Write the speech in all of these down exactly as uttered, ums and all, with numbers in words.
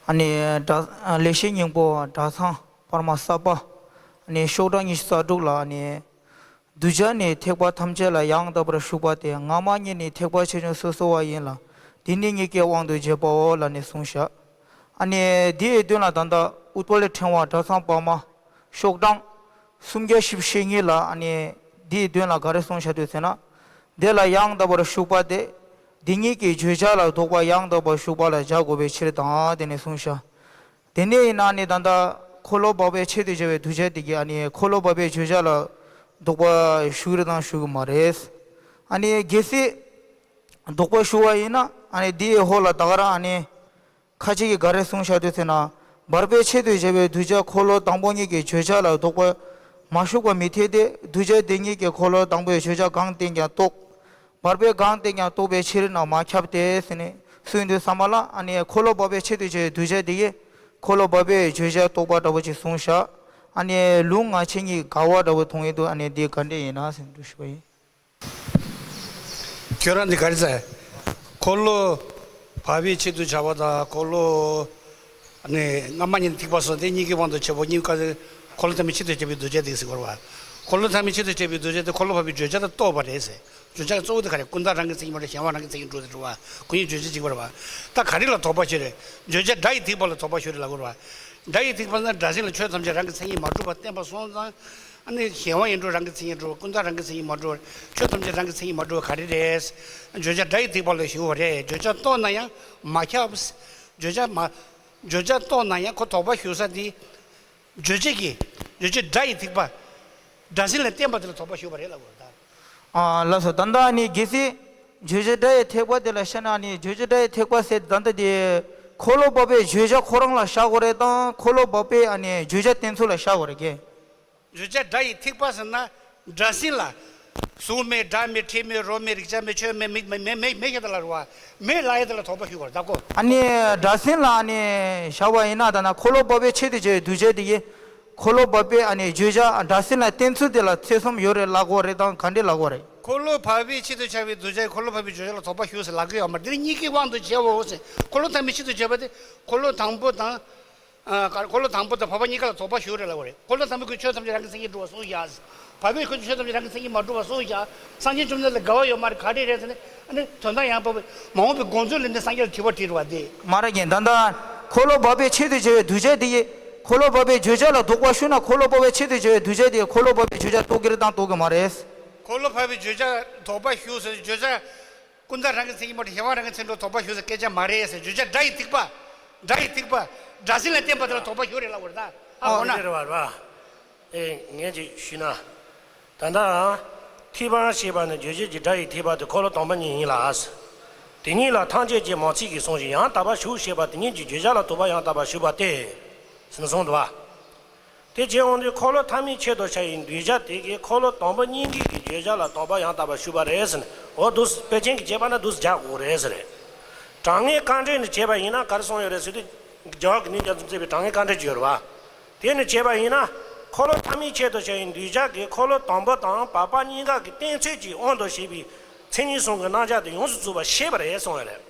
ཨ་ནི་སྒྲ་ཨ་ལེགས་བཤད་སྙིང་པོ་སྒྲ་ཚང་པར་མ་གསར་པ། ཨ་ནི་ཤོག་གྲངས་ཉི་ཤུ་རྩ་དྲུག་ལ། ཨ་ནི་གདུལ་བྱ་ནི་ཐེག་པ་ཐམས་ཅད་ལ་ཡང་དག་པར་ཞུགས་པ་སྟེ། སྔ་མ་ཉིད་ནི་ཐེག་པ་ཆེ་ཆུང་སོ་སོ་བ་ཡིན་ལ། འདི་ནི་ཉིད་ཀྱི་དབང་དུ་བྱས་པའོ་ལབ་ནས་གསུངས་བཞག་ཨ་ནི་འདིའི་དོན་ལ་ད་ལྟ་ཨུཏྤལ་ཕྲེང་བ་སྒྲ་ཚང་པར་མ་ཤོག་གྲངས་སུམ་བརྒྱ་བཞི་བཅུ་ཞེ་གཉིས་ལ། ཨ་ནི་འདིའི་དོན་ལ་ག་རེ་གསུངས་བཞག་འདུག་ཟེར་ན། དེ་ལ་ཡང་དག་པར་ཞུགས་པ་སྟེ། འདི་ཉིད་ཀྱི་བརྗོད་བྱ་ལ་ལྡོག་པ་ཡང་དག་པར་ཞུགས་པ་ལ་བྱ་དགོས་པའི་ཕྱིར་དང་། དེ་ནས་གསུངས་བཞག་དེ་ནས་ཡིན་ན་ནི་ད་ལྟ་འཁོར་ལོ་བག་ཕེབས་ཆེད་དུ་བྱ་བའི་གདུལ་བྱ་དེ་གིས། ཨ་ནི་འཁོར་ལོ་བག་ཕེབས་བརྗོད་བྱ་ལ་ལྡོག་པ་ཞུགས་རེད་དང་ཞུགས་ཀྱི་མ་རེད། ཨ་ནི་གལ་སྲིད་ལྡོག་པ་ཞུགས་པ་ཡིན་ན། ཨ་ནི་འདིའི་འོག་ལ་ད་ག་རང་ཨ་ནི་ཁ་ཅིག་གིས་ག་རེ་གསུངས་བཞག་འདུག་ཟེར་ན། བག་ཕེབས་ཆེད་དུ་བྱ་བའི་གདུལ་བྱ་འཁོར་ལོ་དང་པོ་ཉིད་ཀྱི་བརྗོད་བྱ་ལ་ལྡོག་པ་མ་ཞུགས་པ་མི་འཐད་དེ། གདུལ་བྱ་དེ་ཉིད་ཀྱིས་འཁོར་ལོ་དང་པོའི་བརྗོད་བྱ་གང་བསྟན་ཀྱང་རྟོགས། བག་ཕེབས་གང་བསྟན་ཀྱང་རྟོགས་པའི་ཕྱིར་ན་མ་ཁྱབ་སྟེ་ཟེར་ནས་གསུངས་དུས་ཙམ་པ་ལ། ཨ་ནི་འཁོར་ལོ་བག་ཕེབས་ཆེད་དུ་བྱ་བའི་གདུལ་བྱ་དེ་ཡིས་འཁོར་ལོ་བག་ཕེབས་བརྗོད་བྱ་རྟོགས་པ་འདྲ་པོ་ཅིག་གསུངས་བཞག་ཨ་ནི་ལུང་ང་ཁྱེད་གཉིས་དགའ་བ་འདྲ་པོ་མཐོང་ཡས་འདུག་ཨ་ནི་འདི་ག་འདྲས་ཡིན་ན་ཟེར་ནས་འདུག་ཞུ་བ་ཡིན། ཁྱོད་རང་འདི་ག་རེ་ཟེར། འཁོར་ལོ་བག་ཕེབས་ཆེད་དུ་བྱ་བ་དང་། འཁོར་ལོ་ནི་སྔ་མ་ཉིད་ནི་ཐེག་པ་སོགས་དེ་གཉིས་ཀྱི་དབང་དུ་བྱས་པ་གཉིས་ཀ། འཁོར་ལོ་ཐ་མའི་ཆེད་དུ་བྱ་བའི་གདུལ་བྱ་དེ་ཟེར་གྱི་ཡོད་རེད་པ། འཁོར་ལོ་ཐ་མའི་ཆེད་དུ་བྱ་བའི་གདུལ་བྱ་དེ་འཁོར་ལོ་བག་ཕེབས་བརྗོད་བྱ་དང་རྟོགས་པ་རེད་ཟེར། བརྗོད་བྱ་གཙོ་བོ་དེ་ག་རེ། ཀུན་བཏགས་རང་གི་མཚན་ཉིད་མ་གྲུབ། གཞན་དབང་རང་གི་མཚན་ཉིད་གྲུབ་ཟེར་བ། ཁོ་གཉིས་བརྗོད་བྱ་གཅིག་པ་རེད་པ། ད་ག་རེ་ལ་དོགས་པ་ཞུགས་རེད། བརྗོད་བྱ་སྒྲ་ཡི་ཐེག་པ་ལ་དོགས་པ་ཞུགས་རེད་ལབ་ཀྱི་ཡོད་རེད་པ། སྒྲ་ཡི་ཐེག་པ་ན་སྒྲ་ཟིན་ལ་ཆོས་ཐམས་ཅད་རང་གི་མཚན་ཉིད་མ་གྲུབ་པ་བསྟན་པ་སོང་ཙང་། ཨ་ནི་གཞན་དབང་ཡིན་འགྲོ་རང་གི་མཚན་ཉིད་གྲུབ། ཀུན་བཏགས་རང་གི་མཚན་ཉིད་མ་གྲུབ། ཆོས་ཐམས་ཅད་རང་གི་མཚན་ཉིད་མ་གྲུབ་པ་ག་རེ་རེད། བརྗོད་བྱ་སྒྲ་ཡི་ཐེག་པ་ལ་ཞུགས་པ་རེད། བརྗོད་བྱ་རྟོགས་ན་ཡང་མ་ཁྱབ། བརྗོད་བྱ་མ། བརྗོད་བྱ་རྟོགས་ན་ཡང་ཁོ་དོགས་པ་ཞུགས་ས་དེ། རྗོད་བྱེད་ཀྱི། རྗོད་བྱེད་སྒྲ་ཡི་ཐེག་པ། སྒྲ་ཟིན་ལ་བརྟེན་པ་དེ་ལ་དོགས་པ་ཞུགས་པ་རེད་ལབ་དགོས་རེད་ད། ཨ་ལགས་སོ། ད་ལྟ་ནི་གལ་སྲིད་བརྗོད་བྱེད་སྒྲ་ཡི་ཐེག་པ་དེ་ལ་བཤད་ན་ནི། བརྗོད་བྱེད་སྒྲ་ཡི་ཐེག་པ་ཟེར་ད་ལྟ་དེ་འཁོར་ལོ་བག་ཕེབས་བརྗོད་བྱ་ཁོ་རང་ལ་བཞག་དགོས་རེད་དང་། འཁོར་ལོ་བག་ཕེབས་ཨ་ནི་བརྗོད་བྱ་བསྟན་ཚུལ་ལ་བཞག་དགོས་རེད་ཀྱེ། བརྗོད་བྱ་སྒྲ་ཡི་ཐེག་པ་ཟེར་ན། སྒྲ་ཟིན་ལ། གཟུགས་མེད་སྒྲ་མེད་དྲི་མེད་རོ་མེད་རེག་བྱ་མེད་ཆོས་མེད་མེད་མེད་མེད་མེད་ཀྱི་དེ་ལ་རེད་པ། མེད་ལབ་ཡ་དེ་ལ་དོགས་པ་ཞུགས་པ་རེད་ད་ཀོ། ཨ་ནི་སྒྲ་ཟིན་ལ་ཨ་ནི་བཞག་པ་ཡིན་ན། ད་ན་འཁོར་ལོ་བག་ཕེབས་ཆེད་དུ་བྱ་བའི་གདུལ་བྱ་དེ་ཡིས། འཁོར་ལོ་བག་ཕེབས་ཨ་ནི་བརྗོད་བྱ་སྒྲ་ཟིན་ལ་བསྟན་ཚུལ་དེ་ལ་ཐེ་ཚོམ་ཡོད་རེད་ལབ་དགོས་རེད་དང་། ག་འདྲས་ལབ་དགོས་རེད། འཁོར་ལོ་བག་ཕེབས་ཆེད་དུ་བྱ་བའི་གདུལ་བྱ་ཡིས་འཁོར་ལོ་བག་ཕེབས་བརྗོད་བྱ་ལ་དོགས་པ་ཞུགས་ཟེར་ལབ་ཀྱི་ཡོད་མ་རེད། འདི་ནི་གཉིས་ཀའི་དབང་དུ་བྱའོ་ཟེར། འཁོར་ལོ་ཐ་མའི་ཆེད་དུ་བྱ་བ་དེ། འཁོར་ལོ་དང་པོ་དང་། ཨ། འཁོར་ལོ་དང་པོ་དང་བར་པ་གཉིས་ཀ་ལ་དོགས་པ་ཞུགས་རེད་ལབ་པ་རེད། འཁོར་ལོ་དང་པོའི་ཁོས་ཆོས་ཐམས་ཅད་རང་གི་མཚན་ཉིད་གྲུབ་པ་གསུངས་བཞག་བར་པའི་ཁོས་ཆོས་ཐམས་ཅད་རང་གི་མཚན་ཉིད་མ་གྲུབ་པ་གསུངས་བཞག་སངས་རྒྱས་བཅོམ་ལྡན་འདས་ལ་འགལ་བ་ཡོད་མ་རེད། ག་རེ་རེད་ཟེར་ནས། ཨ་ནི་དོན་དམ་ཡང་དག་པའི་མ་འོངས་པའི་དགོངས་ཚུལ་ལས་ནི་སངས་རྒྱས་ལ་དྲི་བ་དྲིས་པ་དེ། མ་རེད་ཀྱེ། ད་ལྟ་འཁོར་ལོ་བག་ཕེབས་ཆེད་དུ་བྱ་བའི་གདུལ་བྱ་དེ་ཡིས། འཁོར་ལོ་བག་ཕེབས་བརྗོད་བྱ་ལ་དོགས་པ་ཞུགས་ན། འཁོར་ལོ་བག་ཕེབས་ཆེད་དུ་བྱ་བའི་གདུལ་བྱ་དེ་ཡིས་འཁོར་ལོ་བག་ཕེབས་བརྗོད་བྱ་རྟོགས་ཀྱི་རེད་དང་རྟོགས་ཀྱི་མ་རེད། འཁོར་ལོ་བག་ཕེབས་བརྗོད་བྱ་དོགས་པ་ཞུགས་ཟེར། བརྗོད་བྱ། ཀུན་བཏགས་རང་གི་མཚན་ཉིད་མ་གྲུབ། གཞན་དབང་རང་གི་མཚན་ཉིད་གྲུབ། དོགས་པ་ཞུགས་ཟེར་སྐད་ཆ་མ་རེད་ཟེར། བརྗོད་བྱ་སྒྲ་ཡི་ཐེག་པ། སྒྲ་ཡི་ཐེག་པ། སྒྲ་ཟིན་ལ་བརྟེན་པ་དེ་ལ་དོགས་པ་ཞུགས་རེད་ལབ་པ་རེད་ད། ཨ། འོ་ན། དེ་རེད་བ། རེད་བ། ཨེ། ངས་ཅིག་ཞུས་ན། ད་ལྟ་ཐེག་པ་ཞེས་པ་ནི་རྗོད་བྱེད་ཀྱི་སྒྲ་ཡི་ཐེག་པ་སྟེ། འཁོར་ལོ་དང་པོ་ཉིད་ཡིན་ལ། དེ་ཉིད་ལ་ཐམས་ཅད་ཀྱིས་མ་ཚིག་གིས་གསུངས་ཤིང་ཡང་དག་པར་ཞུགས་ཞེས་པ་དེ་ཉིད་ཀྱི་བརྗོད་བྱ་ལ་དོགས་པ་ཡང་དག་པར་ཞུགས་པ་སྟེ། ཟེར་ནས་གསུངས་འདུག་བ། དེ་བྱས་འོང་དུས་འཁོར་ལོ་ཐ་མའི་ཆེད་དུ་བྱ་བའི་གདུལ་བྱ་དེ་གིས་འཁོར་ལོ་དང་པོ་གཉིས་ཀྱི་གི་བརྗོད་བྱ་ལ་དོགས་པ་ཡང་དག་པར་ཞུགས་པ་རེད་ཟེར་ནས། འོ་འདུག་དཔེ་ཅན་གྱིས་བྱས་པ་ན་འདུག་སེ་རྒྱག་དགོས་རེད་ཟེར། དྲང་ངེས་དཀའ་འགྲེལ་ནས་བྱས་པ་ཡིན་ན་ག་རེ་གསུངས་ཡོད་རེད་ཟེར་དུས། རྒྱལ་བ་ཀུན་ལྡན་རྒྱ་མཚོས་མཛད་པའི་དྲང་ངེས་དཀའ་འགྲེལ་གྱི་ཡོད་རེད་བ། དེ་ནས་བྱས་པ་ཡིན་ན། འཁོར་ལོ་ཐ་མའི་ཆེད་དུ་བྱ་བའི་གདུལ་བྱ་གིས་འཁོར་ལོ་དང་པོ་དང་བར་པ་གཉིས་ཀ་གི་བསྟན་ཚུལ་གྱི་དབང་དུ་བྱས་པའི་མཚན་ཉིད་གསུམ་གྱི་རྣམ་གཞག་དེ་ཡོངས་སུ་རྫོགས་པར་ཤེས་པ་རེད་གསུངས་ཡོད་རེད།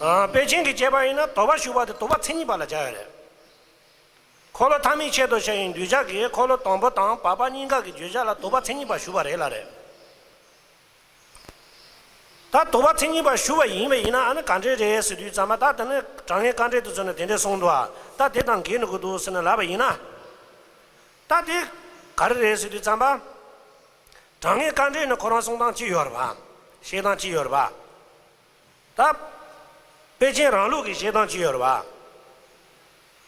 ཨ། དཔེ་ཅན་གྱིས་བྱས་པ་ཡིན་ན་དོགས་པ་ཞུགས་པ་དེ་དོགས་པ་མཚན་ཉིད་པ་ལ་སྦྱར་ཡོད་རེད། འཁོར་ལོ་ཐ་མའི་ཆེད་དུ་བྱ་བའི་གདུལ་བྱ་གིས་འཁོར་ལོ་དང་པོ་དང་བར་པ་གཉིས་ཀ་གི་བརྗོད་བྱ་ལ་དོགས་པ་མཚན་ཉིད་པ་ཞུགས་པ་རེད་ལབ་རེད། ད་དོགས་པ་མཚན་ཉིད་པ་ཞུགས་པ་ཡིན་པ་ཡིན་ན་ཨ་ནི་ག་འདྲས་རེད་ཟེར་དུས་ཙམ་པ། ད་དེ་ནི་དྲང་ངེས་དཀའ་འགྲེལ་དེ་ཚོ་ནི་དེ་འདྲས་གསུངས་འདུག་ཨ། ད་དེ་དང་འགལ་ནི་གི་འདུག་ཟེར་ནས་ལབ་པ་ཡིན་ན། ད་དེ་ག་རེ་རེད་ཟེར་དུས་ཙམ་པ། དྲང་ངེས་དཀའ་འགྲེལ་ནི་ཁོ་རང་གསུང་སྟངས་གཅིག་ཡོད་རེད་པ། བཤད་སྟངས་གཅིག་ཡོད་རེད་པ། ད་དཔེ་ཅན་རང་ལུགས་ཀྱི་བཤད་སྟངས་གཅིག་ཡོད་རེད་པ།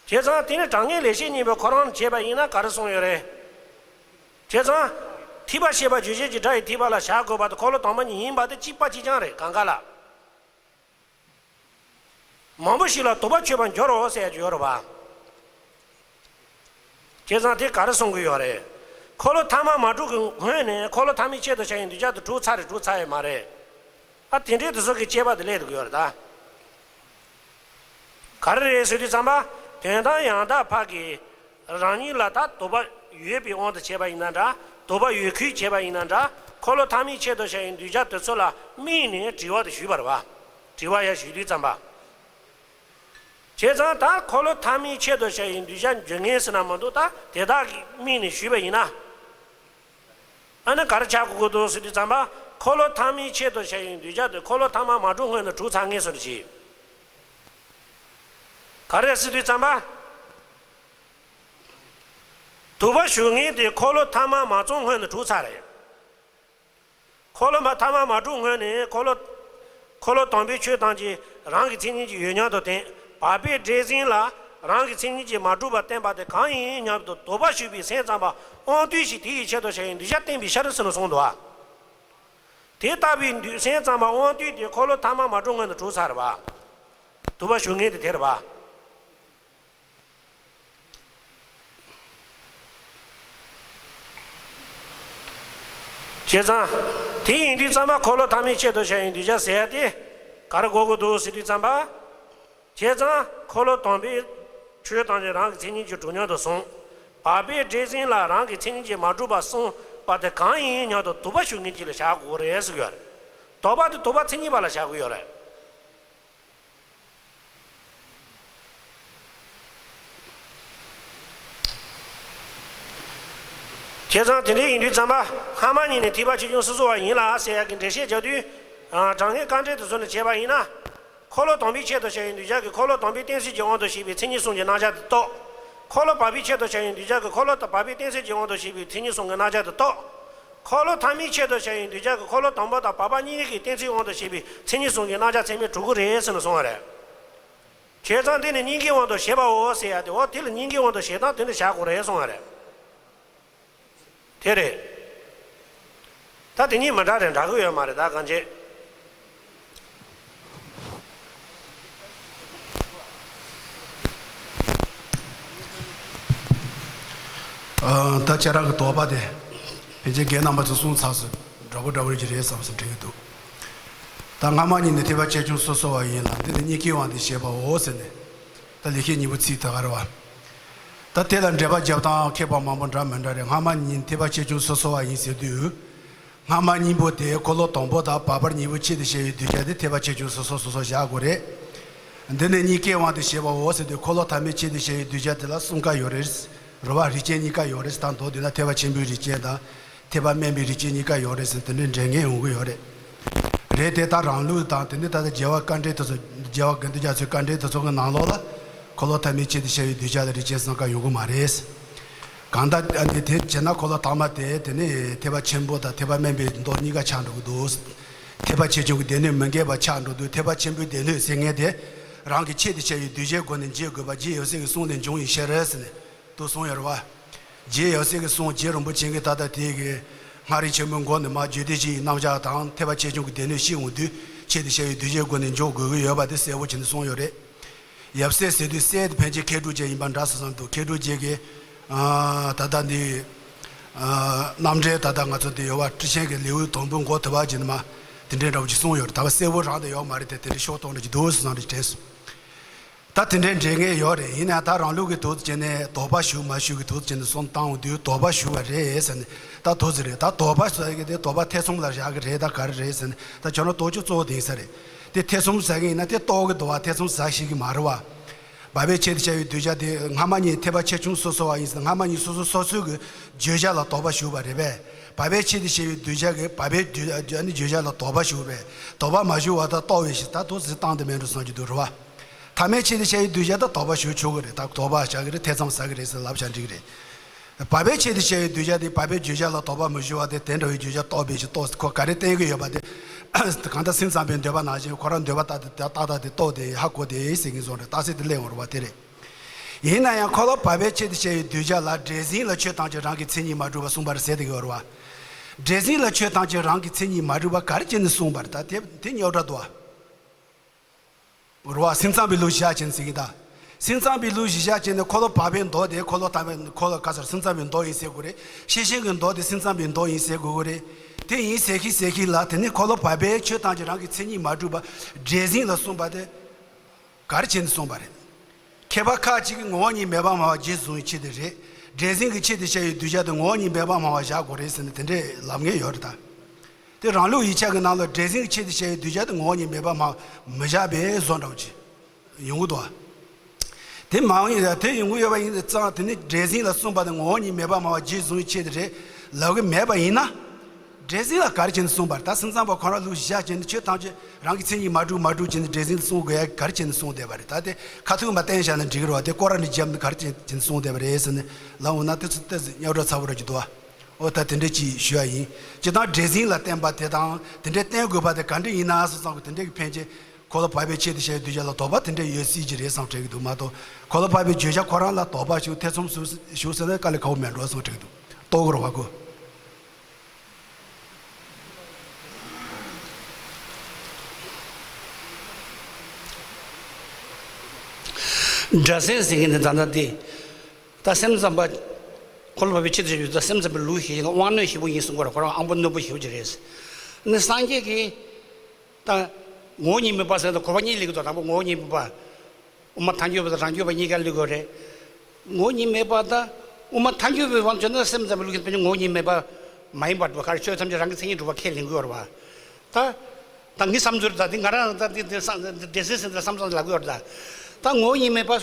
བྱས་ཙང་དེ་ནི་དྲང་ངེས་ལེགས་བཤད་སྙིང་པོ་ཁོ་རང་བྱས་པ་ཡིན་ན་ག་རེ་གསུངས་ཡོད་རེད། བྱས་ཙང་ཐེག་པ་ཞེས་པ་རྗོད་བྱེད་ཀྱི་སྒྲ་ཡི་ཐེག་པ་ལ་བཞག་དགོས་པ་དེ་འཁོར་ལོ་དང་པོ་ཉིད་ཡིན་པ་དེ་གཅིག་པ་གཅིག་རྐྱང་རེད། གང་ག་ལ། མང་པོ་ཞིག་ལ་དོགས་པ་ཆོད་པར་འགྱུར་རོ་ཟེར་ཡ་ཡོད་རེད་པ། བྱས་ཙང་དེ་ག་རེ་གསུང་གི་ཡོད་རེད། འཁོར་ལོ་ཐ་མ་མ་གྲུབ་ཀྱི་སྔོན་ནས་འཁོར་ལོ་ཐ་མའི་ཆེད་དུ་བྱ་བའི་གདུལ་བྱ་དེ་གྲུབ་ཚར་རེད། གྲུབ་ཚར་ཡོད་མ་རེད། ཨ། དེ་འདྲའི་དེ་ཚོ་གི་དཔྱད་པ་དེ་སླེབས་འདུག་ཡོད་རེད་ད། ག་རེ་རེད་ཟེར་དུས་ཙམ་པ། དོན་དམ་ཡང་དག་ཕ་གི་རང་ཉིད་ལ་ད་དོགས་པ་ཡོད་པའི་དབང་དུ་བྱས་པ་ཡིན་ན་འདྲ། དོགས་པ་ཡོད་ཁུལ་བྱས་པ་ཡིན་ན་འདྲ། འཁོར་ལོ་ཐ་མའི་ཆེད་དུ་བྱ་བའི་གདུལ་བྱ་དེ་ཚོ་ལ་དམིགས་ནས་དྲི་བ་དེ་ཞུས་པ་རེད་པ། དྲི་བ་ཡང་ཞུས་དུས་ཙམ་པ། བྱས་ཙང་ད་འཁོར་ལོ་ཐ་མའི་ཆེད་དུ་བྱ་བའི་གདུལ་བྱ་འབྱུང་ངེས་ཟེར་ན་མི་འདུག་ད་དེ་དག་གི་དམིགས་ནས་ཞུས་པ་ཡིན་ན། ཨ་ནི་ག་རེ་ཆགས་དགོས་ཀྱི་འདུག་ཟེར་དུས་ཙམ་པ། འཁོར་ལོ་ཐ་མའི་ཆེད་དུ་བྱ་བའི་གདུལ་བྱ་དེ་འཁོར་ལོ་ཐ་མ་མ་གྲུབ་སྔོན་དུ་གྲུབ་ཚར་ངེས་སོ་ཞེས། ག་རེ་ཟེར་དུས་ཙམ་པ། དུ་བ་ཞུགས་ངེས་དེ་འཁོར་ལོ་ཐ་མ་མ་བྱུང་སྔོན་དུ་གྲུབ་ཚར་རེད། འཁོར་ལོ་མ་ཐ་མ་མ་གྲུབ་སྔོན་ནས་འཁོར་ལོ། འཁོར་ལོ་དང་པོའི་ཆོས་ཐམས་ཅད་རང་གི་མཚན་ཉིད་ཀྱིས་ཡོད་མཉམ་དུ་བསྟན། བར་པའི་འབྲས་ཟིན་ལ་རང་གི་མཚན་ཉིད་ཀྱིས་མ་གྲུབ་པ་བསྟན་པ་དེ་གང་ཡིན་སྙམ་དུ་དོགས་པ་ཞུགས་པའི་སེམས་ཙམ་པ་དབང་ལྡན་ཞིག་དེ་ཡི་ཆེད་དུ་བྱ་བའི་གདུལ་བྱ་བསྟན་པའི་ཕྱིར་ཟེར་ནས་གསུངས་འདུག་བ། དེ་ལྟ་བུའི་གདུལ་སེམས་ཙམ་པ་དབང་ལྡན་དེ་འཁོར་ལོ་ཐ་མ་མ་གྲུབ་སྔོན་དུ་གྲུབ་ཚར་བ། དུ་བ་ཞུགས་ངེས་དེ་དེར་བ། བྱས་ཙང་། དེ་ཡིན་དུས་ཙམ་པ་འཁོར་ལོ་ཐ་མའི་ཆེད་དུ་བྱ་བའི་གདུལ་བྱ་ཟེར་ཡ་དེ། ག་རེ་གོ་དགོས་འདུག་ཟེར་དུས་ཙམ་པ། བྱས་ཙང་འཁོར་ལོ་དང་པོའི་ཆོས་ཐམས་ཅད་རང་གི་མཚན་ཉིད་ཀྱིས་གྲུབ་མཉམ་དུ་གསུངས། བར་པའི་འབྲས་ཟིན་ལ་རང་གི་མཚན་ཉིད་ཀྱིས་མ་གྲུབ་པ་གསུངས་པ་དེ་གང་ཡིན་སྙམ་དུ་དོགས་པ་ཞུགས་ངེས་ཀྱི་ལ་བཞག་དགོས་རེད་ཟེར་གྱི་ཡོད་རེད། དོགས་པ་དེ་དོགས་པ་མཚན་ཉིད་པ་ལ་བཞག་དགོས་ཡོད་རེད། བྱས་ཙང་དེ་འདྲ་ཡིན་དུས་ཙམ་པ། སྔ་མ་ཉིད་ནས་ཐེག་པ་ཆེ་ཆུང་སོ་སོ་བ་ཡིན་ལ་ཟེར་ཡག་གི་འགྲེལ་བཤད་བརྒྱབ་དུས། དྲང་ངེས་དཀའ་འགྲེལ་དེ་ཚོ་ནས་བྱས་པ་ཡིན་ན། འཁོར་ལོ་དང་པོའི་ཆེད་དུ་བྱ་བའི་གདུལ་བྱ་གི་འཁོར་ལོ་དང་པོའི་གཏན་ཚིགས་ཀྱི་དབང་དུ་བྱས་པའི་མཚན་ཉིད་གསུམ་གྱི་རྣམ་གཞག་དེ་རྟོགས། འཁོར་ལོ་བར་པའི་ཆེད་དུ་བྱ་བའི་གདུལ་བྱ་གི་འཁོར་ལོ་དང་བར་པའི་གཏན་ཚིགས་ཀྱི་དབང་དུ་བྱས་པའི་མཚན་ཉིད་གསུམ་གྱི་རྣམ་གཞག་དེ་རྟོགས། འཁོར་ལོ་ཐ་མའི་ཆེད་དུ་བྱ་བའི་གདུལ་བྱ་གི་འཁོར་ལོ་དང་པོ་དང་བར་པ་གཉིས་ཀྱི་གཏན་ཚིགས་དབང་དུ་བྱས་པའི་མཚན་ཉིད་གསུམ་གྱི་རྣམ་གཞག་ཚད་མས་གྲུབ་ཀྱི་རེད་ཟེར་ནས་གསུངས་པ་རེད། བྱས་ཙང་འདི་ནི་གཉིས་ཀའི་དབང་དུ་བྱས་པའོ་ཟེར་ཡ་དེ་འོ་དེ་ལ་གཉིས་ཀའི་དབང་དུ་བྱེད་སྟངས་དེ་འདྲ་བྱ་དགོས་རེད་གསུངས་པ་རེད། དེ་རེད། ད་དེ་གཉིས་མི་འདྲ་རེད་འདྲ་གི་ཡོད་མ་རེད་ད་གང་བྱེད། ཨ། ད་ཁྱེད་རང་གི་དོགས་པ་དེ་ཕལ་ཆེར་རྒན་རྣམ་པ་ཚོས་གསུངས་ཚར་སོང་། འདྲ་པོ་འདྲ་པོ་ཅིག་རེད་བསམ་སོང་དྲན་གྱི་འདུག་ད་སྔ་མ་ཉིད་ནས་ཐེག་པ་ཆེ་ཆུང་སོ་སོ་བ་ཡིན་ལ་འདི་ནི་གཉིས་ཀའི་དབང་དུ་བྱས་པའོ་ཟེར་ནས། ད་ལེགས་བཤད་སྙིང་པོ་ཚིག་ད་ག་རེད་བ། ད་དེ་ལ་འགྲེལ་པ་རྒྱབ་སྟངས་མཁས་པ་མང་པོ་འདྲ་མི་འདྲ་རེད། སྔ་མ་ཉིད་ཐེག་པ་ཆེ་ཆུང་སོ་སོ་བ་ཡིན་ཟེར་དུས། སྔ་མ་གཉིས་པོ་དེ་འཁོར་ལོ་དང་པོ་དང་བར་པ་གཉིས་པོ་ཆེད་དུ་བྱ་བའི་གདུལ་བྱ་དེ་ཐེག་པ་ཆེ་ཆུང་སོ་སོ་སོ་སོ་བཞག་དགོས་རེད། འདི་ནི་གཉིས་ཀའི་དབང་དུ་བྱས་པའོ་ཟེར་དུས་འཁོར་ལོ་ཐ་མའི་ཆེད་དུ་བྱ་བའི་གདུལ་བྱ་དེ་ལ་གསུམ་ཀ་ཡོད་རེད། རེད་བ། རིགས་ཅན་གཉིས་ཀ་ཡོད་རེད། ད་མདོར་བསྡུས་ན་ཐེག་པ་ཆེན་པོའི་རིགས་ཅན་དང་། ཐེག་པ་དམན་པའི་རིགས་ཅན་གཉིས་ཀ་ཡོད་རེད་ཟེར་དེ་འདྲའི་འགྲེལ་མཁན་ཡོང་གི་ཡོད་རེད། རེད་དེ་ད་རང་ལུགས་དང་དེ་ནི་ད་ལྟ་རྒྱལ་བ་དཀའ་འགྲེལ་དེ་ཚོ། རྒྱལ་བ་དགེ་འདུན་རྒྱ་མཚོའི་དཀའ་འགྲེལ་དེ་ཚོ་གི་ནང་ལོགས་ལ། འཁོར་ལོ་ཐ་མའི་ཆེད་དུ་བྱ་བའི་གདུལ་བྱ་ལ་རིགས་ཅན་གསུམ་ཀ་ཡོང་གི་མ་རེད། གང་ལྟར་ཨ་ནི་དེ་བྱས་ན་འཁོར་ལོ་ཐ་མ་དེ་དེ་ནི་ཐེག་པ་ཆེན་པོ་དང་ཐེག་པ་དམན་པའི་མདོ་གཉིས་ཀ་ཆགས་འགྲོ་གི་འདུག་ཐེག་པ་ཆེ་ཆུང་གི་སྡེ་སྣོད་མི་འགལ་བ་ཆགས་འགྲོ་དུས་ཐེག་པ་ཆེན་པོའི་སྡེ་སྣོད་ཟེར་མཁན་དེ། རང་གི་ཆེད་དུ་བྱ་བའི་གདུལ་བྱའི་སྒོ་ནས་འབྱེད་དགོས་པ་རྗེ་ཡབ་སྲས་ཀྱི་གསུང་ལས་འབྱུང་བའི་ཕྱིར་ཟེར་ནས། དུ་གསུངས་ཡོད་རེད་བ། རྗེ་ཡབ་སྲས་ཀྱི་གསུང་རྗེ་རིན་པོ་ཆེ་གིས་ད་ལྟ་དེ་གི། མངའ་རིས་ཆེན་པོའི་མགོ་ནས་མར་རྒྱུད་སྡེ་བཞིའི་རྣམ་གཞག་དང་ཐེག་པ་ཆེ་ཆུང་གི་སྡེ་སྣོད་ཤེས་འོང་དུས་ཆེད་དུ་བྱ་བའི་གདུལ་བྱའི་སྒོ་ནས་འཇོག་དགོས་ཀྱི་ཡོད་པ་དེ་གསལ་པོ་བྱས་ནས་གསུངས་ཡོད་རེད། ཡབ་སྲས་ཟེར་དུས་སྲས་དེ་ཕལ་ཆེར་མཁས་གྲུབ་རྗེ་ཡིན་པ་འདྲ་སོང་བསམ་འདུག་མཁས་གྲུབ་རྗེ་གིས། ཨ། ད་ལྟ་འདི། ཨ། རྣམ་འགྲེལ་ད་ལྟ་ང་ཚོ་འདི་ཡོད་པ་ཊཱིཀ་ཆེན་གྱི་ལེའུ་དང་པོའི་འགོ་དེ་བ་བྱས་ནས་མར་དེ་འདྲའི་འདྲ་བོ་ཅིག་གསུངས་ཡོད་རེད། ད་བ་གསལ་པོ་རང་དུ་ཡོད་མ་རེད་དེ་དེ་འདྲའི་ཤོག་གཏོང་འདྲ་ཅིག་འདུག་བསམ་འདྲ་ཅིག་དྲན་སོང་། ད་དེ་འདྲའི་འགྲེལ་མཁན་ཡོད་རེད། ཡིན་ནའང་ད་རང་ལུགས་ཀྱི་དུས་ཚོད་བྱས་ནས་དོགས་པ་ཞུ་མ་ཞུ་གི་དུས་ཚོད་བྱས་ནས་སོང་བཏང་འོང་དུས་དོགས་པ་ཞུ་བ་རེད་ཟེར་ནས་ད་དུས་ཚོད་རེད། ད་དོགས་པ་ཟེར་གི་དེ་དོགས་པ་ཐེ་ཚོམ་ལ་བཞག་གི་རེད་ད་ག་རེ་རེད་ཟེར་ནས་ད་ཁྱོད་རང་དོགས་གཅོད་གཙོ་བོ་དེ་ཡིན་ས་རེད། དེ་ཐེ་ཚོམ་ཟ་གི་ཡིན་ན་དེ་རྟོགས་གི་འདུག་བ། ཐེ་ཚོམ་ཟ་ཤེས་གི་མ་རེད་བ། བར་པའི་ཆེད་དུ་བྱ་བའི་གདུལ་བྱ་དེ་སྔ་མ་གཉིས་ཐེག་པ་ཆེ་ཆུང་སོ་སོ་བ་ཡིན་ཟེར་ན་སྔ་མ་གཉིས་སོ་སོ་སོ་སོའི་གི་བརྗོད་བྱ་ལ་དོགས་པ་ཞུ་བ་རེད་པས། བར་པའི་ཆེད་དུ་བྱ་བའི་གདུལ་བྱ་གི་བར་པའི་བརྗོད་བརྗོད་བྱ་ལ་དོགས་པ་ཞུ་བས། དོགས་པ་མ་ཞུ་བ་ད་རྟོགས་པའི་ཕྱིར་ད་དུས་ཚོད་བཏང་དེ་མེད་འགྲོ་སོང་གི་འདུག་རེད་བ། ཐ་མའི་ཆེད་དུ་བྱ་བའི་གདུལ་བྱ་ད་དོགས་པ་ཞུ་ཆོག་གི་རེད། ད་དོགས་པ་བཞག་གི་རེད། ཐེ་ཚོམ་ཟ་གི་རེད་ཟེར་ལབ་བྱ་འགྲིག་གི་རེད། བར་པའི་ཆེད་དུ་བྱ་བའི་གདུལ་བྱ་དེ་བར་པའི་བརྗོད་བྱ་ལ་དོགས་པ་མི་ཞུ་བ་དེ་དེ་འདྲ་བའི་བརྗོད་བྱ་རྟོགས་པའི་ཕྱིར་རྟོགས་ཁོ་ག་རེ་བསྟན་གྱི་ཡོད་པ་དེ། གང་ལྟར་སེམས་ཙམ་པའི་འདོད་པ་ནང་བཞིན་ཁོ་རང་འདོད་པ་ལྟར་དུ་ཏག་ཏག་དེ་རྟོགས་དེ་ཧ་གོ་དེ་ཟེར་གྱིན་སོང་རེད། རྟགས་གསལ་དེ་སླེབས་འོང་རེད་བ། དེ་རེད། ཡིན་ན་ཡང་འཁོར་ལོ་བར་པའི་ཆེད་དུ་བྱ་བའི་གདུལ་བྱ་ལ་འདྲེས་ཟིན་ལ་ཆོས་ཐམས་ཅད་རང་གི་མཚན་ཉིད་མ་གྲུབ་པ་གསུངས་པར་ཟེར་དེ་གི་ཡོད་རེད་བ། འདྲེས་ཟིན་ལ་ཆོས་ཐམས་ཅད་རང་གི་མཚན་ཉིད་མ་གྲུབ་པ་ག་རེ་བྱས་ནས་གསུངས་པར་ད་དེ་དེ་རྙོག་དྲ་འདུག་བ། རེད་བ། སེམས་ཙམ་པའི་ལུགས་བཞག་བྱས་ནས་ཟེར་གྱི་ད། སེམས་ཙམ་པའི་ལུགས་བཞག་བྱས་ནས་འཁོར་ལོ་བར་པའི་མདོ་དེ་འཁོར་ལོ་ཐ་མའི་འཁོར་ལོ་ག་ཟེར་སེམས་ཙམ་པའི་མདོ་ཡིན་ཟེར་དགོས་རེད། ཤེས་བཞིན་གྱི་མདོ་དེ་སེམས་ཙམ་པའི་མདོ་ཡིན་ཟེར་དགོས་ཀྱི་རེད། དེ་ཡིན་ཟེར་གྱི་ཟེར་གྱི་ལ་དེ་ནི་འཁོར་ལོ་བར་པའི་ཆོས་ཐམས་ཅད་རང་གི་མཚན་ཉིད་མ་གྲུབ་པ་འདྲེས་ཟིན་ལ་གསུངས་པ་དེ་ག་རེ་བྱས་ནས་གསུངས་པ་རེད། མཁས་པ་ཁ་ཅིག་གིས་ངོ་བོ་ཉིད་མེད་པར་སྨྲ་བ་རྗེས་བཟུང་བའི་ཆེད་དུ་རེད། འདྲེས་ཟིན་གྱི་ཆེད་དུ་བྱ་བའི་གདུལ་བྱ་དེ་ངོ་བོ་ཉིད་མེད་པར་སྨྲ་བ་བཞག་དགོས་རེད་ཟེར་ནས་དེ་འདྲས་ལབ་མཁན་ཡོད་རེད་ད། དེ་རང་ལུགས་ཡིག་ཆ་གི་ནང་ལ་འདྲེས་ཟིན་གྱི་ཆེད་དུ་བྱ་བའི་གདུལ་བྱ་དེ་ངོ་བོ་ཉིད་མེད་པར་སྨྲ་མི་བཞག་པའི་བཟོ་འདྲ་བོ་ཅིག་ཡོང་གི་འདུག་བ། དེ་མ་འོངས་ཡིན་ཡང་དེ་ཡོང་གི་ཡོད་པ་ཡིན་ཙང་། དེ་ནི་འདྲེ་སྲིན་ལ་གསུངས་པ་དེ་ངོ་བོ་ཉིད་མེད་པར་སྨྲ་བ་རྗེས་བཟུང་བའི་ཆེད་དུ་རེད་ལབ་གི་མེད་པ་ཡིན་ན། འདྲེ་སྲིན་ལ་ག་རེ་བྱས་ནས་གསུངས་པ་རེད། ད་སེམས་ཙམ་པ་ཁོ་རང་ལུགས་བཞག་བྱས་ནས་ཆོས་ཐམས་ཅད་རང་གི་མཚན་ཉིད་མ་གྲུབ་མ་གྲུབ་བྱས་ནས་འདྲེ་སྲིན་ལ་གསུང་དགོས་ཡ་ག་རེ་བྱས་ནས་གསུངས་བསྡད་པ་རེད། ད་དེ་ཁ་ཐུག་མ་བསྟན་བཞག་ན་འགྲིག་གི་རེད་བ། དེ་སྐོར་ར་ནས་བརྒྱབ་ནས་ག་རེ་བྱས་ནས་གསུངས་བསྡད་པ་རེད་ཟེར་ནས་ལབ་འོང་ན། དེ་ཚོ་ཏོག་ཙམ་རྙོག་དྲ་ཚ་པོ་འདྲ་ཅིག་འདུག་བ། ཨོ་ད་དེ་འདྲ་ཅིག་ཞུ་ཡ་ཡིན། སྤྱིར་བཏང་འདྲེ་སྲིན་ལ་བརྟེན་པ་དེ་དང་དེ་འདྲའི་བརྟེན་དགོས་པ་དེ་ག་འདྲ་ཡིན་ན་སོགས་ཙམ་གྱི་དེ་འདྲའི་གི་ཕན་ཆད། འཁོར་ལོ་བར་པའི་ཆེད་དུ་བཤད་གདུལ་བྱ་ལ་དོགས་པ་དེ་འདྲ་ཡོད་སྲིད་ཀྱི་རེད་བསམ་དྲན་གྱི་འདུག་མ་གཏོགས། འཁོར་ལོ་བར་པའི་བརྗོད་བྱ་ཁོ་རང་ལ་དོགས་པ་ཞིག་ཐེ་ཚོམ་ཞིག་ཞིག་ཟེར་ན་དཀའ་ལས་ཁག་པོ་མེད་འགྲོ་བསམ་དྲན་གྱི་འདུག་རྟོགས་དགོས་རེད་བ་ཁོ། སྒྲ་སེམས་ཟེར་མཁན་དེ་ད་ལྟ་དེ། ད་སེམས་ཙམ་པ། འཁོར་ལོ་བར་པའི་ཆེད་དུ་བཤད་རྒྱུ་ད་སེམས་ཙམ་པའི་ལུགས་ཤིག་ཡིན་ན་དབང་རྣོན་ཞེ་པོ་ཡིན་གསུང་གི་རེད། ཁོ་རང་དབང་པོ་རྣོན་པོ་ཞེ་པོ་ཅིག་རེད། ནི་སངས་རྒྱས་ཀྱིས་ད་ངོ་བོ་ཉིད་མེད་པ་ཟེར་ན་གོ་བ་གཉིས་སླེབས་ཀྱི་འདུག་དང་པོ་ངོ་བོ་ཉིད་མེད་པ། དབུ་མ་ཐལ་འགྱུར་བ་དང་རང་རྒྱུད་པ་གཉིས་ཀ་སླེབས་ཀྱི་ཡོད་རེད། ངོ་བོ་ཉིད་མེད་པ་དང་དབུ་མ་ཐལ་འགྱུར་བའི་དབང་བྱས་ན་སེམས་ཙམ་པའི་ལུགས་ཀྱི་དཔེ་ངོ་བོ་ཉིད་མེད་པ་མ་ཡིན་པར་འགྲོ་བ་ག་རེ། ཆོས་ཐམས་ཅད་རང་གི་མཚན་ཉིད་གྲུབ་པ་ཁས་ལེན་གྱི་ཡོད་རེད་བ། ད། ད་ངའི་བསམ་ཚུལ་ད་འདི་ང་རང་ད་འདི་འདི་སང་འདི་སྡེ་སྲིད་སེམས་ཙམ་བསམ་ཙམ་ལབ་ཀྱི་ཡོད་རེད་ད། ད་ངོ་བོ་ཉིད་མེད་པ།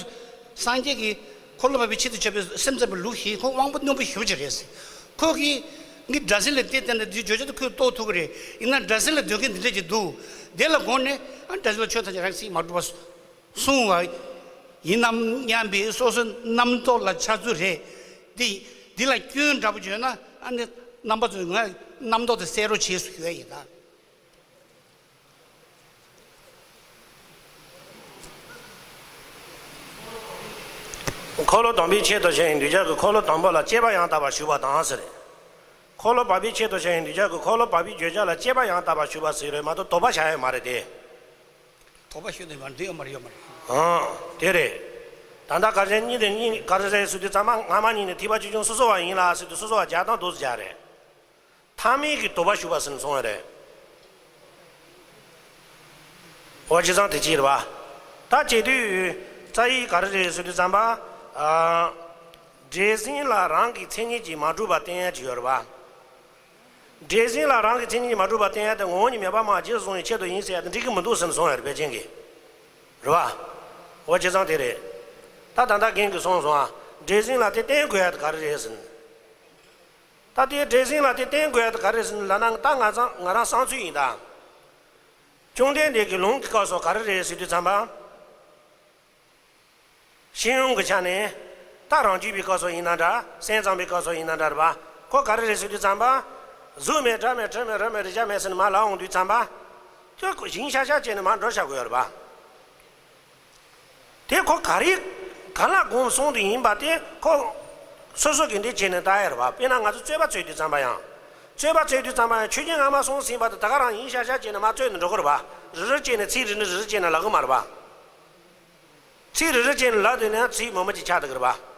སངས་རྒྱས་ཀྱིས་འཁོར་ལོ་བར་པའི་ཆེད་དུ་བྱས་པའི་སེམས་ཙམ་པའི་ལུགས་ཤིག་ཁོ་དབང་པོ་རྣོན་པོ་ཞེ་པོ་ཅིག་རེད། ཁོ་གིས་ངའི་སྒྲ་སེམས་ལ་བལྟས་བལྟས་ན་འདི་བརྗོད་བྱ་དེ་ཁོས་རྟོགས་ཐུབ་ཀྱི་རེད། ཡིན་ན་སྒྲ་སེམས་ལ་འདོད་མཁན་འདི་འདྲ་ཅིག་འདུག་དེ་ལ་དགོངས་ནས་ཨ་སྒྲ་སེམས་ལ་ཆོས་ཐམས་ཅད་རང་གི་མཚན་ཉིད་མ་གྲུབ་པ་གསུང་བ་ཡིན་ནམ་སྙམ་པའི་སོ་སོའི་རྣམ་རྟོག་ལ་འཆར་ཚུལ་རེད། འདི་འདི་ལ་སྐྱོན་འདྲ་པོ་བརྗོད་ན་ཨ་ནི་རྣམ་པ་ཚོས་ང་རྣམ་རྟོག་དེ་སེལ་རོགས་བྱེད་ཟེར་ཞུ་ཡ་ཡིན་ད། འཁོར་ལོ་དང་པོའི་ཆེད་དུ་བཤད་ཡིན་གདུལ་བྱ་གི་འཁོར་ལོ་དང་པོ་ལ་སྐྱེས་པ་ཡང་དག་པར་ཞུགས་པ་དང་ཟེར། འཁོར་ལོ་བར་པའི་ཆེད་དུ་བཤད་ཡིན་གདུལ་བྱ་གི་འཁོར་ལོ་བར་པའི་བརྗོད་བྱ་ལ་སྐྱེས་པ་ཡང་དག་པར་ཞུགས་པ་ཟེར་རེད་མ་གཏོགས་དོགས་པ་བཞག་ཡོད་མ་རེད་དེ། དོགས་པ་ཞུགས་ནས་མ་འདི་ཡོད་མ་རེད་ཡོད་མ་རེད། ཨང་། དེ་རེད། ད་ལྟ་ག་རེ་གཉིས་དེ་གཉིས་ག་རེ་རེད་ཟེར་དུས་ཙམ་པ་སྔ་མ་གཉིས་ནི་ཐེག་པ་ཆེ་ཆུང་སོ་སོ་བ་ཡིན་ལ་ཟེར་དུས་སོ་སོ་བ་རྒྱག་སྟངས་འདུག་སེ་རྒྱག་རེད། ཐ་མལ་གྱི་དོགས་པ་ཞུགས་པ་ཟིན་སོང་བ་རེད། འོ་བྱས་ཙང་དེ་ཅི་རེད་བ། ད་བྱེད་དུས་རྩ་ཡིག་ག་རེ་རེད་ཟེར་དུས་ཙམ་པ། ཨ། འདྲེ་སྲིན་ལ་རང་གི་མཚན་ཉིད་ཀྱིས་མ་གྲུབ་པ་བསྟན་ཡ་ཅིག་ཡོད་རེད་བ། འདྲེ་སྲིན་ལ་རང་གི་མཚན་ཉིད་ཀྱིས་མ་གྲུབ་པ་བསྟན་ཡ་དེ་ངོ་བོ་ཉིད་མེད་པར་སྨྲ་བ་རྗེས་སུ་བཟུང་བའི་ཆེད་དུ་ཡིན་ཟེར་ཡ་དེ་འགྲིག་གི་མི་འདུག་ཟེར་ནས་གསུངས་ཡོད་རེད་པེ་ཅིན་གྱིས། རེད་བ། འོ་བྱས་ཙང་དེ་རེད། ད་ད་ལྟ་རྒན་གྱིས་གསུངས་སོང་ཨ། འདྲེ་སྲིན་ལ་དེ་བསྟན་དགོས་ཡ་དེ་ག་རེ་རེད་ཟེར་ནས། ད་དེའི་འདྲེ་སྲིན་ལ་དེ་བསྟན་དགོས་ཡ་དེ་ག་རེ་ཟེར་ན་ལབ་ན་ད་ང་ཚང་ང་རང་བསམ་ཚུལ་ཡིན་ད། བཅོམ་ལྡན་འདས་ཀྱི་ལུང་གི་སྐབས་སུ་ག་རེ་རེད་ཟེར་དུས་ཙམ་པ། ཤེས་ཡོན་གྱི་ཆ་ནས་ད་རང་རྒྱུད་པའི་སྐབས་སུ་ཡིན་ན་འདྲ་སེམས་ཙམ་པའི་སྐབས་སུ་ཡིན་ན་འདྲ་རེད་པ། ཁོ་ག་རེ་རེད་ཟེར་དུས་ཙམ་པ། གཟུགས་མེད་སྒྲ་མེད་དྲི་མེད་རོ་མེད་རེག་བྱ་མེད་ཟེར་ནས་མར་ལབ་འོང་དུས་ཙམ་པ། ཁྱོད་ཞིང་ཤག་ཤག་བྱས་ནས་མར་འགྲོ་བྱ་དགོས་ཡོད་རེད་པ། དེ་ཁོ་ག་རེ་ག་ལ་དགོངས་གསུངས་དེ་ཡིན་པ་དེ་ཁོ་སོ་སོ་གི་འདི་བྱས་ནས་ལྟ་ཡ་རེད་པ། དཔེར་ན་ང་ཚོ་རྩོད་པ་རྩོད་དུས་ཙམ་པ་ཡང་། རྩོད་པ་རྩོད་དུས་ཙམ་པ་ཡང་ཆོས་ཅན་སྔ་མ་སོང་ཟིན་པ་དེ་ད་ག་རང་ཞིང་ཤག་ཤག་བྱས་ནས་མར་རྩོད་ནས་འགྲོ་གི་རེད་པ། རི་རི་བྱས་ནས་ཚིག་རི་ནི་རི་རི་བྱས་ནས་ལབ་གི་མ་རེད་པ། ཚིག་རི་རི་བྱས་ནས་ལབ་དུས་ནས་ཚིག་མོ་མོ་ཅིག་ཆགས་འདུག་གི་རེད་པ།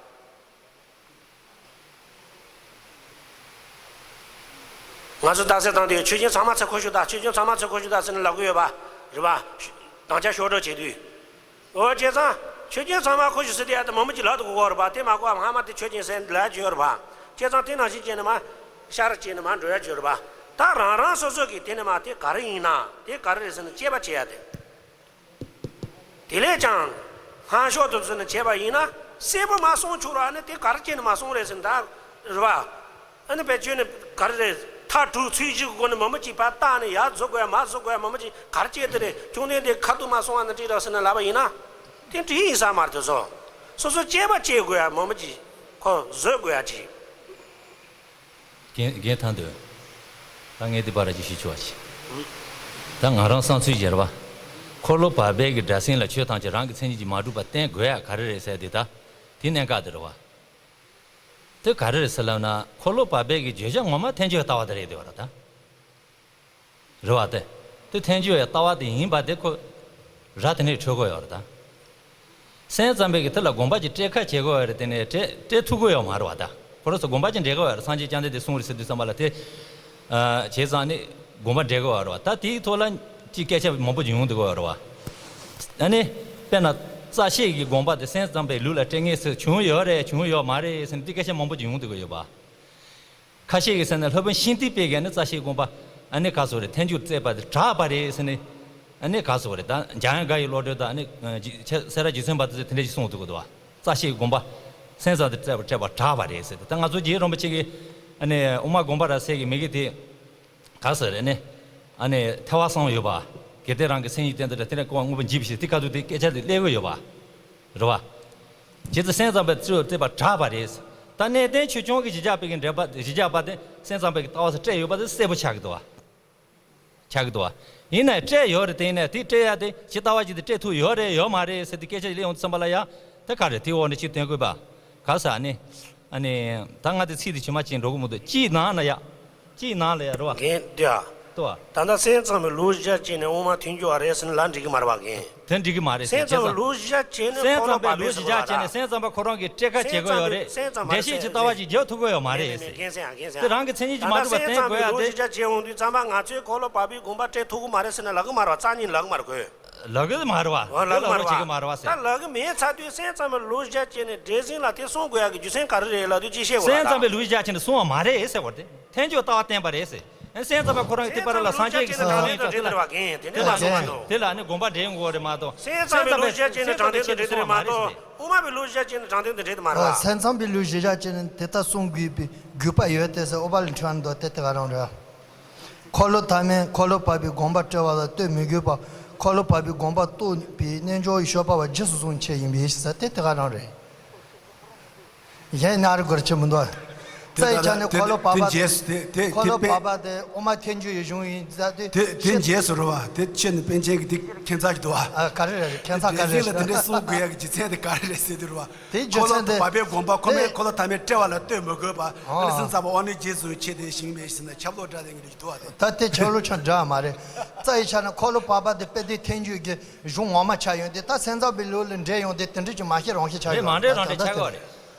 ང་ཚོ་རྟགས་གསལ་བཏང་དུས་ཆོས་ཅན་ཚང་མ་ཚེ་ཁོ་ཤུ་ད་ཆོས་ཅན་ཚང་མ་ཚེ་ཁོ་ཤུ་ད་ཟེར་ནས་ལབ་གི་ཡོད་པ་རེད་པ། དམ་བཅའ་ཤོར་འགྲོ་བྱེད་དུས། འོ་བྱས་ཙང་ཆོས་ཅན་ཚང་མ་ཁོ་ཤུ་ཟེར་དུས་ཡ་དེ་མོ་མོ་ཅིག་ལབ་འདུག་གོ་རེད་པ། དེ་མ་གོ་བ་སྔ་མ་དེ་ཆོས་ཅན་ཟེར་ལབ་ཡ་ཅིག་ཡོད་རེད་པ། བྱས་ཙང་དེ་ནང་བཞིན་བྱས་ནས་མར་ཤར་བྱས་ནས་མར་འགྲོ་ཡ་ཅིག་ཡོད་རེད་པ། ད་རང་རང་སོ་སོ་གིས་དེ་ནས་མར་དེ་ག་རེ་ཡིན་ན་དེ་ག་རེ་རེད་ཟེར་ནས་དཔྱད་པ་བྱེད་ཡ་དེ། དེ་ལས་ཀྱང་སྔ་ཕྱོགས་དུ་འཛིན་ནས་བྱས་པ་ཡིན་ན་གསལ་པོ་མ་སོང་ཆོག་ར། ཨ་ནི་དེ་ག་རེ་བྱས་ནས་མ་སོང་རེད་ཟེར་ན་ད་རེད་པ། ཨ་ནི་བེད་སྤྱོད་ནི་ག་རེ་རེད། མཐའ་དྲུག་ཚུལ་བཞི་གི་སྒོ་ནས་མང་པོ་ཅིག་ཕར་བཏགས་ནས་ཡར་བཟོ་དགོས་ཡ་མར་བཟོ་དགོས་ཡ་མང་པོ་ཅིག་ག་རེ་བྱས་དེ་རེད། བཅོམ་ལྡན་འདས་ཁ་ཐུག་མ་སོང་བ་ན་འགྲིག་ར་ཟེར་ན་ལབ་པ་ཡིན་ན་དེ་འགྲིག་ཡིན་ས་མ་རེད། དེ་ཚོ་སོ་སོ་དཔྱད་པ་བྱེད་དགོས་ཡ་མང་པོ་ཅིག་ཁོ་བཟོ་དགོས་ཡ་ཅིག་རྒན་རྒན་ཐང་འདོད། ད་ངས་འདི་པར་ཅིག་ཞུ་ཆོག་ཅིག་ད་ང་རང་བསམ་ཚུལ་བརྗེ་ར་བ། འཁོར་ལོ་བར་པའི་གི་སྒྲ་སེམས་ལ་ཆོས་ཐམས་ཅད་རང་གི་མཚན་ཉིད་ཀྱིས་མ་གྲུབ་པ་བསྟན་དགོས་ཡ་ག་རེ་རེད་ཟེར་དེ་ད། དེ་གནད་འགག་དེ་རེད་བ། དེ་ག་རེ་རེད་ཟེར་ལབ་ན་འཁོར་ལོ་བར་པའི་གི་བརྗོད་བྱ་ངོ་མ་ཐལ་འགྱུར་ལྟ་བ་དེ་རེད་དེ་བ་ར་ད། རེད་བ་དེ། དེ་ཐལ་འགྱུར་ཡ་ལྟ་བ་དེ་ཡིན་པ་དེ་ཁོ། ར་དེ་ནས་འཕྲོད་དགོས་ཡོད་རེད་ད། སེམས་ཙམ་པའི་གི་དེ་ལ་དགོངས་པ་ཅིག་སྤྲད་ཁ་བྱེད་དགོས་ཡོད་རེད། དེ་ནས་སྤྲད་སྤྲད་ཐུབ་ཀྱི་ཡོད་མ་རེད་བ་ད། ཁོ་རང་ཚོ་དགོངས་པ་ཅིག་འགྲེལ་དགོས་ཡོད་རེད། སངས་རྒྱས་བཅོམ་ལྡན་འདས་གསུངས་རེད་ཟེར་དུས་ཙམ་པ་ལ་དེ། བྱས་ཙང་ནི་དགོངས་པ་འགྲེལ་དགོས་ཡོད་རེད་བ། ད་དེའི་ཐོག་ལ་ཅིག་སྐད་ཆ་མང་པོ་ཅིག་ཡོང་བསྡད་ཀྱི་ཡོད་རེད་བ། ཨ་ནི། དཔེར་ན། རྩ་ཤེས་ཀྱི་དགོངས་པ་དེ་སེམས་ཙམ་པའི་ལུགས་ལ་སྤྲད་ངེས་སུ་བྱུང་ཡོད་རེད་བྱུང་ཡོད་མ་རེད་ཟེར་ནས་དེ་སྐད་ཆ་མང་པོ་ཅིག་ཡོང་བསྡད་ཀྱི་ཡོད་པ། ཁ་ཤས་ཀྱིས་ཟེར་ན་སློབ་དཔོན་ཤིང་རྟའི་དཔལ་གྱིས་ནི་རྩ་ཤེའི་དགོངས་པ་ཨ་ནི་ག་ཟེར་རེད། ཐལ་འགྱུར་བརྩད་པ་དེ་དྲག་པ་རེད་ཟེར་ནས་ཨ་ནི་ག་ཟེར་རེད། ད་འཇམ་དབྱངས་དགའ་བའི་བློ་གྲོས་དང་ཨ་ནི་སེ་ར་རྗེ་བཙུན་པ་དེ་ཚོས་དེ་འདྲ་ཞིག་གསུངས་འདུག་གི་འདུག་བ། རྩ་ཤེས་དགོངས་པ་སེམས་ཙམ་དུ་བཀྲལ་བ་བཀྲལ་བ་དྲག་པ་རེད་ཟེར་ཏེ། ད་ང་ཚོ་རྗེ་རིན་པོ་ཆེ་གིས་ཨ་ནི་དབུ་མ་དགོངས་པ་རབ་གསལ་གྱི་མི་གི་དེ་ག་ཟེར་རེད་ནི། ཨ་ནི་ཐེག་པ་གསུམ་ཡོད་པ། དགེ་ལྡན་རང་གི་མཚན་ཉིད་བསྟན་ཏེ་དེ་ནས་ཀོ་བ་དངོས་པོ་འཇིག་པའི་ཕྱིར་དེ་ག་དུས་དེ་སྐད་ཆ་དེ་སླེབས་ཀྱི་ཡོད་པ་རེད་བ། བྱས་ཙང་སེམས་ཙམ་པའི་རྩོད་བརྩེགས་པ་དྲག་པ་རེད། ད་གནས་བརྟན་ཆོས་སྐྱོང་གི་གཞི་བཅག་པའི་གི་འགྲེལ་པ་གཞི་བཅག་པ་དེ་སེམས་ཙམ་པའི་གི་ལྟ་བ་སུ་བཀྲལ་ཡོད་པ་དེ་གསལ་པོ་ཆགས་ཀྱི་འདུག་བ། ཆགས་ཀྱི་འདུག་བ། ཡིན་ནའི་བཀྲལ་ཡོད་རེད། དེ་ཡིན་ནའི་དེ་བཀྲལ་ཡ་དེ་ཇི་ལྟ་བ་ཅིག་དེ་བཀྲལ་ཐུབ་ཡོད་རེད་ཡོད་མ་རེད་ཟེར་དེ་སྐད་ཆ་ཞིག་སླེབས་ཡོང་དུས་ཙམ་པ་ལ་ཡ། དེ་ག་རེད། དེའི་འོག་ནས་ཅིག་སྟོན་དགོས་པ། ག་ཟེར་ཨ་ནི། ཨ་ནི། ད་ང་དེ་ཚིག་དེ་ཇི་མ་ཇི་བཞིན་འགྲོ་གི་མི་འདུག་གཅིག་ནང་ལ་ཡ། གཅིག་ནང་ལ་ཡ་རེད་བ། རྒན་དེ་ཨ། ལྟོས་ཨ། ད་ལྟ་སེམས་ཙམ་པའི་ལུགས་གཞི་བྱས་ནས་དབུ་མ་ཐལ་འགྱུར་བ་རེད་ཟེར་ན་ལབ་འགྲིག་གི་མ་རེད་བ་རྒན། དེ་འགྲིག་གི་མ་རེད་ཟེར། སེམས་ཙམ་པའི་ལུགས་གཞི་བྱས་ནས་སེམས་འཁོར་ལོ་ཙམ་པའི་བར་པའི་ལུགས་གཞི་ཟེར་བ་བྱས་ནས་ལ། སེམས་ཙམ་པ་ཁོ་རང་གིས་བཀྲལ་ཁ་བྱེད་ཀྱི་ཡོད་རེད། སེམས་ཙམ་པ་འགྲེལ་བཤད་ཅིག་ལྟ་བ་ཅིག་རྒྱག་ཐུབ་ཀྱི་ཡོད་མ་རེད་ཟེར། རྒན་སེང་ཨ་རྒན་སེང་། དེ་རང་གི་མཚན་ཉིད་ཀྱིས་མ་གྲུབ་པ་བསྟན་དགོས་ཡ་དེ། ད་ལྟ་སེམས་ཙམ་པའི་ལུགས་གཞི་བྱས་འོང་དུས་ཙམ་པ་ང་ཚོས་འཁོར་ལོ་བར་པའི་དགོངས་པ་བཀྲལ་ཐུབ་ཀྱི་མ་རེད་ཟེར་ན་ལབ་ཀྱི་མ་རེད་བ། རྩ་ཉིད་ལབ་ཀྱི་མ་རེད་བ། ལབ་ཀྱི་མ་རེད་བ། ལབ་ཀྱི་མ་རེད་བ། ད་ལབ་ཀྱི་མེད་ཚར་དུས་སེམས་ཙམ་པའི་ལུགས་གཞི་བྱས་ནས་འགྲེལ་ཟིན་ལ་དེ་གསུང་དགོས་ཡ་གི་རྒྱུ་མཚན་ག་རེ་རེད་ལབ་དུས་ཅི་བཤད་དགོས་རེད་ད། སེམས་ཙམ་པའི་ལུགས་གཞི་བྱས་ནས་གསུང་བ་མ་རེད་ཟེར་བ་རེད་དེ། ཐལ་འགྱུར་ལྟ་བ་བསྟན་པ་རེད་ཟེར། སེམས་ཙམ་པ་ཁོ་རང་གིས་དེ་པར་ལ་སངས་རྒྱས་ཀྱི་སེམས་ཙམ་པའི་ལུགས་གཞི་བྱས་ནས་དྲང་བདེན་དང་འབྲེལ་ལ་བ་རྒན་དེ་འདྲ་མ་གསུངས་པ་འདུག་དེ་ལ་ནི་དགོངས་པ་འགྲེལ་དགོས་རེད་མ་གཏོགས། སེམས་ཙམ་པའི་ལུགས་གཞི་བྱས་ནས་དྲང་བདེན་དང་འབྲེལ་དེ་རེད་མ་གཏོགས། དབུ་མ་པའི་ལུགས་གཞི་བྱས་ནས་དྲང་བདེན་དང་འབྲེལ་དེ་མ་རེད་བ། སེམས་ཙམ་པའི་ལུགས་གཞི་བྱས་ནས་དེ་ལྟར་གསུང་དགོས་པའི་དགོས་པ་ཡོད་དེ་ཟེར་ཨོ་པ་ལི་ཁྲོན་དུ་དེ་དེ་ག་རང་རེད། འཁོར་ལོ་ཐ་མས་འཁོར་ལོ་བར་པའི་དགོངས་པ་བཀྲལ་བ་ལ་ལྟོས་མི་དགོས་པར་འཁོར་ལོ་བར་པའི་དགོངས་པ་རྟོགས་པའི་རྣལ་འབྱོར་གྱི་སྤྱོད་པ་བ་རྗེས་སུ་བཟུང་བྱས་ཡིན་པས་ཟེར་དེ་དེ་ག་རང་རེད། གཞན་ན་རེ་གོ་རེ་ཆེ་མི་འདུག་དེ་རྩ་ཡི་ཆ་ནས་འཁོར་ལོ་བར་པ་དེ་དེ་རྗེས་སུ་དེ་དེ་འཁོར་ལོ་དེ་བར་པ་དེ་དབུ་མ་ཐལ་འགྱུར་ཡི་གཞུང་ཡིན་ཟེར་དེ་དེ་དེ་རྗེས་སུ་རེད་བ། དེ་ཁྱེད་ནི་པཎ་ཆེན་གྱི་དེ་ཁྱད་མཚར་གྱི་འདུག་བ། ཨ་ག་རེ་རེད་ཁྱད་མཚར་ག་རེ་རེད། དེ་འདྲ་གསུང་དགོས་ཡ་གི་རྒྱུ་མཚན་དེ་ག་རེ་རེད་ཟེར་དུས་རེད་བ། དེའི་རྒྱུ་འཁོར་ལོ་མཚན་དེ་བར་པའི་དགོངས་པ་ཁོ་མོས་དེ་འཁོར་ལོ་ཐ་མས་བཀྲལ་བ་ལ་ལྟོས་མི་དགོས་པ་ཨ་ནི་སེམས་ཙམ་པ་དབང་རྣོན་རྗེས་སུ་བྱས་ཏེ་ཞིང་མེད་ཟེར་ན་ཁྱབ་ལོག་འདྲ་དེ་འདྲ་འདུག་བ། དེ་ད་དེ་ཁྱབ་ལོག་ཆ་འདྲ་མ་རེད། རྩ་ཡི་ཆ་ནས་འཁོར་ལོ་བར་པ་དེ་དཔེ་དེ་ཐལ་འགྱུར་གྱི་གཞུང་ངོ་མ་ཆགས་ཡོང་དུས་ད་སེམས་ཙམ་པའི་ལུགས་ལ་འགྲེལ་ཡོང་དུས་དེ་འདྲ་ཅིག་མ་བཤད་རང་བཤད་ཆགས་ཡོད་རེད། མ་རེད་རང་འགྲེལ་ཆགས་ཀྱི་ཡོད་རེད།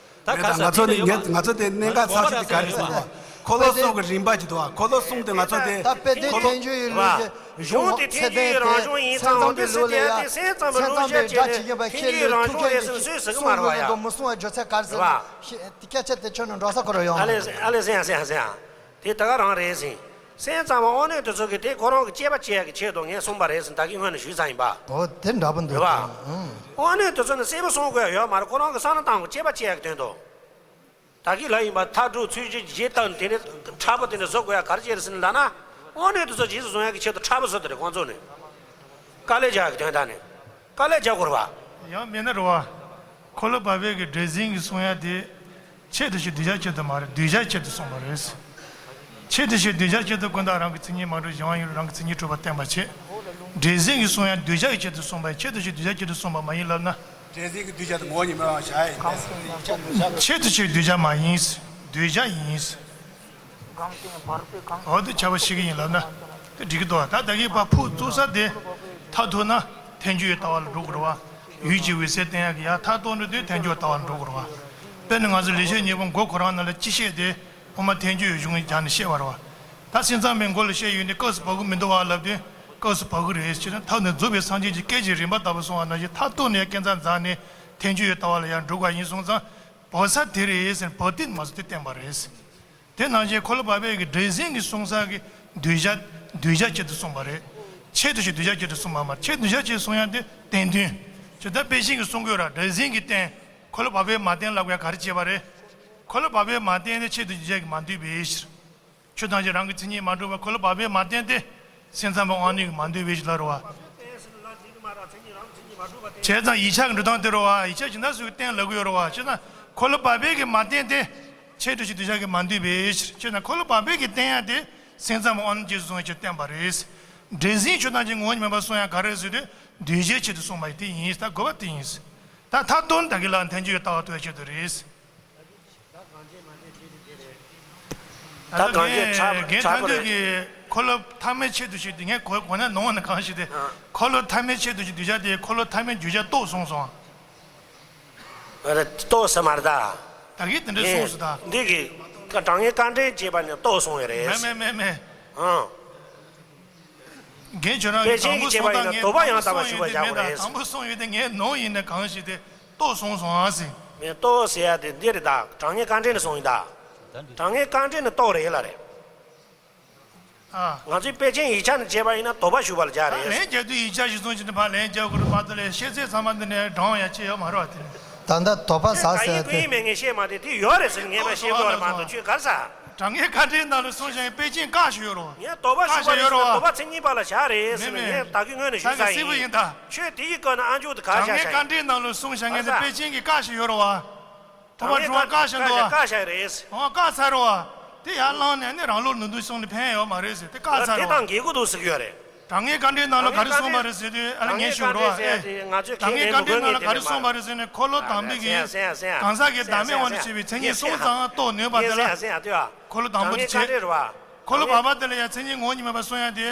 ད་ག་ས་དེ་འདྲ་ཡོད་མ་རེད། ང་ཚོ་དེ་གནད་འགག་ཚ་ཤོས་དེ་ག་རེ་ཟེར་ན་འཁོར་ལོ་གསུམ་གྱི་རིམ་པ་ཅིག་འདུག་བ། འཁོར་ལོ་གསུམ་དེ་ང་ཚོ་དེ་ད་དཔེ་དེ་ཐལ་འགྱུར་ཡི་ལུགས་ཀྱི་གཞུང་དེ་ཚད་ལྡན་དེ་སེམས་ཙམ་པའི་ལུགས་ལ་ཡ་སེམས་ཙམ་པའི་སྒྲ་ཇི་བཞིན་པ་ཁས་ལེན་ཐུགས་ཁས་ཀྱི་གསུང་ལུགས་ལ་འདུག་མི་གསུང་བ་བརྗོད་ཚད་ག་རེ་ཟེར་ན་སྐད་ཆ་དེ་ཁྱོད་ནི་འགྲོ་ས་ཁོ་ར་ཡོང་། ཨ་ལེ་ཨ་ལེ་ཟེར་ཡང་ཟེར་ཡང་ཟེར་ཡང་། དེ་ད་ག་རང་རེད་ཟིན། སེམས་ཙམ་པ་དབང་རྣོན་དེ་ཚོ་གིས་དེ་ཁོ་རང་གི་དཔྱད་པ་བྱེད་ཡག་གི་ཆེད་དུ་ངས་གསུངས་པ་རེད་ཟིན་ད་གིན་སྔོན་ནས་ཞུས་ཚར་ཡིན་པ། འོ་དེ་འདྲ་པོ་འདུག་རེད་པ། ཨང་། དབང་རྣོན་དེ་ཚོ་ནི་གསལ་པོ་གསུང་དགོས་ཡ་ཡོད་མ་རེད། ཁོ་རང་གི་བསམ་བློ་བཏང་དགོས་དཔྱད་པ་བྱེད་ཡག་གི་དོན་དུ། ད་གིན་ལབ་ཡིན་པ་མཐའ་དྲུག་ཚུལ་བཞི་རྗེས་བཏང་དེ་ནས་ཕྲ་པོ་དེ་འདྲ་བཟོ་དགོས་ཡ་ག་རེ་བྱས་རེད་ཟིན་ལབ་ན། དབང་རྣོན་དེ་ཚོ་རྗེས་སུ་བཟུང་ཡག་གི་ཆེད་དུ་ཕྲ་པོ་བཟོ་དེ་རེད་ཁོང་ཚོ་ནི། དཀའ་ལས་རྒྱག་ཡག་གི་དོན་དག་ནི། དཀའ་ལས་རྒྱག་དགོས་རེད་པ། ཡང་མིན་ན་རེད་བ། འཁོར་ལོ་བར་པའི་གི་སྒྲས་ཟིན་གྱི་གསུང་ཡ་དེ། ཆེད་དུ་བྱས་གདུལ་བྱ་ཆེད་དུ་མ་རེད། གདུལ་བྱ་ཆེད་དུ་གསུངས་པ་རེད། ཆེད་དུ་བྱས་གདུལ་བྱ་ཆེད་དུ་ཀུན་བརྟགས་རང་གི་མཚན་ཉིད་མ་གྲུབ་གཞན་དབང་ཡིན་རུང་རང་གི་མཚན་ཉིད་གྲུབ་པ་བསྟན་པ་བྱེད། སྒྲས་ཟིན་གྱི་གསུང་ཡ་གདུལ་བྱ་གི་ཆེད་དུ་གསུངས་པ་ཡིན། ཆེད་དུ་བྱས་གདུལ་བྱ་ཆེད་དུ་གསུངས་པ་མ་ཡིན་ལབ་ན། སྒྲས་ཟིན་གྱི་གདུལ་བྱ་དེ་ངོ་བོ་ཉིད་མེད་པ་བྱ་ཡིན། ཆེད་དུ་བྱས་གདུལ་བྱ་མ་ཡིན། གདུལ་བྱ་ཡིན། འོ་དེ་ཁྱབ་པ་ཤེས་ཀྱི་ཡིན་ལབ་ན། དེ་འགྲིག་གི་འདུག་ད་ད་གིན་ཕར་ཕུག་བཙུགས་ས་དེ། མཐར་ཐུག་ན་ཐལ་འགྱུར་ཡི་ལྟ་བ་ལ་འགྲོ་དགོས་རེད་བ། ཡུལ་གྱི་འོད་གསལ་བསྟན་ཡག་གི་ཡ་མཐར་ཐུག་འགྲོ་དུས་ཐལ་འགྱུར་ལྟ་བ་ལ་འགྲོ་དགོས་རེད་བ། དཔེར་ན་ང་ཚོ་ལེགས་བཤད་སྙིང་པོ་མགོ་ཁོ་རང་ནང་ལ་སྤྱི་བཤད་དེ། དབུ་མ་ཐལ་འགྱུར་ཡི་གཞུང་སྦྱར་ནས་བཤད་པ་རེད་བ། ད་སེམས་ཙམ་པའི་མགོ་ལ་བཤད་ཡོད་ནི་སྐབས་སུ་བབ་གི་མི་འདུག་བ་ལབ་དུས་སྐབས་སུ་བབ་གི་རེད་ཅེ་ན། ཐབས་ནི་རྫོགས་པའི་སངས་རྒྱས་ཀྱི་སྐད་ཀྱི་རིམ་པ་ལྟ་བུ་གསུངས་པ་ནང་བཞིན་མཐར་ཐུག་ནས་སྐས་འཛེགས་འཛེགས་ནས་ཐལ་འགྱུར་ཡི་ལྟ་བ་ལ་ཡང་འགྲོ་དགོས་ཡིན་སོང་ཙང་། བབ་ས་དེ་རེད་ཟེར་ནས་བབ་སྟེ་མ་བཟོ་དེ་བསྟན་པ་རེད། དེ་ནང་བཞིན་འཁོར་ལོ་བར་པའི་གི་སྒྲས་ཟིན་གྱི་གསུང་ས་གི་གདུལ་བྱ་གདུལ་བྱ་ཆེད་དུ་གསུངས་པ་རེད། ཆེད་དུ་བྱས་གདུལ་བྱ་ཆེད་དུ་གསུངས་པ་མ་རེད། ཆེད་གདུལ་བྱ་ཆེད་གསུང་ཡ་དེ་བསྟན་དོན། ཇི་ལྟར་དཔེ་ཅན་གྱི་གསུང་དགོས་ར་སྒྲས་ཟིན་གྱི་བསྟན། འཁོར་ལོ་བར་པས་མ་བསྟན་ལབ་དགོས་ཡ་ག་རེ་བྱས་པ་རེད། འཁོར་ལོ་བར་པས་མ་བསྟན་ཏེ་ཆེད་དུ་གདུལ་བྱ་གིས་མ་འདུས་པའི་ཕྱིར། ཆོས་ཐམས་ཅད་རང་གི་མཚན་ཉིད་མ་གྲུབ་པ་འཁོར་ལོ་བར་པས་མ་བསྟན་ཏེ། སེམས་ཙམ་པ་དབང་རྣོན་གྱིས་མ་འདུས་པའི་ཕྱིར་ལ་རེད་བ། བྱས་ཙང་ཡིག་ཆ་གི་འགྲོ་སྟངས་དེ་རེད་བ། ཡིག་ཆ་ཇི་འདྲ་སུ་གིས་བསྟན་ལབ་གི་ཡོད་རེད་བ། བྱས་ཙང་འཁོར་ལོ་བར་པས་ཀྱིས་མ་བསྟན་ཏེ། ཆེད་དུ་བྱས་གདུལ་བྱ་གིས་མ་འདུས་པའི་ཕྱིར། བྱས་ཙང་འཁོར་ལོ་བར་པས་ཀྱིས་བསྟན་ཡ་དེ། སེམས་ཙམ་པ་དབང་རྣོན་རྗེས་སུ་བཟུང་བའི་ཕྱིར་བསྟན་པ་རེད། སྒྲས་ཟིན་ཆོས་ཐམས་ཅད་ངོ་བོ་ཉིད་མིན་པར་གསུང་ཡ་ག་རེ་ཟེར་དུས། གདུལ་བྱའི་ཆེད་དུ་གསུངས་པ་ཡིན་དེ་ཡིན། ད་དགོས་པ་དེ་ཡིན། ད་མཐར་ཐུག་ད་གིན་ལ་ཐལ་འགྱུར་ཡི་ལྟ་བ་རྟོགས་ཡ་ཆེད་དུ་རེད། ད་ད་གང་ཅི་ངས་ཕྲ་རྒན་ཕྲ་ཐང་པོ་དུས་རེད། ཀྱི་འཁོར་ལོ་ཐ་མའི་ཆེད་དུ་ཞིག་དེ་ངས་གོ་གོ་ན་ནོར་ནི་གང་ཞིག་དེ། ཨ། འཁོར་ལོ་ཐ་མའི་ཆེད་དུ་ཞིག་གདུལ་བྱ་དེ་འཁོར་ལོ་ཐ་མའི་གདུལ་བྱ་རྟོགས་སོང་སོང་། རེད་རྟོགས་ས་མ་རེད་ད། ད་གིན་དེ་འདྲ་གསུངས་སོང་ད། འདི་གི་དྲང་ངེས་དཀའ་འདྲེན་བྱས་པ་ནི་རྟོགས་སོང་བས་རེད། མེད་མེད་མེད་མེད། ཨང་། རྒན་ཁྱོད་རང་གིས་དང་པོ་གསུངས་དང་ངས་དང་པོ་གསུངས་ཡོད་དེ་མེད་ད། དང་པོ་གསུངས་ཡོད་དེ་ངས་ནོར་ཡིན་ན་གང་ཞིག་དེ་རྟོགས་སོང་སོང་ཨ་ཟེར། ངས་རྟོགས་ཟེར་ཡ་དེ་འདི་རེད་ད། དྲང་ངེས་དཀའ་འདྲེན་ནས་གསུངས་ཡིན་ད། དྲང་ངེས་དཀའ་འདྲེན་ནས་རྟོགས་རེད་ལ་རེད། ཨ། ང་ཚོའི་དཔེ་ཅན་ཡིག་ཆ་ནས་བྱས་པ་ཡིན་ན་དོགས་པ་ཞུགས་པ་ལ་བྱ་རེད། ལན་རྒྱག་དུས་ཡིག་ཆ་གཞིར་བཟུང་བྱས་ནས་ཕར་ལན་རྒྱག་དགོས་རེད་མ་གཏོགས་ལས་བཤད་ཚད་ཚང་མ་འདི་ནས་དྲང་ཡ་ཅི་ཡོད་མ་རེད་བ་དེ། ད་ལྟ་དོགས་པ་ཟ་ཟེར་ཏེ། ཡིན་མེད་ངས་བཤད་མ་དེ་དེ་ཡོད་རེད་ཟེར་ངས་མ་བཤད་དགོས་རེད་མ་གཏོགས་ཁྱོད་ག་རེ་ཟ། དྲང་ངེས་བཀའ་འདྲིའི་ནང་ལ་གསུངས་བཞག་པའི་དཔེ་ཅན་བཀག་ཞིག་ཡོད་རོ། ངས་དོགས་པ་ཞུ་བ་རེད་ཟེར་དོགས་པ་མཚན་ཉིད་པ་ལ་བཞག་རེད་ཟེར་ནས་ངས་ད་གི་སྔོན་ནས་ཞུས་ཚར་ཡིན། ཁྱོད་དེ་ཡི་སྐོར་ནས་ཨ་མཆོག་དེ་ག་བཞག་བཞག་ཡིན། དྲང་ངེས་བཀའ་འདྲིའི་ནང་ལ་གསུངས་བཞག་ངས་དེ་དཔེ་ཅན་གྱི་བཀག་ཞིག་ཡོད་རོ་བ། དོགས་པ་ཞུ་བ་བཀག་བཞག་འདུག་བ། བཀག་བཞག་རེད། འོ་བཀག་ཚར་རོ་བ། དེ་ཡར་བླངས་ནས་ནི་རང་ལུགས་ནོར་འདུག་གསུངས་ནས་ཕན་ཡོད་མ་རེད་ཟེར་དེ་བཀག་ཚར་རོ་བ། དེ་དང་འགལ་གྱི་འདུག་ཟེར་གྱི་ཡོད་རེད། དྲང་ངེས་བཀའ་འདྲིའི་ནང་ལ་ག་རེ་གསུངས་པ་རེད་ཟེར་དུས་ཨ་ནི་ངས་ཞུ་རོགས་ཨེ། དྲང་ངེས་བཀའ་འདྲིའི་ནང་ལ་ག་རེ་གསུངས་པ་རེད་ཟེར་ནས་འཁོར་ལོ་དང་པོའི་གི་གང་ཟག་གི་བདག་མེད་དབང་དུ་བྱས་པའི་མཚན་ཉིད་གསུམ་ཙམ་རྟོགས་ནུས་པ་དེ་ལ་འཁོར་ལོ་དང་པོ་དེ་བྱེད། འཁོར་ལོ་བར་པ་དེ་ལ་ཡང་མཚན་ཉིད་ངོ་བོ་ཉིད་མེད་པ་གསུང་ཡ་དེ་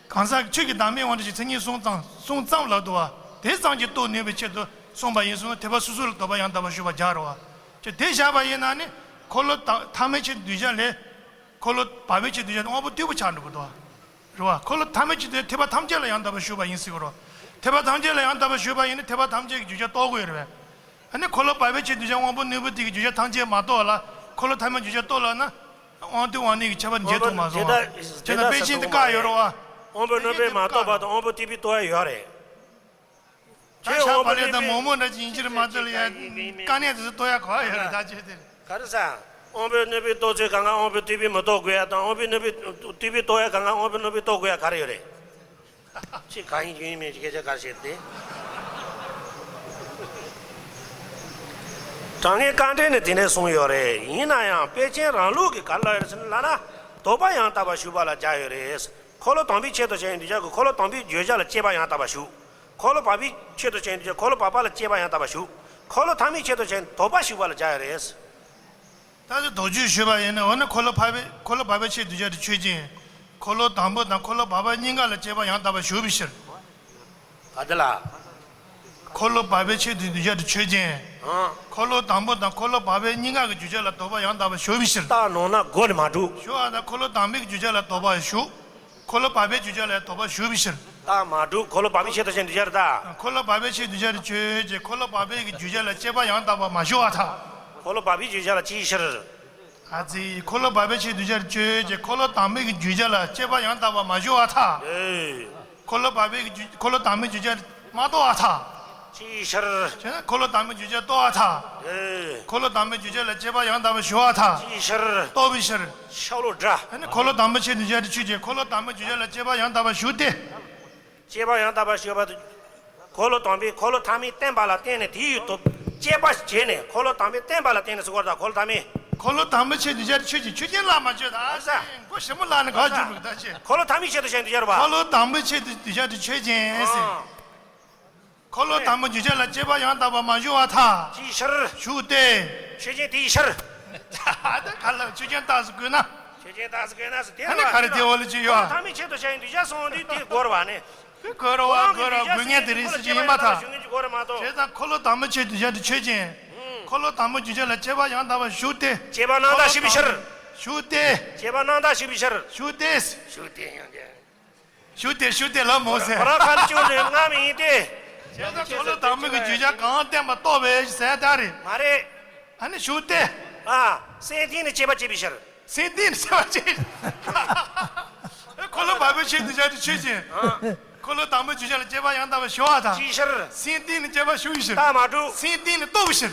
གང་ཟག་ཆོས་ཀྱི་བདག་མེད་དབང་དུ་བྱས་མཚན་ཉིད་གསུམ་ཙམ་གསུམ་ཙམ་ལ་འདུ་བ་དེ་ཙམ་གྱིས་རྟོགས་ནུས་པའི་ཆེད་དུ་གསུངས་པ་ཡིན་གསུངས་ན་ཐེག་པ་སོ་སོ་ལ་དོགས་པ་ཡང་དག་པར་ཞུགས་པར་སྦྱར་རོ་བ། ཅེས་དེ་བཞག་པ་ཡིན་ན་ནི་འཁོར་ལོ་དང་ཐ་མའི་ཆོས་གདུལ་བྱ་ལས། འཁོར་ལོ་བར་པའི་ཆོས་གདུལ་བྱ་དེ་དབང་པོ་རྟུལ་པོ་ཆགས་འགྲོ་གི་འདུག་རེད་བ། འཁོར་ལོ་ཐ་མའི་ཆོས་དེ་ཐེག་པ་ཐམས་ཅད་ལ་ཡང་དག་པར་ཞུགས་པ་ཡིན་ཟེར་གི་རོ། ཐེག་པ་ཐམས་ཅད་ལ་ཡང་དག་པར་ཞུགས་པ་ཡིན་ན་ཐེག་པ་ཐམས་ཅད་ཀྱི་རྒྱུ་ཆ་རྟོགས་དགོས་རེད་བས། ཨ་ནི་འཁོར་ལོ་བར་པའི་ཆོས་གདུལ་བྱ་དབང་པོ་རྣོན་པོ་དེ་གི་རྒྱུ་ཆ་ཐམས་ཅད་མ་རྟོགས་ལ་འཁོར་ལོ་ཐ་མའི་རྒྱུ་ཆ་རྟོགས་ལ་ན། དབང་རྟུལ་དབང་རྣོན་གྱི་ཁྱད་པར་འབྱེད་ཐུབ་མ་སོང་བ། དེ་ན་དཔེ་ཅན་དེ་བཀག་ཡོད་རོ་བ། དབང་པོ་རྣོན་པོས་མ་རྟོགས་པ་དང་དབང་པོ་རྟུལ་པོས་རྟོགས་ཡ་ཡོད་རེད། ད་ཁྱོད་ཤ་བག་ལེབ་དང་མོག་མོག་འདྲ་ཅིག་ཡིན་གཅིག་མ་གཏོགས་ལ་ཡ་དཀའ་གནད་དེ་ཚོ་རྟོགས་ཡ་གོ་ཡ་ཡོད་རེད་ད་ཁྱོད་དེ། ག་རེ་ཟ། དབང་པོའི་རྣོན་པོས་རྟོགས་ཚུལ་གང་ག་དབང་པོའི་རྟུལ་པོས་མི་རྟོགས་དགོས་ཡ་དང་དབང་པོའི་རྣོན་པོས་རྟུལ་པོས་རྟོགས་ཡ་གང་ག་དབང་པོའི་རྣོན་པོས་རྟོགས་དགོས་ཡ་ག་རེ་ཡོད་རེད། ཅི་གང་ཡིན་རྒྱུ་ཡིན་མིན་གྱི་སྐད་ཆ་ག་རེ་བཤད་དེ། དྲང་ངེས་བཀའ་འགྲེལ་ནས་དེ་འདྲས་གསུངས་ཡོད་རེད། ཡིན་ན་ཡང་དཔེ་ཅན་རང་ལུགས་ཀྱིས་ག་རེ་ལབ་ཡོད་རེད་ཟེར་ན་ལབ་ན་དོགས་པ་ཡང་དག་པར་ཞུགས་པ་ལ་སྦྱར་ཡོད་རེད། འཁོར་ལོ་དང་པོའི་ཆེད་དུ་བྱས་ཡིན་དུས་ཀྱང་འཁོར་ལོ་དང་པོའི་བརྗོད་བྱ་ལ་དཔྱད་པ་ཡང་དག་པར་ཞུགས། འཁོར་ལོ་བར་པའི་ཆེད་དུ་བྱས་ཡིན་དུས་ཀྱང་འཁོར་ལོ་བར་པ་ལ་དཔྱད་པ་ཡང་དག་པར་ཞུགས། འཁོར་ལོ་ཐ་མའི་ཆེད་དུ་བྱས་ཡིན་དོགས་པ་ཞུགས་པ་ལ་སྦྱར་ཡོད་རེད། ད་དེ་དོགས་གཅོད་ཞུས་པ་ཡིན་ན་འོ་ན་འཁོར་ལོ་བར་པའི་འཁོར་ལོ་བར་པའི་ཆེད་དུ་སྦྱར་ཏེ་ཆོས་ཅན། འཁོར་ལོ་དང་པོ་དང་འཁོར་ལོ་བར་པ་གཉིས་ཀ་ལ་དཔྱད་པ་ཡང་དག་པར་ཞུགས་པའི་ཕྱིར། ག་དེ་ལ། འཁོར་ལོ་བར་པའི་ཆེད་དུ་གདུལ་བྱ་དེ་ཆོས་ཅན། ཨང་། འཁོར་ལོ་དང་པོ་དང་འཁོར་ལོ་བར་པའི་གཉིས་ཀ་གི་རྒྱུ་ཆ་ལ་དོགས་པ་ཡང་དག་པར་ཞུགས་པའི་ཕྱིར། རྟགས་ནོར་ན་མགོ་ནས་མ་འགྲོ། ཞུ་བ་དང་འཁོར་ལོ་དང་པོའི་རྒྱུ་ཆ་ལ་དོགས་པ་ཞུགས། འཁོར་ལོ་བར་པའི་རྒྱུ་ཆ་ལ་དོགས་པ་ཞུགས་པའི་ཕྱིར། རྟགས་མ་གྲུབ། འཁོར་ལོ་བར་པའི་ཆེད་དུ་བྱས་རྒྱུ་ཆ་རེད་ད། འཁོར་ལོ་བར་པའི་ཆེད་དུ་བྱས་རྒྱུ་ཆོས་ཅན། འཁོར་ལོ་བར་པའི་གི་རྒྱུ་ཆ་ལ་དཔྱད་པ་ཡང་དག་པར་མ་ཞུགས་པར་ཐལ། འཁོར་ལོ་བར་པའི་རྒྱུ་ཆ་ལ་ཅིའི་ཕྱིར། ཨ་ཙི། འཁོར་ལོ་བར་པའི་ཆེད་དུ་བྱས་རྒྱུ་ཆོས་ཅན། འཁོར་ལོ་དང་པོའི་གི་རྒྱུ་ཆ་ལ་དཔྱད་པ་ཡང་དག་པར་མ་ཞུགས་པར་ཐལ། ཨེ། འཁོར་ལོ་བར་པའི་གི་རྒྱུ་འཁོར་ལོ་དང་པོའི་རྒྱུ་ཆ་མ་རྟོགས་པར་ཐལ། ཅིའི་ཕྱིར། བྱས་ན་འཁོར་ལོ་དང་པོའི་རྒྱུ་ཆ་རྟོགས་པར་ཐལ། ཨེ། འཁོར་ལོ་དང་པོའི་རྒྱུ་ཆ་ལ་དཔྱད་པ་ཡང་དག་པར་ཞུགས་པར་ཐལ། ཅིའི་ཕྱིར། རྟོགས་པའི་ཕྱིར། ཤོ་ལོ་ཀ་ཨ་ནི་འཁོར་ལོ་དང་པོའི་ཆེད་དུ་བྱས་རྒྱུ་ཆོས་ཅན། འཁོར་ལོ་དང་པོའི་རྒྱུ་ཆ་ལ་དཔྱད་པ་ཡང་དག་པར་ཞུགས་ཏེ། དཔྱད་པ་ཡང་དག་པར་ཞུགས་པ་དང་། འཁོར་ལོ་དང་པོའི་འཁོར་ལོ་ཐ་མའི་བརྟེན་པ་ལ་བརྟེན་ནས་དེའི་དོ་དཔྱད་པ་བྱས་ནས་འཁོར་ལོ་དང་པོའི་བརྟེན་པ་ལ་བརྟེན་ནས་ཟེར་བ་དང་འཁོར་ལོ་ཐ་མའི། འཁོར་ལོ་དང་པོའི་ཆེད་དུ་བྱས་རྒྱུ་ཆོས་ཅན། ཆོས་ཅན་ལ་མ་བརྗོད་ད། ཨ་ས། མགོ་ཞིབ་མོ་བསླབས་ནས་ག་བརྗོད་འདུག་ད་ཅེ། འཁོར་ལོ་ཐ་མའི་ཆེད་དུ་བྱས་རྒྱུ་ཆ་རེད་པ། འཁོར་ལོ་དང་པོའི་ཆེད་དུ་བྱས་རྒྱུ་ཆོས་ཅན་ཟེར། ཨང་། འཁོར་ལོ་དང་པོའི་རྒྱུ་ཆ་ལ་དཔྱད་པ་ཡང་དག་པར་མ་ཞུགས་པར་ཐལ། ཅིའི་ཕྱིར། ཞུགས་ཏེ། ཆོས་ཅན་དེའི་ཕྱིར། ད་ག་ལ་ཆོས་ཅན་རྟགས་སུ་བཀོད་ན། ཆོས་ཅན་རྟགས་སུ་བཀོད་ན་ཟེར་དེ་ཨ་ནི་ག་རེ་དེ་འོ་ལ་ཅི་ཡོད། ཐ་མའི་ཆེད་དུ་བྱས་ཡིན་དུས་ཆ་སོང་དུས་དེ་དགོས་རེད་པ་ནི། དགོས་རེད་པ་དགོས་རེད་པ་དགོས་ངེས་དེ་རེད་ཟེར་གྱི་ཡིན་པར་ཐལ། ཞུགས་ངེས་ཀྱི་དགོས་རེད་མ་གཏོགས། བྱས་ཙང་འཁོར་ལོ་དང་པོའི་ཆེད་དུ་བྱས་རྒྱུ་ཆོས་ཅན། འཁོར་ལོ་དང་པོའི་རྒྱུ་ཆ་ལ་དཔྱད་པ་ཡང་དག་པར་ཞུགས་ཏེ། དཔྱད་པ་སྣང་དག་ཞུགས་པའི་ཕྱིར། ཞུགས་ཏེ། དཔྱད་པ་སྣང་དག་ཞུགས་པའི་ཕྱིར། ཞུགས་ཏེ། ཞུགས་ཏེ་ཡང་དེ། ཞུགས་ཏེ་ཞུགས་ཏེ་ལ་མོ་ཟེར། ཁོ་རང་ཁ་ལ་ཅུང་ཟད་སྔ་མ་ཡིན་ཏེ། བྱས་ཙང་འཁོར་ལོ་དང་པོ་གི་རྒྱུ་ཆ་གང་བསྟན་པ་རྟོགས་པའི་ཟེར་ད་རེད། མ་རེད། ཨ་ནི་ཞུགས་ཏེ། ཨ། སེམས་གཏིང་ནས་དཔྱད་པ་བྱེད་པའི་ཕྱིར། སེམས་གཏིང་ནས་དཔྱད་པ་བྱེད། འཁོར་ལོ་བར་པའི་ཆེད་དུ་བྱས་རྒྱུ་ཆོས་ཅན། ཨ། འཁོར་ལོ་དང་པོའི་རྒྱུ་ཆ་ལ་དཔྱད་པ་ཡང་དག་པར་ཞུགས་པར་ཐལ། ཅིའི་ཕྱིར། སེམས་གཏིང་ནས་དཔྱད་པ་ཞུགས་པའི་ཕྱིར། རྟགས་མ་གྲུབ། སེམས་གཏིང་ནས་རྟོགས་པའི་ཕྱིར།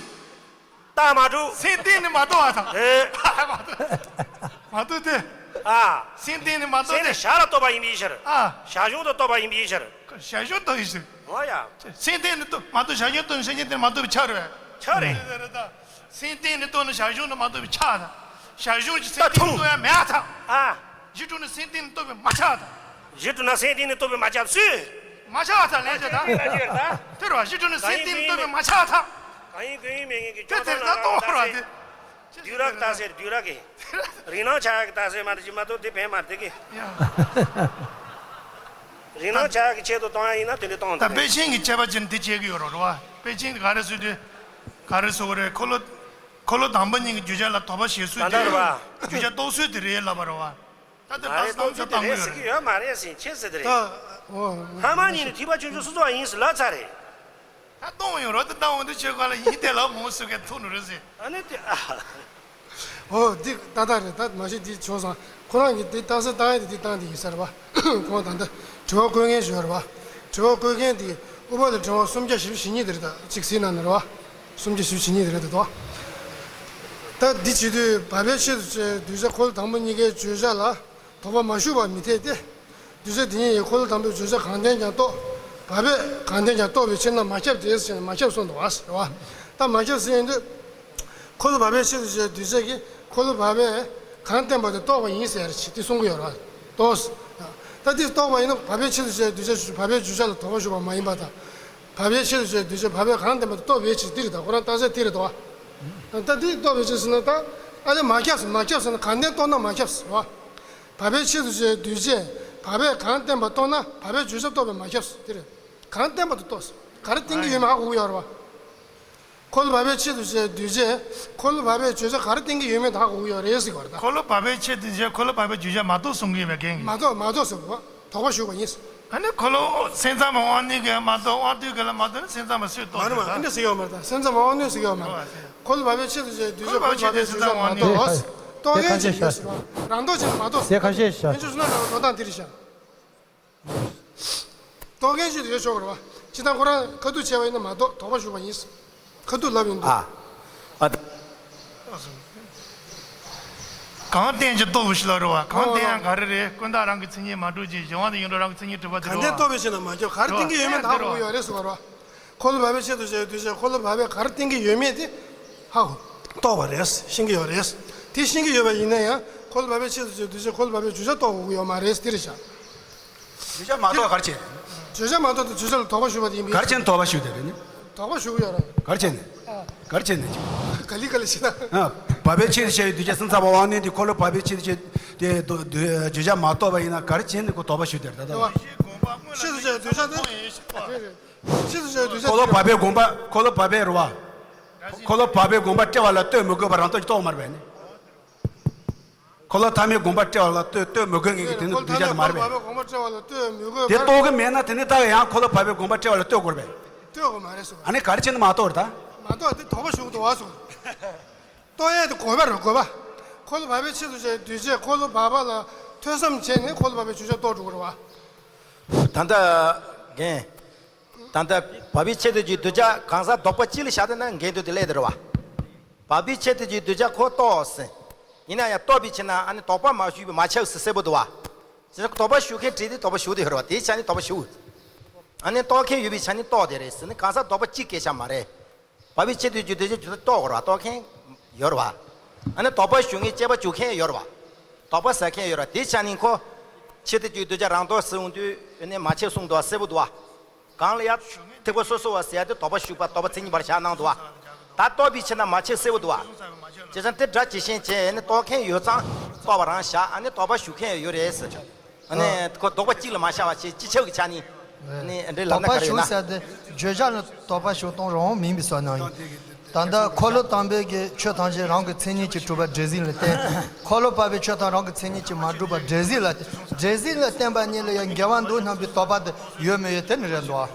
རྟགས་མ་གྲུབ། སེམས་གཏིང་ནས་མ་རྟོགས་པར་ཐལ། ཨེ། མ་རྟོགས། མ་རྟོགས་ཏེ། ཨ། སེམས་གཏིང་ནས་མ་རྟོགས་ཏེ། སེམས་ནི་བྱ་ལ་རྟོགས་པ་ཡིན་པའི་ཕྱིར། ཨ། བྱ་གཞུང་དུ་རྟོགས་པ་ཡིན་པའི་ཕྱིར། བྱ་གཞུང་རྟོགས་པའི་ཕྱིར། འོ་ཡ། སེམས་གཏིང་ནས་རྟོགས་མ་རྟོགས་བྱ་གཞུང་རྟོགས་ནས་སེམས་གཏིང་ནས་མ་རྟོགས་པའི་ཆ་རེད། ཆ་རེད། སེམས་གཏིང་ནས་རྟོགས་ནས་བྱ་གཞུང་དུ་མ་རྟོགས་པའི་ཆ་དང་། བྱ་གཞུང་གི་སེམས་གཏིང་ནས་རྟོགས་ཡ་མེད་ཨ་ཐལ། ཨ། གཞི་གྲུབ་ནས་སེམས་གཏིང་ནས་རྟོགས་པའི་མ་ཆགས་དང་། གཞི་གྲུབ་ན་སེམས་གཏིང་ནས་རྟོགས་པའི་མ་ཆགས་སུས། མ་ཆགས་ཨ་ཐལ་ལན་ཅེ་ད། དེ་རུ་གཞི་གྲུབ་ནས་སེམས་གཏིང་ནས་རྟོགས་པའི་མ་ཆགས་ཨ་ཐལ། གང་ཡིན་ཀུན་ཡིན་མེད་ངེས་ཀྱི་དེ་དེ་ལྟ་རྟོགས་ར་དེ། བདུད་ར་གི་རྟགས་གསལ་བདུད་ར་གི། རིགས་སྣང་ཆགས་ཡག་གི་རྟགས་གསལ་མ་རེད་ཅི་མ་གཏོགས་དེ་ཕན་མ་རེད་དེ་གི། ཡ། རིགས་སྣང་ཆགས་ཡག་གི་ཆེད་དུ་གཏོང་ཡ་ཡིན་ན་དེ་འདྲ་གཏོང་ད་དགོས་དཔེ་རེད། ཅན་གྱི་དཔྱད་པ་ཅན་དེ་བྱེད་ཀྱི་ཡོད་རོ་རོ་བ། དཔེ་ཅན་གྱི་ག་རེ་ཟེར་དུས། ག་རེ་ཟེར་དགོས་རེད། འཁོར་ལོ། འཁོར་ལོ་དང་པོ་གཉིས་ཀྱི་རྒྱུ་ཆ་ལ་དོགས་པ་བྱེད་ཚུལ་ད་དེ་ལྟར་བ། རྒྱུ་ཆ་རྟོགས་ཚུལ་དེ་རེད་ལབ་པ་རོ་བ། ད་དེ་མ་རེད། ལྟ་སྟངས་ཚོ་དེ་བཏང་གི་རེད་ཡོད་ཟེར་གི་རེད། ཡོད་མ་རེད་ཟེར་ཁྱེད་ཟེར་དེ་རེད། ད་འོ། ཕ་མ་གཉིས་ནི་ཐེག་པ་ཆུང་ཆུང་སོ་སོ་བ་ཡིན་ཟེར་ལབ་ཚར་རེད། ད་གཏོང་ཡོང་རོགས་དེ་ད་འོང་དུས་ཆོས་ཁ་ལ་ཡིན་དེ་ལ་མོ་སུ་གས་ཐུག་ནོ་རེད་ཟེར། ཨ་ནི་དེ་ཨ། འོ་འདི་ཏག་ཏག་རེད། ད་མ་གཞི་འདི་བྱུང་སོང་། ཁོ་རང་གིས་འདི་ཏག་ས་ཏག་ཡ་དེ་འདི་བཏང་དེ་ཡིན་ས་རེད་བ། ཁོང་ད་ལྟ་དྲི་བ་བཀོད་མཁན་ཞིག་ཡོད་རེད་བ། དྲི་བ་བཀོད་མཁན་དེ་ཨུ་པ་ལ་དྲི་བ་སུམ་བརྒྱ་བཞི་བཅུ་ཞེ་གཉིས་དེ་རེད། ད་གཅིག་གཟིགས་གནང་ན་རེད་བ། གསུམ་གྱི་ཞུ་བྱེད་ཉིད་རེད་འདུག་ད་འདི་བྱེད་དུས་བག་ཕེབས་ཆེད་དུ་བྱས་གདུལ་བྱ་འཁོར་ལོ་དང་པོ་གཉིས་ཀའི་བརྗོད་བྱ་ལ་དོགས་པ་མ་ཞུགས་པ་མི་འཐད་དེ། གདུལ་བྱ་དེ་ཉིད་ཡིན་འཁོར་ལོ་དང་པོའི་བརྗོད་བྱ་གང་བསྟན་ཀྱང་རྟོགས། བག་ཕེབས་གང་བསྟན་ཀྱང་རྟོགས་པའི་ཕྱིར་ན་མ་ཁྱབ་སྟེ་ཟེར་ནས་མ་ཁྱབ་གསུངས་འདུག་བ་ཟེར་བ། ད་མ་ཁྱབ་ཟེར་ཡོང་དུས། འཁོར་ལོ་བག་ཕེབས་ཆེད་དུ་བྱས་གདུལ་བྱ་གིས་འཁོར་ལོ་བག་ཕེབས་གང་བསྟན་པ་དེ་རྟོགས་པ་ཡིན་ཟེར་ཅིག་དེ་གསུང་གི་ཡོད་རེད། རྟོགས། ད་དེ་རྟོགས་པ་ཡིན་ན་བག་ཕེབས་ཆེད་དུ་བྱས་གདུལ་བྱ་བག་ཕེབས་བརྗོད་བྱ་ལ་དོགས་པ་ཞུགས་པ་མ་ཡིན་པ་དང་། བག་ཕེབས་ཆེད་དུ་བྱས་གདུལ་བྱ་བག་ཕེབས་གང་བསྟན་པ་དེ་རྟོགས་པའི་ཕྱིར་དེ་རེད། ད་ཁོ་རང་རྟགས་གསལ་དེ་རེད་དོ། ད་དེ་རྟོགས་པའི་ཕྱིར་ཟེར་ན་ད་ཨ་ལས་མ་ཁྱབ་ཟེར། མ་ཁྱབ་ཟེར་ན་གང་བསྟན་རྟོགས་ན་མ་ཁྱབ་ཟེར་བ། བག་ཕེབས་ཆེད་དུ་བྱས་གདུལ་བྱས་བག་ཕེབས་གང་བསྟན་པ་རྟོགས་ན་བག་ཕེབས་བརྗོད་བྱ་རྟོགས་པས་མ་ཁྱབ་ཟེར་དེ་རེད། གང་བསྟན་པ་དེ་རྟོགས་ཟེར། ག་རེ་བསྟན་གྱི་ཡོད་མེད་ཧ་གོ་གི་ཡོད་རེད་བ། འཁོར་ལོ་བག་ཕེབས་ཆེད་དུ་བྱས་གདུལ་བྱས་འཁོར་ལོ་བག་ཕེབས་བརྗོད་བྱ་ག་རེ་བསྟན་གྱི་ཡོད་མེད་དེ་ཧ་གོ་གི་ཡོད་རེད་ཟེར་གྱི་ཡོད་རེད་ད། འཁོར་ལོ་བག་ཕེབས་ཆེད་དུ་བྱས་འཁོར་ལོ་བག་ཕེབས་བརྗོད་བྱ་མ་རྟོགས་གསུང་གི་ཡོད་པའི་རྐྱེན་གྱིས། མ་རྟོགས་མ་རྟོགས་ཟེར་བ་དོགས་པ་ཞུགས་པ་ཡིན། ཨ་ནི་འཁོར་ལོ་སེམས་ཙམ་པ་དབང་རྣོན་གྱིས་མ་རྟོགས། དབང་རྟུལ་གྱིས་ལ་མ་རྟོགས་ན་སེམས་ཙམ་པ་སུས་རྟོགས། མ་རེད་མ་རེད། འདི་ཟེར་གྱི་ཡོད་མ་རེད་ད། སེམས་ཙམ་པ་དབང་རྣོན་ཟེར་གྱི་ཡོད་མ་རེད། འཁོར་ལོ་བག་ཕེབས་ཆེད་དུ་བྱས་གདུལ་བྱས་འཁོར་ལོ་བག་ཕེབས་བརྗོད་བྱ་མ་རྟོགས། རྟོགས་མཁན་བྱས་ནས་ཟེར་བ། རང་རྟོགས་བྱས་ནས་མ་རྟོགས། དེ་ཁ་ཤས་ཤ། ཡིན་ཆོག་ཟེར་ན་རང་རྟོགས་སྟངས་དེ་རེད་ཤག་རྟོགས་མཁན་ཞིག་ཡོད་ཆོག་གི་རེད་བ། སྤྱིར་བཏང་ཁོ་རང་ཁ་ཐུག་བྱས་པ་ཡིན་ན་མ་རྟོགས། དོགས་པ་ཞུགས་པ་ཡིན། ཁ་ཐུག་ལབ་ཡོང་དུས། ཨ། ཨ། གང་བསྟན་ཅིང་རྟོགས་པའི་ཕྱིར་ལ་རེད་བ། གང་བསྟན་ཡང་ག་རེ་རེད། ཀུན་བརྟགས་རང་གི་མཚན་ཉིད་མ་གྲུབ་ཅིང་། གཞན་དབང་དུ་ཡིན་འགྲོ་རང་གི་མཚན་ཉིད་གྲུབ་པ་དེ་རེད་བ། གང་བསྟན་རྟོགས་པའི་ཕྱིར་ན་མ་ཁྱབ། ག་རེ་བསྟན་གྱི་ཡོད་མེད་ད་ཧ་གོ་གི་ཡོད་རེད་ཟེར་བ་རེད་བ། འཁོར་ལོ་བག་ཕེབས་ཆེད་དུ་བྱས་གདུལ་བྱས་འཁོར་ལོ་བག་ཕེབས་ག་རེ་བསྟན་གྱི་ཡོད་མེད་དེ་ཧ་གོ། རྟོགས་པ་རེད། ཤེས་ཀྱི་ཡོད་རེད། དེ་ཤེས་ཀྱི་ཡོད་པ་ཡིན་ན་ཡང་འཁོར་ལོ་བག་ཕེབས་ཆེད་དུ་བྱས་གདུལ་བྱས་འཁོར་ལོ་བག་ཕེབས་བརྗོད་བྱ་རྟོགས་དགོས་ཀྱི་ཡོད་མ་རེད་དེ་རེད་ཤག་གདུལ་བྱ་མ་རྟོགས་ག་རེ་བྱས། བརྗོད་བྱ་མ་རྟོགས་དང་བརྗོད་བྱ་ལ་དོགས་པ་ཞུགས་པ་དེ་ཡིན་པས། ག་རེ་བྱས་ནས་དོགས་པ་ཞུགས་དེ་རེད་ནི། དོགས་པ་ཞུགས་ཡོད་རེད། ག་རེ་བྱས་ནས། ཨ། ག་རེ་བྱས་ནས། ག་ལི་ག་ལི་ཞེ་ན། ཨ། བག་ཕེབས་ཆེད་དུ་བྱས་པའི་གདུལ་བྱ་སེམས་ཙམ་པ་དབང་རྣོན་དེ་འཁོར་ལོ་བག་ཕེབས་ཆེད་དུ་བྱས་དེ་དོ་དོ་བརྗོད་བྱ་མ་རྟོགས་པ་ཡིན་ན་ག་རེ་བྱས་ནས་ཁོ་དོགས་པ་ཞུགས་དེ་རེད་ད། ཆེད་དུ་བྱས་གདུལ་བྱ་དེ། ཆེད་དུ་བྱས་གདུལ་བྱ་འཁོར་ལོ་བག་ཕེབས་དགོངས་པ་འཁོར་ལོ་བག་ཕེབས་རེད་བ། འཁོར་ལོ་བག་ཕེབས་དགོངས་པ་བཀྲལ་བ་ལ་ལྟོས་མི་དགོས་པ་རང་རྟོགས་ཀྱིས་རྟོགས་མ་རེད་པས་ནི། འཁོར་ལོ་ཐ་མའི་དགོངས་པ་བཀྲལ་བ་ལ་ལྟོས་ལྟོས་མི་དགོས་ངེས་ཀྱི་དེ་ནི་གདུལ་བྱ་དེ་མ་རེད་པས། འཁོར་ལོ་ཐ་མའི་དགོངས་པ་བཀྲལ་བ་ལ་ལྟོས་མི་དགོས་པ། དེ་རྟོགས་ཀྱི་མེད་ན་དེ་ནི་ད་ཡང་འཁོར་ལོ་བག་ཕེབས་དགོངས་པ་བཀྲལ་བ་ལ་ལྟོས་དགོས་པས། ལྟོས་དགོས་མ་རེད་སོ། ཨ་ནི་ག་རེ་བྱས་ནས་མ་རྟོགས་རེད་ད། མ་རྟོགས་དེ་དོགས་པ་ཞུགས་འདུག་བ་སོ། རྟོགས་ཡས་དེ་དགོས་པ་རེད་དགོས་པ། འཁོར་ལོ་བག་ཕེབས་ཆེད་དུ་བྱས་གདུལ་བྱས་འཁོར་ལོ་བག་ཕེབས་ལ་ཐོས་བསམ་བྱས་ནས་འཁོར་ལོ་བག་ཕེབས་བརྗོད་བྱ་རྟོགས་འགྲོ་དགོས་རེད་བ། ད་ལྟ་རྒན། ད་ལྟ་བག་ཕེབས་ཆེད་དུ་བྱས་གདུལ་བྱ་གང་ཟག་ལྡོག་པ་གཅིག་ལ་བཞག་བསྡད་ན་འགལ་འདུ་དེ་སླེབས་བསྡད་རེད་བ། བག་ཕེབས་ཆེད་དུ་བྱས་གདུལ་བྱ་ཁོ་རྟོགས་ཟེར། ཡིན་ན་ཡང་རྟོགས་པའི་ཕྱིར་ན་ཨ་ནི་དོགས་པ་མ་ཞུགས་པས་མ་ཁྱབ་ཟེར་གསལ་པོ་འདུག་བ། ཟེར་ན་དོགས་པ་ཞུགས་མཁན་བྲིས་ཏེ་དོགས་པ་ཞུགས་བསྡད་ཡོད་རེད་བ། དེའི་ཆ་ནས་དོགས་པ་ཞུགས། ཨ་ནི་རྟོགས་མཁན་ཡོད་པའི་ཆ་ནས་རྟོགས་བསྡད་རེད་ཟེར་ན་གང་ཟག་ལྡོག་པ་གཅིག་སྐད་ཆ་མ་རེད། བག་ཕེབས་ཆེད་དུ་བྱས་གདུལ་བྱ་རྟོགས་དགོས་རེད་བ། རྟོགས་མཁན་ཡོད་རེད་བ། ཨ་ནི་དོགས་པ་ཞུགས་མཁན་དཔྱད་པ་འཇུག་མཁན་ཡོད་རེད་བ། དོགས་པ་ཟ་མཁན་ཡོད་རེད་བ། དེའི་ཆ་ནས་ཁོ། ཆེད་དུ་བྱས་གདུལ་བྱ་རང་ལྡོག་ཟེར་འོང་དུས་ཨ་ནི་མ་ཁྱབ་གསུངས་འདུག་བ། གསལ་པོ་འདུག་བ། གང་ལ་ཡང་ཐེག་པ་སོ་སོ་བ་ཟེར་ཡ་དེ་དོགས་པ་ཞུགས་པ་དོགས་པ་མཚན་ཉིད་པར་བཞག་གནང་འདུག་བ། ད་རྟོགས་པའི་ཕྱིར་ན་མ་ཁྱབ་གསལ་པོ་འདུག་བ། བྱས་ཙང་དེ་སྒྲ་ཇི་བཞིན་བྱས་ནས་རྟོགས་མཁན་ཡོད་ཙང་རྟོགས་པ་རང་བཞག་ཨ་ནི་དོགས་པ་ཞུགས་མཁན་ཡོད་རེད་ཟེར། ཨ་ནི་ཁོ་དོགས་པ་གཅིག་ལ་མ་བཞག་པ་བྱས་སྤྱི་ཁྱབ་ཀྱི་ཆ་ནས་ཨ་ནི་འདྲའི་ལབ་ན་དོགས་པ་ག་རེ་ཞུགས་ཡིན་ན། ཟེར་དེ་བརྗོད་བྱ་ལ་དོགས་པ་ཞུགས་སྟངས་རང་དབང་མིན་པའི་བསམ་སྣང་ཡིན། ད་ལྟ་འཁོར་ལོ་དང་པོའི་གི་ཆོས་ཐམས་ཅད་རང་གི་མཚན་ཉིད་ཀྱིས་གྲུབ་པ་འདྲེ་ཟིན་ལ་བརྟེན། འཁོར་ལོ་བར་པའི་ཆོས་ཐམས་རང་གི་མཚན་ཉིད་ཀྱིས་མ་གྲུབ་པ་འདྲེ་ཟིན་ལ་བརྟེན། འདྲེ་ཟིན་ལ་བརྟེན་པ་ཉིད་ལ་ཡང་འགལ་བ་འདུག་སྙམ་པའི་དོགས་པ་དེ་ཡོད་མི་ཡོད་དེ་ནི་རེད་འདུག་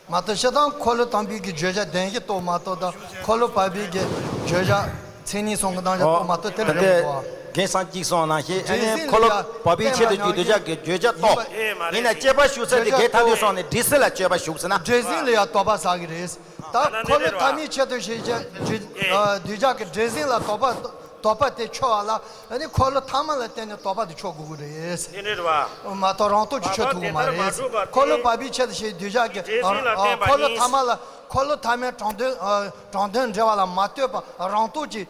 མ་གཏོགས་སྤྱིར་བཏང་འཁོར་ལོ་དང་པོའི་གི་བརྗོད་བྱ་བདེན་བཞི་རྟོགས་མ་གཏོགས་དང་འཁོར་ལོ་བར་པའི་གི་བརྗོད་བྱ་མཚན་ཉིད་གསུམ་གྱི་རྣམ་གཞག་རྟོགས་མ་གཏོགས་དེ་ནི་རེད་འདུག་རྒན་སངས་གཅིག་གསུངས་ནང་བཞིན་ཨ་ནི་འཁོར་ལོ་བར་པའི་ཆེད་དུ་བརྗོད་གདུལ་བྱ་གི་བརྗོད་བྱ་རྟོགས། ཡིན་ན་དཔྱད་པ་ཞུགས་ཚད་དེ་འགལ་ཐལ་འདོད་སོང་ནས་འདྲེ་ཟིན་ལ་དཔྱད་པ་ཞུགས་ཟེར་ན། འདྲེ་ཟིན་ལ་ཡང་དོགས་པ་ཟ་གི་རེད། ད་འཁོར་ལོ་ཐ་མའི་ཆེད་དུ་བྱས་བརྗོད་གདུལ་བྱ་གི་འདྲེ་ཟིན་ལ་དོགས་པ་དོགས་པ་དེ་ཆོད་པ་ལ་ཨ་ནི་འཁོར་ལོ་ཐ་མ་ལ་བརྟེན་ནས་དོགས་པ་དེ་ཆོད་དགོས་ཀྱི་རེད། མ་གཏོགས་རང་རྟོགས་ཀྱིས་ཆོད་ཐུབ་ཀྱི་མ་རེད། འཁོར་ལོ་བར་པའི་ཆེད་དུ་བྱས་གདུལ་བྱ་གི་འཁོར་ལོ་ཐ་མ་ལ་འཁོར་ལོ་ཐ་མའི་དྲང་དོན་དྲང་དོན་འབྲེལ་བ་ལ་མ་ལྟོས་པ་རང་རྟོགས་ཀྱིས་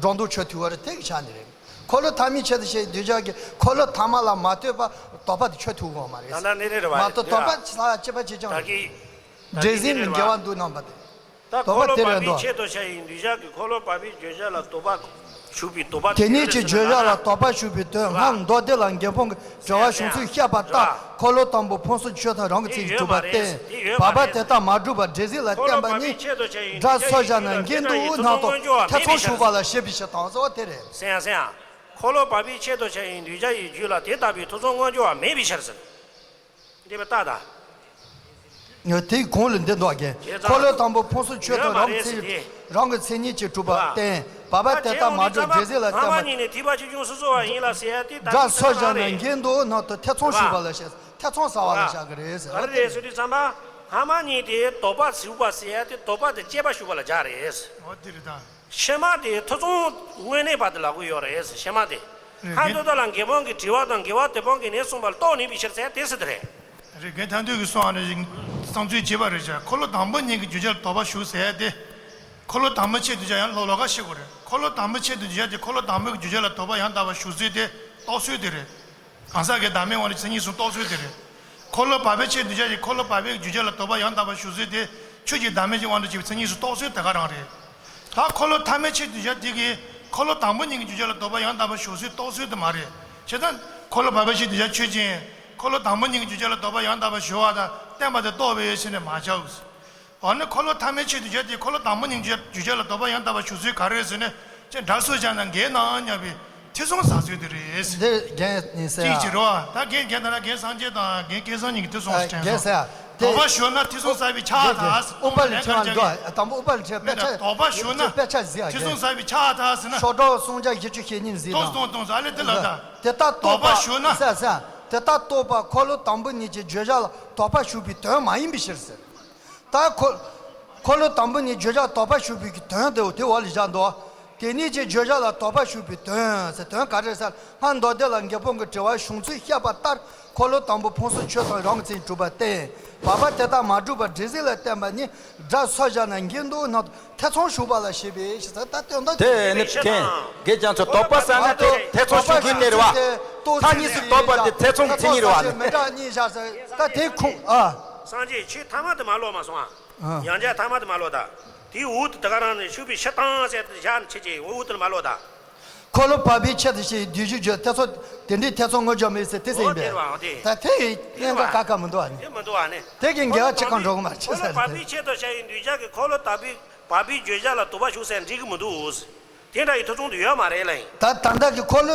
སྒྲོ་འདོགས་ཆོད་ཐུབ་པ་རེད། དེ་གི་ཆ་ནས་རེད། འཁོར་ལོ་ཐ་མའི་ཆེད་དུ་བྱས་གདུལ་བྱ་གི་འཁོར་ལོ་ཐ་མ་ལ་མ་ལྟོས་པ་དོགས་པ་དེ་ཆོད་ཐུབ་ཀྱི་མ་རེད། མ་གཏོགས་དོགས་པ་ལ་སྐྱེད་པ་བྱེད་ཀྱང་རེད། འདྲེ་ཟིན་ནི་འགལ་བ་འདུག་སྣང་བ་དེ། ད་འཁོར་ལོ་བར་པའི་ཆེད་དུ་བྱས་ཡིན་གདུལ་བྱ་གི་འཁོར་ལོ་བར་པའི་བརྗོད་བྱ་ལ་དོགས་པ་ཞུགས་པའི་དོགས་པ་དེ་ཉིད་ཀྱི་བརྗོད་བྱ་ལ་དོགས་པ་ཞུགས་པའི་དོན་སྔར་མདོ་སྡེ་ལ་འགལ་སྤོང་གི་འབྲེལ་བ་བྱུང་ཚུལ་བཤད་པ་ལྟར་འཁོར་ལོ་དང་པོ་ཕུང་གསུམ་ཆོས་ཐམས་རང་གི་མཚན་གྱིས་གྲུབ་པར་བརྟེན་བར་པ་དེ་ལྟར་མ་གྲུབ་པར་འདྲེ་ཟིན་ལ་བརྟེན་པ་ནི་སྒྲ་སོར་བཞག་ན་འགལ་འདུ་རྣམས་དང་ཐེ་ཚོམ་ཞུགས་པ་ལ་བཤད་པའི་ཕྱིར་དང་གསོལ་བ་དེ་རེད། སེང་སེང་། འཁོར་ལོ་བར་པའི་ཆེད་དུ་བྱས་ཡིན་གདུལ་བྱ་ཡི་རྒྱུད་ལ་དེ་ལྟ་བུའི་ཐེ་ཚོམ་མངོན་གྱུར་བ་མེད་པའི་ཕྱིར་ཟེར། འདི་པ་ལྟ་ད། དེའི་གོང་ལ་འདི་འདུག་གས། འཁོར་ལོ་དང་པོ་ཕུང་གསུམ་ཆོས་ཐམས་རང་གི་མཚན་རང་གི་མཚན་ཉིད་ཀྱིས་གྲུབ་པར་བརྟེན་བར་པ་དེ་ལྟར་མ་གྲུབ་འདྲེ་ཟིན་ལ་བརྟེན་པ་སྒྲ་སོར་བཞག་ན་འགལ་འདུ་རྣམས་དང་ཐེ་ཚོམ་ཞུགས་པ་ལ་བཤད། ཐེ་ཚོམ་ཟ་བ་ལ་བཤད་གི་རེད་ཟེར་བ་དེ་རེད། སྔ་མ་གཉིས་དེ་དོགས་པ་ཞུགས་པ་ཟེར་ཡ་དེ་དོགས་པ་དེ་དཔྱད་པ་ཞུགས་པ་ལ་སྦྱར་རེད། འོ་དེ་རེད་ད། ཕྱི་མ་དེ་ཐེ་ཚོམ་དངོས་གནས་པ་དེ་ལབ་གི་ཡོད་རེད། ཕྱི་མ་དེ། རེད། ཧ་དེ་ལྟ་ལ་རྒན་པང་གི་དྲི་བ་དང་རྒན་པ་དོལ་པོ་གིས་ངས་གསུངས་པ་ལ་རྟོགས་ནུས་པའི་ཕྱིར་ཟེར་དེ་ཟེར་དེ་རེད། རེད། རྒན་དར་འདོད་ཀྱིས་གསུངས་པ་ནི་བསམ་ཚུལ་བྱེད་པ་རེད་ཤག་འཁོར་ལོ་དང་པོ་གཉིས་ཀྱི་བརྗོད་བྱ་ལ་དོགས་པ་ཞུགས་ཟེར་ཏེ། འཁོར་ལོ་དང་པོ་ཆེད་དུ་བྱ་ཡང་ལོ་ལོ་ཀ་ཤེས་དགོས་རེད། འཁོར་ལོ་དང་པོ་ཆེད་དུ་བརྗོད་བྱ་དེ་འཁོར་ལོ་དང་པོའི་བརྗོད་བྱ་ལ་དོགས་པ་ཡང་དག་པ་ཞུགས་ཚུལ་དེ་རྟོགས་ཚུལ་དེ་རེད། གང་ཟག་གི་བདག་མེད་དབང་ལ་མཚན་ཉིད་གསུམ་རྟོགས་ཚུལ་དེ་རེད། འཁོར་ལོ་བར་པའི་ཆེད་དུ་བྱ་ཞིང་འཁོར་ལོ་བར་པའི་བརྗོད་བྱ་ལ་དོགས་པ་ཡང་དག་པ་ཞུགས་ཚུལ་དེ་ཆོས་ཀྱི་བདག་མེད་ཀྱི་དབང་དུ་བྱས་པའི་མཚན་ཉིད་གསུམ་རྟོགས་ཚུལ་དེ་ག་རང་རེད། ད་འཁོར་ལོ་ཐ་མའི་ཆེད་དུ་བྱ་དེ་གིས་འཁོར་ལོ་དང་པོ་གཉིས་ཀྱི་བརྗོད་བྱ་ལ་དོགས་པ་ཡང་དག་པ་ཞུགས་ཚུལ་རྟོགས་ཚུལ་དེ་མ་རེད། བྱས་ཙང་འཁོར་ལོ་བར་པའི་ཆེད་དུ་བྱ་ཆོས་ཅན། འཁོར་ལོ་དང་པོ་གཉིས་ཀྱི་བརྗོད་བྱ་ལ་དོགས་པ་ཡང་དག་པ་ཞུགས་པ་དང་བསྟན་པ་དེ་རྟོགས་པའི་ཕྱིར་ནི་མ་བྱའོ། འོ་ན་འཁོར་ལོ་ཐ་མའི་ཆེད་དུ་བྱ་དེ་འཁོར་ལོ་དང་པོ་གཉིས་ཀྱི་བརྗོད་བྱ་ལ་དོགས་པ་ཡང་དག་པ་ཞུགས་ཚུལ་ག་རེ་རེད་ཟེར་ན། ཅེས་འདྲ་སོ་བྱ་ན་འགལ་ནའང་སྙམ་པའི་ཐེ་ཚོམ་ཟ་ཚུལ་དེ་རེད། འདིར་རྒན་ཡིན་ཟེར་ཅིག་ཡ། ཅིག་རེད་བ། ད་རྒན་རྒན་ད་ལྟ་རྒན་སངས་རྒྱས་དང་རྒན་སྐལ་བཟང་གཉིས་ཀྱིས་ཐེ་ཚོམ་ཨ་དྲན་རྒན་སོང་། ཟེར་ཡ། དེ་དོགས་པ་ཞུགས་ན་ཐེ་ཚོམ་ཟ་བའི་ཕྱག་དང་། ཨུཏྤལ་ལི་ཐེ་བ་འདུག་དང་པོ་ཨུཏྤལ་ལི་ཐེ་བ། དཔེ་ཆ་དོགས་པ་ཞུགས་ན་དཔེ་ཆ་གཟིགས་ཡ། ཐེ་ཚོམ་ཟ་བའི་ཕྱག་དང་ཟེར་ན། ཤོག་གྲངས་སུམ་བརྒྱ་བཞི་བཅུ་ཞེ་གཉིས་གཟིགས་དང་། ཐོངས་ཐོངས་ཐོངས་ཨ་ལེ་དེ་ལ་ད། དེ་ལྟར་དོགས་པ་ཞུགས་ན། ཟེར་ཟེར། དེ་ལྟར་རྟོག་པ་འཁོར་ལོ་དང་པོ་གཉིས་ཀྱི་བརྗོད་བྱ་ལ་དོགས་པ་ཞུགས་པའི་དོན་མ་ཡིན་པའི་ཕྱིར་ཟེར། ད་འཁོར་འཁོར་ལོ་དང་པོ་ནི་བརྗོད་བྱ་དོགས་པ་ཞུགས་པའི་གི་དོན་དེ་དེ་འོག་ལ་བཞག་འདུག་དེ་ཉིད་ཀྱི་བརྗོད་བྱ་ལ་དོགས་པ་ཞུགས་པའི་དོན་ཟེར། དོན་ག་རེ་ཟེར། སྔར་མདོ་སྡེ་ལ་རྒད་པོ་གི་དྲི་བ་བྱུང་ཚུལ་བཤད་པ་ལྟར་འཁོར་ལོ་དང་པོ་ཕུང་གསུམ་ཆོས་དང་རང་གི་མཚན་ཉིད་གྲུབ་པར་བསྟན། བར་པ་དེ་ལྟར་མ་གྲུབ་པར་འདྲེ་སྲིན་ལ་བསྟན་པ་ནི་སྒྲ་སོར་བཞག་ན་འགལ་འདུག་ན། ཐེ་ཚོམ་ཞུགས་པ་ལ་བྱེད་པའི་ཕྱིར་ཟེར། ད་དོན་དག་དེ་ནི་མཁྱེན། རྒན་རྒྱ་མཚོ་དོགས་པ་ཟ་ན་དེ་ཐེ་ཚོམ་ཞུགས་རྒྱུ་དེ་རེད་བ། ཐ་སྙད་སུ་དོགས་པ་དེ་ཐེ་ཚོམ་མཚན་ཉིད་རེད་བ། མི་འདྲ་གཉིས་བཞག་ཟེར། ད་དེ་ཁུངས་ཨ། སངས་རྒྱས་ཆོས་ཐ་མ་དེ་མ་ཀློག་མ་སོང་ཨ། ཨ། ཡང་བསྐྱར་ཐ་མ་དེ་མ་ཀློག་ད། དེའི་འོག་ཏུ་དེ་ག་རང་ནས་ཞུགས་པའི་ཕྱིར་དང་ཟེར་ཏེ་བཞག་ནས་ཁྱེད་ཀྱིས་འོག་ཏུ་མ་ཀློག་ད། འཁོར་ལོ་བར་པའི་ཆེད་དུ་བྱས་ཡི་བསྡུས་བརྗོད་བརྗོད་ཐེ་ཚོམ་དེ་འདྲའི་ཐེ་ཚོམ་ངོ་འཇོག་མེད་ཟེར་དེ་ཟེར་ཡིན་པས། འོ་དེ་རེད་བ། འོ་དེ། ད་དེ་ཡི་གནད་འགག་ཁ་ཁ་མི་འདུག་ཨ་ནི། དེ་མི་འདུག་ཨ་ནི། དེ་གི་འགལ་བ་ཅི་གང་འགྲོ་གི་མ་ཆེ་ས་འཁོར་ལོ་བར་རེད། པའི་ཆེད་དུ་བྱས་ཡི་འདུས་བྱས་ཀྱི་འཁོར་ལོ་བར་པའི་བར་པའི་བརྗོད་བྱ་ལ་དོགས་པ་ཞུགས་ཟེར་འགྲིག་གི་མི་འདུག་དེ་འདྲ་ཡི་ཐེ་ཚོམ་དུ་ཡོད་མ་རེད་ལ་ཡིན། ད་ད་ལྟ་གི་འཁོར་ལོ་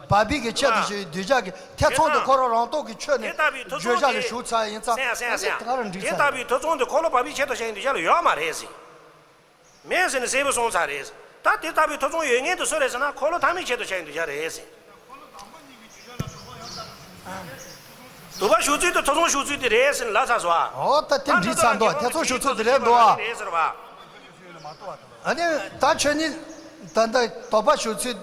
བར་པའི་གི་ཆེད་དུ་ཞུགས་ཡི་བསྡུས་བྱས་ཀྱི་ཐེ་ཚོམ་དེ་ཁོ་རང་རང་སྟོབས་ཀྱི་ཆོས་ནས་བརྗོད་བྱ་ལ་ཞུགས་ཚར་ཡིན་ཙང་། དེ་ལྟ་བུའི་ཐེ་ཚོམ་དེ་དེ་ག་རང་འགྲིག་ཚར་རེད། དེ་ལྟ་བུའི་ཐེ་ཚོམ་དེ་འཁོར་ལོ་བར་པའི་ཆེད་དུ་བྱས་ཡི་འདུས་བྱས་ལ་ཡོད་མ་རེད་ཟེར། མེད་ཟེར་ནས་གསལ་པོ་གསུངས་ཚར་རེད། ད་དེ་ལྟ་བུའི་ཐེ་ཚོམ་ཡོད་མཁན་དེ་སུ་རེད་ཟེར་ན་འཁོར་ལོ་ཐ་མའི་ཆེད་དུ་བྱས་ཡི་འདུས་བྱས་རེད་ཟེར། དོགས་པ་ཞུགས་ཚུལ་དེ་ཐེ་ཚོམ་ཞུགས་ཚུལ་དེ་རེད་ཟེར་ནས་ལབ་ཚར་སོང་ཨ། འོ་ད་དེ་འགྲིག་ཚར་འདུག་ཐེ་ཚོམ་ཞུགས་ཚུལ་དེ་རེད་འདུག་ཨ། རེད་ཟེར་བ། ཨ་ནི་ད་ཁྱོད་ནི་ད་ལྟ་དོགས་པ་ཞུགས་ཚུལ་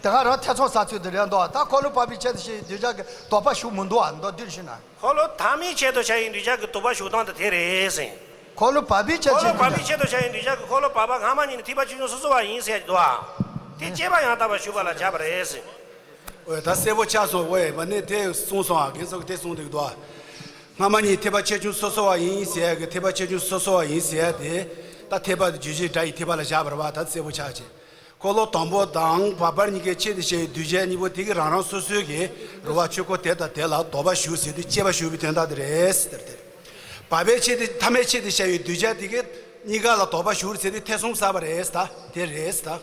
དེ་ག་རང་ཐེ་ཚོམ་ཟ་ཚུལ་དེ་རེད་འདུག་ད་འཁོར་ལོ་བར་པའི་ཆེད་དུ་བྱས་ཡི་འདུས་བྱས་ཀྱི་དོགས་པ་ཞུགས་མི་འདུག་ཨ། མདོར་བསྡུས་ཞུས་ན། འཁོར་ལོ་ཐ་མའི་ཆེད་དུ་བྱས་ཡི་འདུས་བྱས་ཀྱི་དོགས་པ་ཞུགས་སྟངས་དེ་དེ་རེད་ཟེར། འཁོར་ལོ་བར་པའི་ཆེད་འཁོར་ལོ་དུ་བྱས་བར་པའི་ཆེད་དུ་བྱས་ཡི་འདུས་བྱས་ཀྱི་འཁོར་ལོ་བར་པ་སྔ་མ་གཉིས་ནི་ཐེག་པ་ཆེ་ཆུང་སོ་སོ་བ་ཡིན་ཟེར་གྱི་འདུག་ཨ། དེ་དཔྱད་པ་ཡང་དག་པར་ཞུགས་པ་ལ་བྱ་བ་རེད་ཟེར། འོ་ད་གསལ་པོ་ཆགས་སོང་། འོ་མ་ནི་དེ་གསུངས་སོང་ཨ། རྒན་ཚོ་གིས་དེ་གསུངས་འདུག་འདུག་ཨ། སྔ་མ་གཉིས་ཐེག་པ་ཆེ་ཆུང་སོ་སོ་བ་ཡིན་ཟེར་ཡ་གི་ཐེག་པ་ཆེ་ཆུང་སོ་སོ་བ་ཡིན་ཟེར་ཡ་དེ། ད་ཐེག་པ་དེ་རྗོད་བྱེད་སྒྲ་ཡི་ཐེག་པ་ལ་བཞག་པ་རེད་བ། ད་གསལ་པོ་ཆགས་བྱས། འཁོར་ལོ་དང་པོ་དང་བར་པ་གཉིས་ཀའི་ཆེད་དུ་བྱས་ཡི་འདུས་བྱས་གཉིས་པོ་དེ་གི་རང་རང་སོ་སོའི་གི་རེད་བ། ཆོས་འཁོར་དེ་དང་དེ་ལ་དོགས་པ་ཞུགས་ཟེར་དུས་དཔྱད་པ་ཞུགས་པའི་དོན་དག་དེ་རེད་ཟེར་དེ། བར་པའི་ཆེད་དུ་ཐ་མའི་ཆེད་དུ་བྱས་ཡི་འདུས་བྱས་དེ་གི་གཉིས་ཀ་ལ་དོགས་པ་ཞུགས་ཟེར་དུས་ཐེ་ཚོམ་ཟ་བ་རེད་ད། དེ་རེད་ད།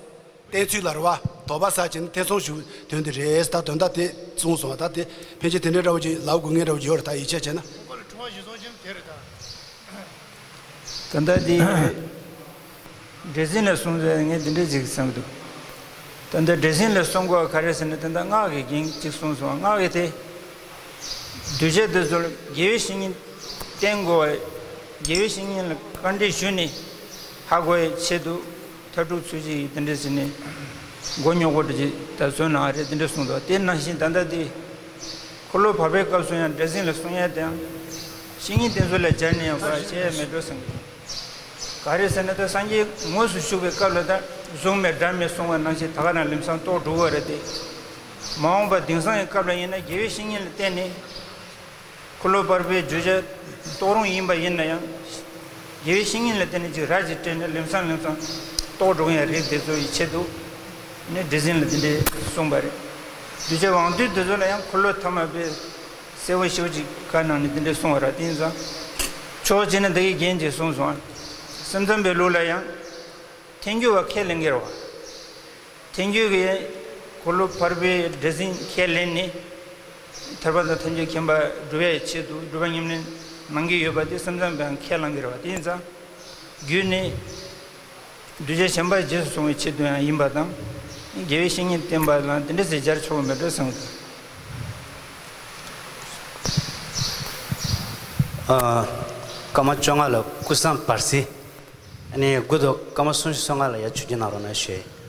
བསྟན་ཚུལ་ལ་རེད་བ། དོགས་པ་ཟ་བྱས་ནས་ཐེ་ཚོམ་ཞུགས་དོན་དེ་རེད་ད། དོན་དག་དེ་གསུངས་སོང་བ། ད་དེ་ཕན་ཆད་དེ་འདྲའི་འདྲ་བོ་ཅིག་ལབ་དགོས་ངེས་འདྲ་བོ་ཅིག་ཡོད་རེད། ད་ཡིད་ཆེས་བྱས་ན། ད་ལྟ་དེ་འདྲེ་སྲིན་ལ་གསུངས་ཚེ་ངས་འདི་འདྲའི་ཅིག་བསམ་གྱི་འདུག་ད་ལྟ་འདྲེ་སྲིན་ལ་གསུང་དགོས་ག་རེ་ཟེར་ན། ད་ལྟ་སྔགས་ཀྱི་རྒྱན་ཅིག་གསུངས་སོང་། སྔགས་ཀྱི་དེ་གདུལ་བྱ་དེ་ཚོ་ལ་དགེ་བའི་བཤེས་གཉེན་བསྟེན་དགོས་པ། དགེ་བའི་བཤེས་གཉེན་ལ་བཀའ་འདྲི་ཞུས་ནས་ཧ་གོ་བའི་ཆེད་དུ་མཐའ་དྲུག་ཚུལ་བཞི་ཡི་དེ་འདྲ་ཟེར་ནས་མགོ་རྙོག་པོ་འདྲ་ཅིག་ད་བཟོས་གནང་རེད། དེ་འདྲ་གསུངས་འདུག་དེ་ནང་བཞིན་ད་ལྟ་དེ་འཁོར་ལོ་བར་པའི་སྐབས་སུ་ཡང་འདྲེ་སྲིན་ལ་གསུང་ཡ་དེའང་བཤེས་གཉེན་དེ་ཚོ་ལ་སྦྱར་ནས་ཡང་ཁོ་ལ་བཤད་ཡ་མེད་འགྲོ་བསམ་གྱི། ག་རེ་ཟེར་ན་ད་སངས་རྒྱས་དངོས་སུ་བཞུགས་པའི་སྐབས་ལ་ད་གཟུགས་མེད་སྒྲ་མེད་གསུང་བ་ནང་བཞིན་ད་ག་རང་ལམ་སང་རྟོགས་འགྲོ་གི་རེད་དེ། མ་འོངས་པ་དེང་སང་གི་སྐབས་ལ་ཡིན་ན་དགེ་བའི་བཤེས་གཉེན་ལ་བརྟེན་ནས། འཁོར་ལོ་བར་པའི་བརྗོད་བྱ་རྟོགས་རུང་ཡིན་པ་ཡིན་ན་ཡང་། དགེ་བའི་བཤེས་གཉེན་ལ་བརྟེན་ནས་ཅིག་ར་ཅིག་སྤྲད་ནས་ལམ་སང་ལམ་སང་རྟོགས་འགྲོ་གི་ཡ་རེད། དེ་ཚོ་ཡི་ཆེད་དུ་ནི་འདྲེ་སྲིན་ལ་དེ་འདྲས་གསུངས་པ་རེད། གདུལ་བྱ་དབང་སྡུད་དེ་ཚོ་ལ་ཡང་འཁོར་ལོ་ཐ་མ་པའི་གསལ་བོ་ཞེ་པོ་ཅིག་བཀའ་གནང་ནས་དེ་འདྲས་གསུངས་པ་རེད། དེ་ཡིན་ཙང་ཕྱོགས་གཅིག་ནས་འདི་གི་རྒྱན་ཅིག་གསུངས་སོང་། སེམས་ཙམ་པའི་ལུགས་ལ་ཡང་། ཐལ་འགྱུར་བ་ཁས་ལེན་གྱི་རེད་བ། ཐལ་འགྱུར་གྱི་འཁོར་ལོ་བར་པའི་འདྲེ་སྲིན་ཁས་ལེན་ནས། ཐར་པ་དང་ཐམས་ཅད་མཁྱེན་པ་སྒྲུབ་པའི་ཆེད་དུ་སྒྲུབ་པ་ཉམས་ལེན་གནང་གི་ཡོད་པ་དེ་སེམས་ཙམ་པའང་ཁས་བླངས་ཀྱི་རེད་བ། དེ་ཡིན་ཙང་། རྒྱུད་ནི། གདུལ་བྱ་གཞན་པ་རྗེས་སུ་བཟུང་བའི་ཆེད་དུ་ཡང་ཡིན་པ་དང་། དགེ་བའི་བཤེས་གཉེན་བསྟེན་པ་ལ་དེ་འདྲ་ཟེར་སྦྱར་ཆོག་གི་མེད་འགྲོ་བསམ་གྱི། ཨ། སྐར་མ་བཅོ་ལྔ་ལ་ཀུན་བཟང་བར་སྲིད། ཨ་ནི་དགུ་དང་སྐར་མ་སུམ་ཅུ་སོ་ལྔ་ལ་ཡར་ཆུ་རྒྱུན་གནང་རོགས་གནང་ཞུ།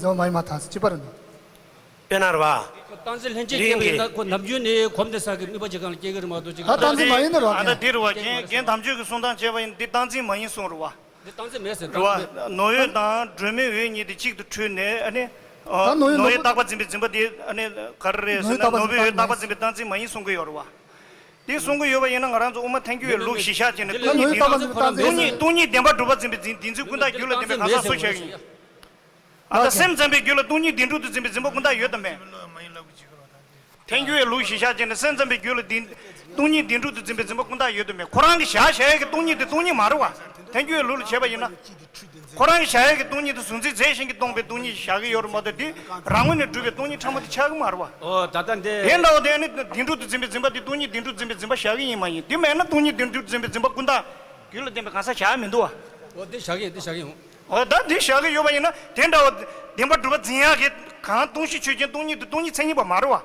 ཟོ་མ་ཡིན་མ་ཐག་སི་ཅི་པར་ནོ། དཔེར་ན་རེད་བ། སྟངས་འཛིན་ལྷན་ཅིག་འདི་སྐྱེས་པ་ཡིན་ཡིན་ན་ཁོ་ནམ་རྒྱུན་ནས་གོམས་ཏེ་ས་གི་དམིགས་པ་ཇི་གང་ལ་སྐྱེ་གི་རེད་མ་གཏོགས་ཅིག་ཨ་སྟངས་འཛིན་མ་ཡིན་ནོ་རོ་ཨ་ད་དེ། འདི་རེད་བ། རྒན་རྒན་དམ་ཆོས་ཀྱི་གསུང་སྟངས་བྱས་པ་ཡིན་འདི་སྟངས་འཛིན་མ་ཡིན་གསུང་རེད་བ། འདི་སྟངས་འཛིན་མེད་ཟེར། རེད་བ། ནོར་འོད་དང་སྒྲོན་མེའི་འོད་གཉིས་དེ་གཅིག་ཏུ་འཕྲོས་ནས་ཨ་ནི། ད་ནོར་འོད་ནོར་འོད་རྟག་པ་འཛིན་པའི་འཛིན་པ་དེ་ཨ་ནི་ག་རེ་རེད་ཟེར་ན་ནོར་འོད་རྟག་པ་འཛིན་པའི་རྟགས་འཛིན་མ་ཡིན་གསུང་གི་ཡོད་རེད་བ། དེ་གསུང་གི་ཡོད་པ་ཡིན་ན་ང་རང་ཚོ་དབུ་མ་ཐལ་འགྱུར་བའི་ལུགས་གཞི་བཞག་བྱས་ནས་སྟོང་ཉིད་བདེན་པ་སྟོང་ཉིད་སྟོང་ཉིད་བདེན་པར་གྲུབ་པ་འཛིན་པའི་འཛིན་འཛིན་ཚུལ་ཀུན་བཏགས་རྒྱུད་ལ་ལྡན་པའི་གང་ཟག་སུ་བྱ་གི་ཡིན། ཨ་ད་སེམས་ཙམ་པའི་རྒྱུད་ལ་སྟོང་ཉིད་བདེན་གྲུབ་ཏུ་འཛིན་པའི་འཛིན་པ་ཀུན་བཏགས་ཡོད་དམ་མེད། ཐལ་འགྱུར་བའི་ལུགས་གཞི་བཞག་བྱས་ནས་སེམས་ཙམ་པའི་རྒྱུད་ལ་བདེན་སྟོང་ཉིད་བདེན་གྲུབ་ཏུ་འཛིན་པའི་འཛིན་པ་ཀུན་བཏགས་ཡོད་དམ་མེད། ཁོ་རང་གི་བཞག་བཞག་ཡས་ཀྱི་སྟོང་ཉིད་དེ་སྟོང་ཉིད་མ་རེད་བ། ཐལ་འགྱུར་བའི་ལུགས་ལ་བྱས་པ་ཡིན་ན། ཁོ་རང་གི་བཞག་ཡས་ཀྱི་སྟོང་ཉིད་དེ་གཟུང་འཛིན་རྫས་གཞན་གྱིས་སྟོང་པའི་སྟོང་ཉིད་བཞག་གི་ཡོད་རེད་མ་གཏོགས་དེ་རང་ངོས་ནས་གྲུབ་པའི་སྟོང་ཉིད་ཕྲ་མོ་དེ་ཆགས་ཀྱི་མ་རེད་བ། ཨོ་ད་ལྟ་འདི། དེ་འདྲ་བ་དེ་ནི་བདེན་གྲུབ་ཏུ་འཛིན་པའི་འཛིན་པ་དེ་སྟོང་ཉིད་བདེན་གྲུབ་འཛིན་པའི་འཛིན་པ་བཞག་གི་ཡིན་མ་ཡིན། དེ་མེད་ན་སྟོང་ཉིད་བདེན་གྲུབ་འཛིན་པའི་འཛིན་པ་ཀུན་བཏགས་རྒྱུད་ལ་ལྡན་པའི་གང་ཟག་བཞག་མི་འདུག་བ། ཨོ་དེ་བཞག་གི་ཡིན། དེ་བཞག་གི་ཡིན། འོ་ད་འདི་བཞག་གི་ཡོད་པ་ཡིན་ན་དེ་འདྲ་བ་བདེན་པར་གྲུབ་པ་འཛིན་ཡག་གི་གང་སྟོང་གཞི་ཆོས་ཅན་སྟོང་ཉིད་དེ་སྟོང་ཉིད་མཚན་ཉིད་པ་མ་རེད་བ།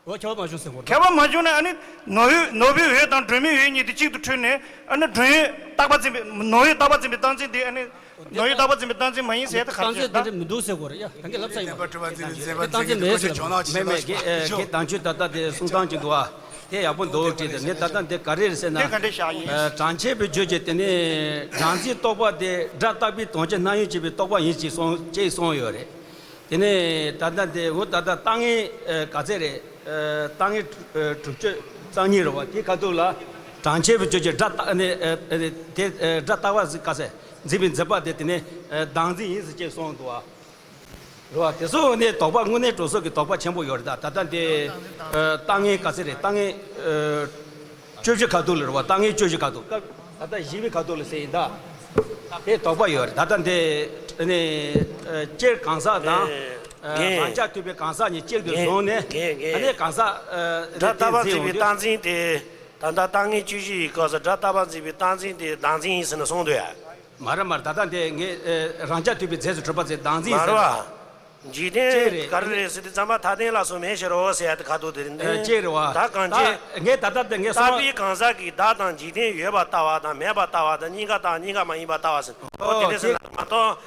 འོ་ཁྱད་པར་མ་བྱུང་ཟེར་གོ། ཁྱད་པར་མ་བྱུང་ན་ཨ་ནི་ནོར་འོད་ནོར་བུའི་འོད་དང་སྒྲོན་མེའི་འོད་གཉིས་དེ་གཅིག་ཏུ་འཕྲོས་ནས་ཨ་ནི་སྒྲོན་འོད་རྟག་པ་འཛིན་པའི་ནོར་འོད་རྟག་པ་འཛིན་པའི་རྟག་འཛིན་དེ་ཨ་ནི་ནོར་འོད་རྟག་པ་འཛིན་པའི་རྟག་འཛིན་མ་ཡིན་ཟེར་ད་ག་རེ་ད། རྟག་འཛིན་དེ་འདྲ་མི་འདུག་ཟེར་གོ་རེད་ཡ། གང་གི་ལབ་ས་ཡིན་པ། མེད་མེད་རྒན་དང་ཆོས་ད་ལྟ་དེ་གསུང་སྟངས་ཅིག་འདུག་ཨ། དེ་ཡག་པོ་འདུག་བྲིས་ཏེ་ངས་ད་ལྟ་འདི་ག་རེ་རེད་ཟེར་ན། དེ་ག་འདྲས་བཞག་ཡིན། ཨ་དྲང་ཆེན་པའི་རྒྱུད་ཀྱི་དེ་ནི་སྦྲགས་འཛིན་རྟོག་པ་དེ་སྒྲ་རྟག་པའི་དོན་སྤྱི་སྣང་ཡུལ་བྱེད་པའི་རྟོག་པ་ཡིན་ཅེས་གསུངས་ཅེས་གསུངས་ཡོད་རེད། དེ་ནས་ད་ལྟ་འདི་འོ་ད་ལྟ་ལྟ་ངན་ག་ཚད་རེད། ལྟ་ངན་དྲུག་ཅུ་རྩ་གཉིས་རེད་བ། དེའི་ཁ་ཐུག་ལ་དྲང་ཆེན་པའི་རྒྱུད་ཀྱི་སྒྲ་རྟག་ནི་དེ་སྒྲ་རྟག་པ་ཟིག་ག་ཚད་འཛིན་པའི་འཛིན་པ་དེ་དེ་ནས་བདག་འཛིན་ཡིན་ཟེར་ཅེས་གསུངས་འདུག་བ། རེད་བ། དེ་ཚོ་ནི་དོགས་པ་དངོས་གནས་གྲོགས་སོགས་ཀྱི་དོགས་པ་ཆེན་པོ་ཡོད་རེད་ད། ད་ལྟ་འདི་ལྟ་ངན་ག་ཚད་རེད། ལྟ་ངན་བཅུ་བཞི་ཁ་ཐུག་ལ་རེད་བ། ལྟ་ངན་བཅུ་བཞི་ཁ་ཐུག་སྐབས་ད་ལྟ་བཞི་པའི་ཁ་ཐུག་ལ་ཟེར་ཡིན་ད། དེ་དོགས་པ་ཡོད་རེད་ད། ལྟ་འདི་ནི་སྤྱིར་གང་ཟག་དང་རང་རྐྱ་ཐུབ་པའི་གང་ཟག་གཉིས་གཅིག་ཏུ་བཟུང་ནས་ཨ་ནི་གང་ཟག་སྒྲ་རྟག་པ་འཛིན་པའི་རྟག་འཛིན་དེ་ད་ལྟ་ལྟ་ངན་བཅུ་བཞི་ཡི་སྐབས་སུ་སྒྲ་རྟག་པ་འཛིན་པའི་རྟག་འཛིན་དེ་བདག་འཛིན་ཡིན་ཟེར་ནས་གསུངས་འདུག་ཡ། མ་རེད་མ་རེད། ད་ལྟ་འདི་ངས་རང་རྐྱ་ཐུབ་པའི་རྫས་སུ་གྲུབ་པ་ཚེ་བདག་འཛིན་མ་རེད་བ། འཇིག་རྟེན་ག་རེ་རེད་ཟེར་དུས་ཙམ་པ་ཐ་དད་ལ་སོགས་མེད་ཕྱིར་རོ་ཟེར་ཡ་དེ་ཁ་ཐུག་དེ་རེད། ཅེས་རེད་བ། ད་གང་ཅི། ངས་ད་ལྟ་འདི་ངས་ལྟ་བུའི་གང་ཟག་གིས་བདག་དང་འཇིག་རྟེན་ཡོད་པར་ལྟ་བ་དང་མེད་པར་ལྟ་བ་དང་གཉིས་ཀ་དང་གཉིས་ཀ་མ་ཡིན་པར་ལྟ་བ་ཟེར། ཨོ་དེ་འདྲ་ཟེར་ན་མ་གཏོགས།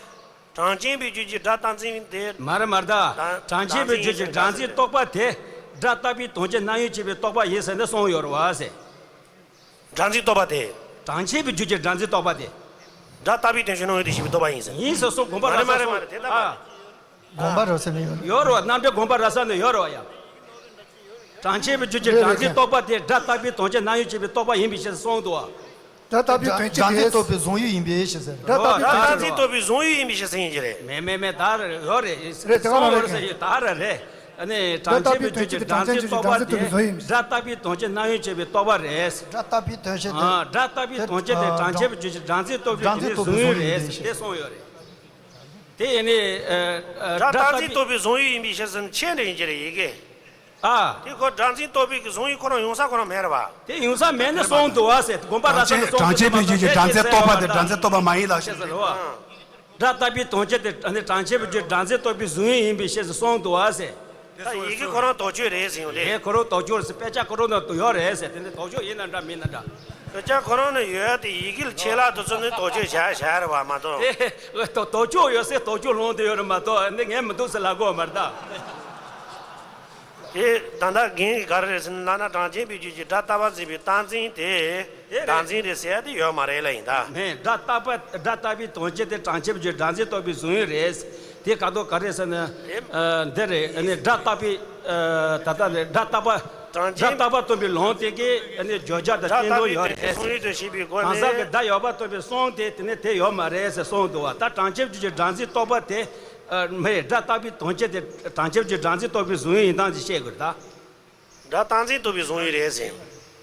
གྲངས་ཅན་པའི་རྒྱུད་ཀྱི་སྒྲ་རྟག་འཛིན་དེ། མ་རེད་མ་རེད་ད། གྲངས་ཅན་པའི་རྒྱུད་ཀྱི་སྒྲ་འཛིན་རྟོག་པ་དེ་སྒྲ་རྟག་པའི་དོན་སྤྱི་སྣང་ཡུལ་བྱེད་པའི་རྟོག་པ་ཡིན་ཟེར་ནས་གསུངས་ཡོད་རེད་བ་ཟེར། སྒྲ་འཛིན་རྟོག་པ་དེ། གྲངས་ཅན་པའི་རྒྱུད་ཀྱི་སྒྲ་འཛིན་རྟོག་པ་དེ། སྒྲ་རྟག་པའི་དོན་སྤྱི་སྣང་ཡུལ་དུ་ཞེན་པའི་རྟོག་པ་ཡིན་ཟེར། ཡིན་ཟེར་སོགས་དགོངས་པ་མ་རེད་ར་མ་རེད་མ་རེད་དེ་ལྟ་བ། དགོངས་པ་རབ་གསལ་ནས་ཡོད་རེད། ཡོད་རེད་བ། རྣམ་འགྲེལ་དགོངས་པ་རབ་གསལ་ནས་ཡོད་རེད་བ་ཡ། གྲངས་ཅན་པའི་རྒྱུད་ཀྱི་སྒྲ་འཛིན་རྟོག་པ་དེ་སྒྲ་རྟག་པའི་དོན་སྤྱི་སྣང་ཡུལ་བྱེད་པའི་རྟོག་པ་ཡིན་པའི་ཕྱིར་གསུངས་འདུག་བ། སྒྲ་རྟག་པའི་དོན་སྤྱི་དེ། སྒྲ་འཛིན་རྟོག་པའི་གཟུང་ཡུལ་ཡིན་པའི་ཕྱིར་ཟེར། སྒྲ་རྟག་པའི་དོན་སྤྱི། སྒྲ་འཛིན་རྟོག་པའི་གཟུང་ཡུལ་ཡིན་པའི་ཕྱིར་ཟེར་ཡིན་གྱི་རེད། མེད་མེད་མེད་ད་རེད་ཡོད་རེད། རེད་དེ་ག་ལ་རེད། ཟེར་ཡོད་ད་རེད་རེད། ཨ་ནི་གྲངས་ཅན་པའི་རྒྱུད་ཀྱི་སྒྲ་འཛིན་རྟོག་པ་དེ་སྒྲ་རྟག་པའི་དོན་སྤྱི་སྣང་ཡུལ་བྱེད་པའི་རྟོག་པ་རེད། སྒྲ་རྟག་པའི་དོན་སྤྱི་དེ། ཨ་སྒྲ་རྟག་པའི་དོན་སྤྱི་དེ་གྲངས་ཅན་པའི་རྒྱུད་ཀྱི་སྒྲ་འཛིན་རྟོག་པའི་དེ་ནི་གཟུང་ཡུལ་རེད་ཟེར་དེ་གསུངས་ཡོད་རེད། དེ་ཡིན་ནི། ཨ་སྒྲ་རྟག་འཛིན་རྟོག་པའི་གཟུང་ཡུལ་ཡིན་པའི་ཕྱིར་ཟེར་ན་ཆེད་འགྲེལ་ཡིན་གྱི་རེད་ཡི་གེ། ཨ། དེ་ཁོ་སྒྲ་འཛིན་རྟོག་པའི་གཟུང་ཡུལ་ཁོ་རང་ཡོང་ས་ཁོ་རང་མེད་རེད་བ། དེ་ཡོང་ས་མེད་ནི་གསུངས་འདུག་བ་ཟེར་དགོངས་པ་ར་ས་ནས་གསུངས་འདུག་གྲངས་ཅན་པའི་རྒྱུད་ཀྱི་སྒྲ་འཛིན་རྟོག་པ་དེ་སྒྲ་འཛིན་རྟོག་པ་མ་ཡིན་ལ་ཞེས་ཟེར་བ། སྒྲ་རྟག་པའི་དོན་སྤྱི་དེ་ནི་གྲངས་ཅན་པའི་རྒྱུད་སྒྲ་འཛིན་རྟོག་པའི་གཟུང་ཡུལ་ཡིན་པའི་ཕྱིར་གསུངས་འདུག་བ་ཟེར། ད་ཡི་གེ་ཁོ་རང་དོགས་གཅོད་རེད་ཟེར་ཡོང་དེ། ཡེ་ཁོ་རང་དོགས་གཅོད་རེད་ཟེར། དཔེ་ཆ་ཁོ་རང་ནང་དུ་ཡོད་རེད་ཟེར། དེ་ནི་དོགས་གཅོད་ཡིན་ན་འདྲ་མིན་ན་འདྲ། དཔེ་ཆ་ཁོ་རང་ནང་ཡོད་དེ་ཡི་གེ་ལ་ཆད་ལྷག་དེ་ཚོ་ནི་དོགས་གཅོད་བྱ་བྱ་རེད་བ་མ་གཏོགས། དེ་དོགས་གཅོད་ཡོད་ཟེར་དོགས་གཅོད་སློང་དེ་ཡོད་རེད་མ་གཏོགས་འདི་ངས་མི་འདུག་ཟེར་ལབ་དགོས་མ་རེད་ད། དེ་ད་ལྟ་རྒན་གྱིས་ག་རེ་རེད་ཟེར་ན། ལབ་ན་གྲངས་ཅན་པའི་རྒྱུད་ཀྱི་སྒྲ་རྟག་པ་འཛིན་པའི་རྟག་འཛིན་དེ་དེ་རེད། སྒྲ་འཛིན་རེད་ཟེར་ཡ་དེ་ཡོད་མ་རེད་ལབ་ཡིན་ད། མེད། སྒྲ་རྟག་པ། སྒྲ་རྟག་པའི་དོན་སྤྱི་དེ་གྲངས་ཅན་པའི་རྒྱུད་སྒྲ་འཛིན་རྟོག་པའི་གཟུང་ཡུལ་རེད། དེ་ག་དོ་ག་རེ་ཟེར་ན། ཨ། འདི་རེད། ཨ་ནི་སྒྲ་རྟག་པའི། ཨ། ད་ལྟ་ནི་སྒྲ་རྟག་པ། གྲངས་ཅན། སྒྲ་རྟག་པ་སྟོན་པའི་ལུང་དེ་གི་ཨ་ནི་བརྗོད་བྱ་དང་བསྟན་དོན་ཡོད་རེད། གཟུང་ཡུལ་དུ་བྱེད་པའི་སྒོ་ནས། གང་ཟག་གི་བརྡ་ཡོད་པ་སྟོན་པའི་གསུང་དེ་དེ་ནི་དེ་ཡོད་མ་རེད་ཟེར་གསུངས་འདུག་བ། ད་གྲངས་ཅན་པའི་རྒྱུད་སྒྲ་འཛིན་རྟོག་པ་དེ། ཨ། མེད། སྒྲ་རྟག་པའི་དོན་སྤྱི་དེ་གྲངས་ཅན་པའི་རྒྱུད་སྒྲ་འཛིན་རྟོག་པའི་གཟུང་ཡུལ་ཡིན་སྟངས་ཅིག་བཤད་དགོས་རེད་ད། སྒྲ་རྟག་འཛིན་རྟོག་པའི་གཟུང་ཡུལ་རེད་ཟེར།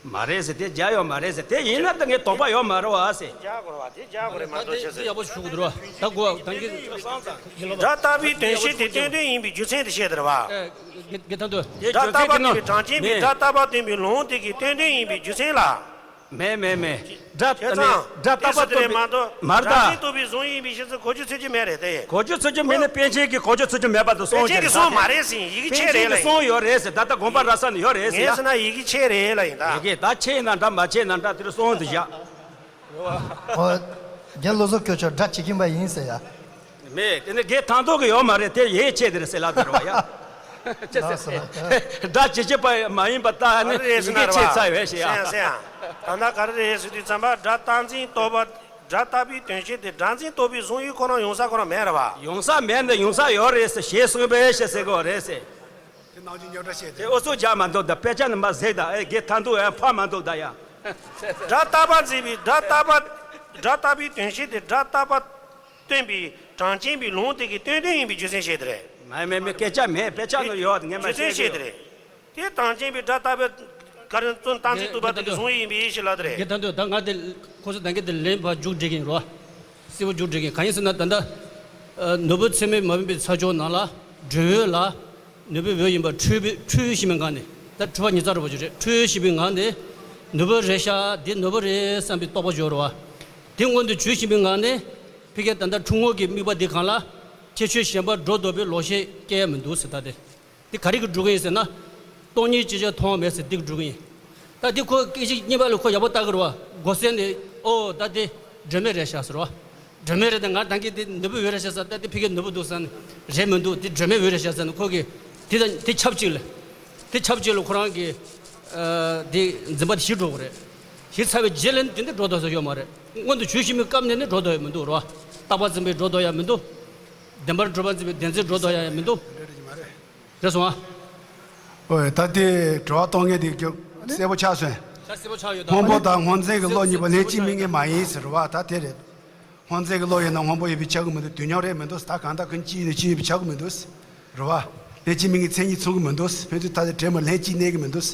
མ་རེད་ཟེར། དེ་རྒྱག་ཡོད་མ་རེད་ཟེར། དེ་ཡིན་ན་ད་ངས་དོགས་པ་ཡོད་མ་རེད་བ་ཟེར། རྒྱག་དགོས་རེད་བ། དེ་རྒྱག་དགོས་རེད་མ་གཏོགས་ཆེ་ཟེར། ད་དེ་ཡག་པོ་ཞུ་དགོས་འདུག་ར། ད་གོ་ད་གིན། སྒྲ་རྟག་པའི་དོན་སྤྱི་དེ་བསྟན་དོན་ཡིན་པའི་རྒྱུ་མཚན་དེ་བཤད་དེ་རེད་བ། ཨེ། དགེ་དགེ་ཐང་དུ། དེ་སྒྲ་རྟག་པ་སྟོན་པའི་གྲངས་ཅན་པའི་སྒྲ་རྟག་པ་སྟོན་པའི་ལུང་དེ་གི་བསྟན་དོན་ཡིན་པའི་རྒྱུ་མཚན་ལ། མེད་མེད་མེད། སྒྲ། བྱས་ཙང་། སྒྲ་རྟག་པ་སྟོན་པའི། མ་གཏོགས། མ་རེད་ད། གྲངས་ཅན་རྟོག་པའི་གཟུང་ཡུལ་ཡིན་པའི་ཕྱིར་ཟེར་གོ་རྒྱུ་ཚོད་ཀྱི་མེད་རེད་དེ། གོ་རྒྱུ་ཚོད་ཀྱི་མེད་ན་པཎ་ཆེན་གྱིས་གོ་རྒྱུ་ཚོད་ཀྱི་མེད་པ་དེ་གསུངས་པཎ་ཆེན་གྱིས་གསུངས་མ་རེད་ཟེར། ཡི་གེ་ཆེ་རེད་ལ། པཎ་ཆེན་གྱིས་གསུངས་ཡོད་རེད་ཟེར། ད་ལྟ་དགོངས་པ་རབ་གསལ་ནས་ཡོད་རེད་ཟེར་ཡ། ངས་ཟེར་ན་ཡི་གེ་ཆེ་རེད་ལ་ཡིན་ད། ཡི་གེ་ད་ཆེ་ན་འདྲ་མ་ཆེ་ན་འདྲ་དེ་རུ་གསུངས་དེ་བཞག། ཨོ། རྒན་བློ་བཟང་སྐྱོ་ཆོག་སྒྲ་ཇི་བཞིན་པ་ཡིན་ཟེར་ཡ། མེད། དེ་ནི་དགེ་ཐང་ཐོག་གི་ཡོད་མ་རེད། དེ་ཡེ་ཆེ་དེ་རེད་ཟེར་ལབ་དེ་རེད་བ་ཡ། ཅེས་ཟེར། སྒྲ་ཇི་བཞིན་པ་མ་ཡིན་པ་ལྟ་ནི་ཡི་གེ་ཆེ་ཚ་བས་ཞེས་ཡ། སེང་སེང་། ད་ལྟ་ག་རེ་རེད་ཟེར་དུས་ཙམ་པ། སྒྲ་རྟག་འཛིན་རྟོག་པ། སྒྲ་རྟག་པའི་དོན་སྤྱི་དེ་སྒྲ་འཛིན་རྟོག་པའི་གཟུང་ཡུལ་ཁོ་རང་ཡོང་ས་ཁོ་རང་མེད་རེད་བ། ཡོང་ས་མེད་ན་ཡོང་ས་ཡོད་རེད་ཟེར། ཞེས་གསུངས་པས་ཞེས་ཟེར་གོ་རེད་ཟེར། དེ་ནང་བཞིན་རྙོག་དྲ་བཤད་དེ། དེ་ཨོ་ཚོ་རྒྱག་མ་འདུག་ད། དཔེ་ཆ་ནི་མ་གཟིགས་ད། ཨེ་དགེ་ཐང་འདུག་ཨེ་ཕ་མ་འདུག་ད་ཡ། སྒྲ་རྟག་པ་འཛིན་པའི། སྒྲ་རྟག་པ། སྒྲ་རྟག་པའི་དོན་སྤྱི་དེ་སྒྲ་རྟག་པ་སྟོན་པའི་གྲངས་ཅན་པའི་ལུང་དེ་གི་བསྟན་དོན་ཡིན་པའི་རྒྱུ་མཚན་བཤད་དེ་རེད། མ་མེད་མེད། སྐད་ཆ་མེད། དཔེ་ཆ་ནི་ཡོད། ངས་མ་རྒྱུ་མཚན་བཤད་བཤད་དེ་རེད། དེ་གྲངས་ཅན་པའི་སྒྲ་རྟག་པའི་ག་རེ་རྟག་འཛིན་རྟོག་པ་དེ་གི་གཟུང་ཡུལ་ཡིན་པའི་ཕྱིར་ལབ་དེ་རེད། དགེ་ཐང་དུ། ད་ང་དེ་ཁོ་ཚོ་ད་གིན་དེ་ལན་ཕར་མཇུག་སྒྲིལ་གྱིན་རོ། གསལ་པོ་མཇུག་སྒྲིལ་གྱིན། གང་ཡིན་ཟེར་ན་ད་ལྟ། ཨ། ནོར་བུ་ཚད་མས་མ་བུམ་པའི་ས་ཕྱོགས་ནང་ལ་སྒྲོན་འོད་ལ། ནོར་བུའི་འོད་ཡིན་པ་འཕྲོས་པའི། འཕྲོས་བཞིན་པའི་ངང་ནས། ད་འཕྲོས་པ་ཉི་ཚེ་རེད་པ། ཅིག་རེད། འཕྲོས་བཞིན་པའི་ངང་ནས་ནོར་བུ་རེད་ཤག་འདི་ནོར་བུ་རེད་བསམ་པའི་རྟོག་པ་སྦྱོར་བ། དེ་མངོན་དུ་གྱུར་བཞིན་པའི་ངང་ནས་ཕ་གིར་ད་ལྟ་འཁྲུལ་ངོ་གི་དམིགས་པ་འདི་སྒང་ལ་ཁྱད་ཆོས་གཞན་པ་སྒྲོ་འདོགས་པའི་ལོག་ཤེས་སྐྱེ་ཡ་མི་འདུག་ཟེར། ད་དེ། འདི་ག་རེ་གིས་སྒྲུབ་ཀྱི་ཡིན་ཟེར་ན། སྟོང་ཉིད་ཅིག་ཅར་མཐོང་བ་མེད་ཟེར་འདི་གིས་སྒྲུབ་ཀྱི་ཡིན། ད་འདི་ཁོ་སྐད་ཅིག་གཉིས་པ་ལ་ཁོ་ཡག་པོ་ལྟ་གི་རེད་བ། མགོ་སེར་ནས་ཨོ་ད་འདི་སྒྲོན་མེ་རེད་ཤག་ཟེར་བ། སྒྲོན་མེ་རེད། ད་ང་ད་གིན་འདི་ནོར་བུའི་འོད་རེད་ཤག་ཟེར། ད་འདི་ཕ་གིའི་ནོར་བུ་འདུག་ཟེར་ནས་རེད་མི་འདུག་འདི་སྒྲོན་མེའི་འོད་རེད་ཤག་ཟེར་ནས་ཁོ་གིས་འདི་དང་འདི་ཆབས་ཅིག་ལ། འདི་ཆབས་ཅིག་ལ་ཁོ་རང་གིས། ཨ། འདི་འཛིན་པ་འདི་ཞི་འགྲོ་གི་རེད། ཞི་ཚར་བའི་རྗེས་ལ་ནི་དེ་འདྲ་སྒྲོ་འདོགས་ས་ཡོད་མ་རེད། མངོན་དུ་གྱུར་བཞིན་པའི་སྐབས་ནས་ནི་སྒྲོ་འདོགས་ཡ་མི་འདུག་རེད་བ། རྟག་པ་འཛིན་པའི་སྒྲོ་འདོགས་ཡ་མི་འདུག་བདེན་པར་གྲུབ་པ་འཛིན་པའི་བདེན་འཛིན་སྒྲོ་འདོགས་ཡ་ཡང་མི་འདུག་རེད་སོང་ཨ། ཨོ་ཡ། ད་དེ་དྲི་བ་གཏོང་མཁན་དེ་གི་གསལ་པོ་ཆགས་སོང་། ད་གསལ་པོ་ཆགས་ཡོད་ད། སྔོན་པོ་དང་སྔོ་འཛིན་གྱི་བློ་གཉིས་པོ་ལྷན་ཅིག་དམིགས་ངེས་མ་ཡིན་ཟེར་བ་ད་དེ་རེད། སྔོ་འཛིན་གྱི་བློ་ཡིན་ན་སྔོན་པོ་ཡོད་པས་ཁྱབ་ཀྱི་མི་འདུག་དུས་མཉམ་རེད་མི་འདུག་ད་གང་ལྟར་ཀུན་གཅིག་ཡིན་ན་གཅིག་ཡོད་པས་ཁྱབ་ཀྱི་མི་འདུག་རེད་བ། ལྷན་ཅིག་དམིགས་ངེས་མཚན་ཉིད་མཚུངས་ཀྱི་མི་འདུག་ཕན་ཚུན་ཐ་དད་བྲལ་མི་ལྷན་ཅིག་གནས་ཀྱི་མི་འདུག་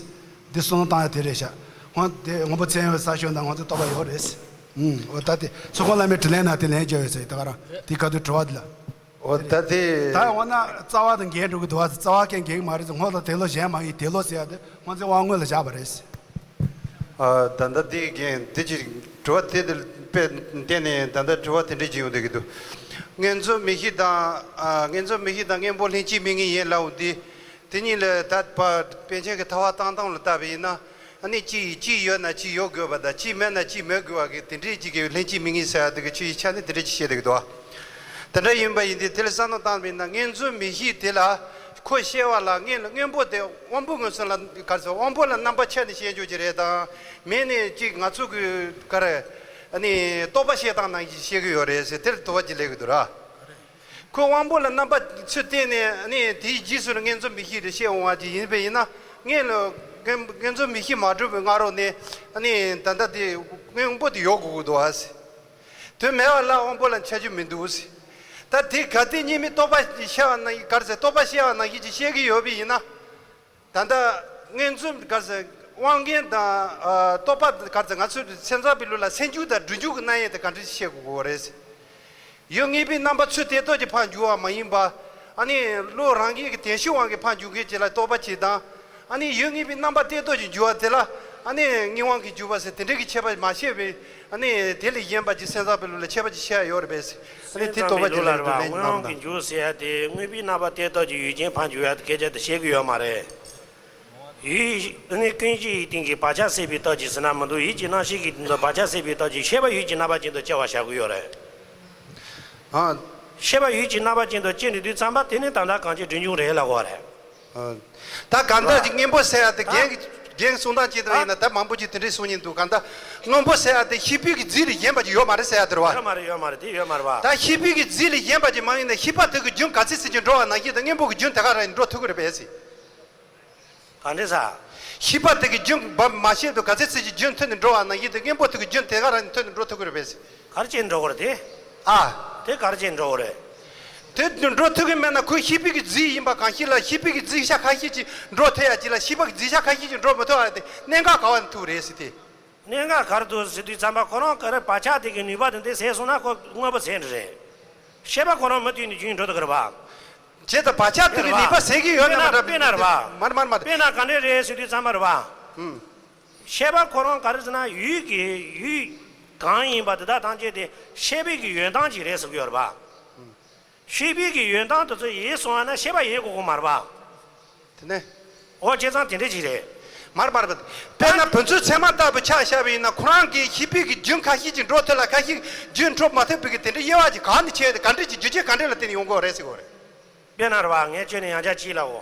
འདི་བསམ་བློ་བཏང་ཡ་དེ་རེད་ཤག་སྔོན་དེ་སྔོན་པོ་མཚན་ཡོད་པའི་ས་ཕྱོགས་ན་སྔོ་འཛིན་རྟོག་པ་ཡོད་རེད། ཨུམ། འོ་ད་དེ་ཚོགས་གཙོ་བླ་མའི་དྲིས་ལན་ན་དེ་ལན་རྒྱག་ཡོད་ཟེར་ད་ག་རང་དེ་ག་དུས་དྲི་བ་འདི་ལ། འོ་ད་དེ། ད་འོ་ན་རྩ་བ་དང་འགལ་འགྲོ་གི་འདུག་བ། རྩ་བ་ཀན་འགལ་གི་མ་རེད་ཟེར། སྔོན་ལ་དེ་ལོ་གཞན་མ་ཡིན་དེ་ལོ་ཟེར་ཡ་དེ་སྔོ་འཛིན་དབང་མངོན་ལ་བཞག་པ་རེད་ཟེར། ཨ། ད་ལྟ་དེ་རྒན་དེ་ཅི་དྲི་བ་དེ་དེ་དཔེ་བལྟས་ནས་ད་ལྟ་དྲི་བ་དེ་འདྲས་ཅིག་ཡོང་བསྡད་ཀྱི་འདུག་མངོན་རྫོགས་མིག་ཤེས་དང་། ཨ། མངོན་རྫོགས་མིག་ཤེས་དང་སྔོན་པོ་ལྷན་ཅིག་དམིགས་ངེས་ཡིན་ལབ་འོ་དེ། དེ་གཉིས་ལ་ད་པ་པཎ་ཆེན་གྱི་ཐར་པ་བཏང་སྟངས་ལ་བལྟས་པ་ཡིན་ན། ཨ་ནི་གཅིག་གཅིག་ཡོད་ན་གཅིག་ཡོད་དགོས་པ་དང་གཅིག་མེད་ན་གཅིག་མེད་དགོས་པ་གི་དེ་འདྲས་ཅིག་གི་ལྷན་ཅིག་དམིགས་ངེས་ཟེར་ཡ་དེ་གི་ཆོས་ཀྱི་ཆ་ནས་དེ་འདྲས་ཅིག་བཤད་བསྡད་ཀྱི་འདུག་བ། དེ་འདྲ་ཡིན་པ་ཡིན་དུས་དེ་ལ་བསམ་བློ་བཏང་བ་ཡིན་ན་སྔོན་རྫོགས་མིག་ཤེས་དེ་ལ་ཁོ་ཤེས་པ་ལ་སྔོན་ལ་སྔོན་པོ་དེ་དབང་པོ་མངོན་སུམ་ལ་ག་རེ་ཟེར་དབང་པོ་ལ་རྣམ་པ་ཕྱེ་ནས་ཤེས་རྒྱུ་ཅིག་རེད་དང་མེད་ནས་ཅིག་ང་ཚོ་གི་ག་རེ་ཨ་ནི་རྟོག་པ་ཤེས་སྟངས་ནང་བཞིན་ཤེས་ཀྱི་ཡོད་རེད་ཟེར་དེར་དུ་བ་ཅིག་སླེབས་ཀྱི་འདུག་ར། ཁོ་དབང་པོ་ལ་རྣམ་པ་ཚུར་བསྟན་ནས་ཨ་ནི་དེའི་རྗེས་སུ་མངོན་རྫོགས་མིག་ཤེས་རེ་བཤད་འོང་བ་ཅིག་ཡིན་པ་ཡིན་ན་སྔོན་ལ་མངོན་མངོན་རྫོགས་མིག་ཤེས་མ་གྲུབ་པའི་སྔ་རོལ་ནས་ཨ་ནི་ད་ལྟ་དེ་དབང་པོ་དེ་ཡོད་དགོས་ཀྱི་འདུག་ཨ་ཟེར། དོན་མེད་པ་ལ་དབང་པོ་ལ་འཆར་རྒྱུ་མི་འདུག་ཟེར། ད་དེ་ག་དེ་གཉིས་མེད་རྟོག་པ་ཤེས་པ་ན་ག་རེ་ཟེར་རྟོག་པ་ཤེས་པ་ནང་བཞིན་ཅིག་བཤད་ཀྱི་ཡོད་པ་ཡིན་ན། ད་ལྟ་མངོན་རྫོགས་ག་རེ་ཟེར་དབང་མངོན་དང་ཨ་རྟོག་པ་ག་རེ་ཟེར་ང་ཚོའི་སེམས་ཙམ་པའི་ལུགས་ལ་སེམས་འགྱུ་དང་སྒྲིབ་འགྱུ་གི་རྣམ་དབྱེ་དེ་ག་འདྲ་ཞིག་ཤེས་དགོས་ཀྱི་རེད་ཟེར། ཡུལ་དངོས་པོའི་རྣམ་པ་ཚུར་དེ་ལྟོས་ཀྱི་ཕར་འགྱུར་བ་མ་ཡིན་པ། ཨ་ནི་བློ་རང་གི་གི་དེ་ཤི་དབང་གིས་ཕར་འགྱུར་མཁན་ཅིག་ལ་རྟོག་པ་གཅིག་དང་། ཨ་ནི་ཡུལ་དངོས་པོའི་རྣམ་པ་དེ་ལྟོས་ཀྱི་འགྱུར་བ་དེ་ལ་ཨ་ནི་དངོས་དབང་གིས་འགྱུར་བ་ཟེར་དེ་འདྲ་གི་ཁྱད་པར་མ་ཤེས་པས། ཨ་ནི་དེ་ལས་གཞན་པ་ཅིག་སེམས་ཙམ་པའི་ལུགས་ལ་ཁྱད་པར་ཅིག་ཤེས་ཡ་ཡོད་རེད་པས། ཨ་ནི་དེ་རྟོག་པ་ཅིག་ལ་འགྲོ་ལེན་གནང་དང་། སེམས་ཙམ་པའི་ལུགས་ལ་རེད་བ། དངོས་དབང་གིས་འགྱུར་ཟེར་ཡ་དེ་དངོས་པོའི་རྣམ་པ་དེ་ལྟོས་ཀྱི་ཡུལ་ཅན་ཕར་འགྱུར་ཡ་དེ་སྐད་ཆ་དེ་བཤད་ཀྱི་ཡོད་མ་རེད། ཡུལ་ཨ་ནི་ཀུན་གཞི་ཡི་སྟེང་གི་བག་ཆགས་སད་པའི་སྟོབས་ཀྱིས་ཟེར་ན་མི་འདུག་ཡུལ་གྱི་རྣམ་ཤེས་ཀྱི་དོན་དུ་བག་ཆགས་སད་པའི་སྟོབས་ཀྱིས་ཤེས་པ་ཡུལ་གྱི་རྣམ་པ་ཅན་དུ་སྐྱེ་བར་བྱ་དགོས་ཡོད་རེད། ཨ། ཤེས་པ་ཡུལ་གྱི་རྣམ་པ་ཅན་དུ་སྐྱེས་ནས་དུས་ཙམ་པ་དེ་ནི་ད་ལྟ་གང་ཅི་སྒྲིབ་འགྱུར་རེད་ལབ་དགོས་རེད། ད་གང་ལྟར་གྱི་སྔོན་པོ་ཟེར་ཡ་དེ་རྒན་རྒན་གསུང་སྟངས་ཅིག་དང་ཡིན་ན། ད་མང་པོ་ཅིག་དེ་འདྲའི་གསུང་མཁན་འདུག་གང་ལྟར་སྔོན་པོ་ཟེར་ཡ་དེ་ཤེས་པའི་གི་རྫས་ལས་གཞན་པ་ཅིག་ཡོད་མ་རེད་ཟེར་ཡ་དེ་རེད་བ། ཡོད་མ་རེད། ཡོད་མ་རེད། དེ་ཡོད་མ་རེད་བ། ད་ཤེས་པའི་གི་རྫས་ལས་གཞན་པ་ཅིག་མ་ཡིན་ན། ཤེས་པ་དེ་གི་རྒྱུན་ག་ཚོད་ཙམ་ཅིག་འགྲོ་བ་ནང་བཞིན་དུ་སྔོན་པོ་གི་རྒྱུན་དེ་ག་རང་འགྲོ་ཐུབ་ཀྱི་རེད་པས་ཟེར། ག་འདྲ་ཟེར། ཤེས་པ་དེ་གི་རྒྱུན་བབ་མ་ཤེས་དུས་ག་ཚོད་ཙམ་ཅིག་རྒྱུན་མཐུད་དུ་འགྲོ་བ་ནང་བཞིན་དུ་སྔོན་པོ་དེ་གི་རྒྱུན་དེ་ག་རང་མཐུད་དུ་འགྲོ་ཐུབ་ཀྱི་རེད་པས་ཟེར། ག་རེ་བྱས་འགྲོ་གི་རེད་དེ། ཨ། དེ་ག་རེ་བྱས་འགྲོ་གི་རེད། དེ་འགྲོ་ཐུབ་ཀྱི་མེད་ན་ཁོའི་ཤེས་པའི་གི་རྫས་ཡིན་པ་གང་ཞིག་ལ། ཤེས་པའི་གི་རྫས་ཤ་ཁ་ཤས་ཅིག་འགྲོ་ཐུབ་ཡ་ཅིག་ལ། ཤེས་པ་གི་རྫས་ཤ་ཁ་ཤས་ཅིག་འགྲོ་མི་ཐུབ་པ་དེ་གནད་འགག་ག་བ་ནས་ཐུག་རེད་ཟེར་དེ། གནད་འགག་ག་རེ་འདུག་ཟེར་དུས་ཙམ་པ། ཁོ་རང་ག་རེ་བག་ཆགས་དེ་གི་ནུས་པ་དེ་འདི་ཟད་སོང་ན་ཁོ་དངོས་པོ་ཟད་འགྲོ་རེད། ཤེས་པ་ཁོ་རང་མུ་མཐུད་ནས་རྒྱུན་འགྲོ་ཐུབ་ཀྱི་རེད་པ། བྱས་ཙང་བག་ཆགས་དེ་གི་ནུས་པ་ཟད་ཀྱི་ཡོད་ན་མ་འདྲ། དཔེར་ན་རེད་པ། མར་མར་མར། དཔེར་ན་ག་འདྲ་རེད་ཟེར་དུས་ཙམ་པ་རེད་པ། ཨུམ། ཤེས་པ་ཁོ་རང་ག་རེ་ཟེར་ན། ཡུལ་གྱི་ཡུལ་གང་ཡིན་པ་དེ་དག་ཐམས་ཅད་དེ་ཤེས་པའི་གི་ཡོན་སྟངས་ཅིག་རེད་ཟེར་གྱི་ཡོད་རེད་པ། ཤེས་པའི་གི་ཡོན་སྟངས་དེ་ཚོ་ཡལ་སོང་བ་ན་ཤེས་པ་ཡལ་དགོས་ཀྱི་མ་རེད་པ། དེ་ནས། འོ། བྱས་ཙང་དེ་འདྲ་ཅིག་རེད། མར་མར་བ། དཔེར་ན་བུ་ཚོའི་ཚད་མ་ལྟ་བུ་ཆ་བཞག་པ་ཡིན་ན། ཁོ་རང་གི་ཤེས་པའི་གི་རྒྱུན་ཁ་ཤས་ཅིག་འགྲོ་ཐུབ་ལ། ཁ་ཤས་རྒྱུན་འགྲོ་མ་ཐུབ་པའི་གི་དེ་འདྲའི་དབྱེ་བ་ཅིག་གང་ནས་ཕྱེ་ཡོད་དེ། ག་འདྲ་ཅིག་རྒྱུ་རྐྱེན་ག་འདྲ་ལ་བརྟེན་ནས་ཡོང་གི་ཡོད་རེད་ཟེར་གྱི་ཡོད་རེད། དཔེར་ན་རེད་པ། ངས་ཁྱོད་ནས་ཡང་བསྐྱར་གཅིག་ལབ་འོ།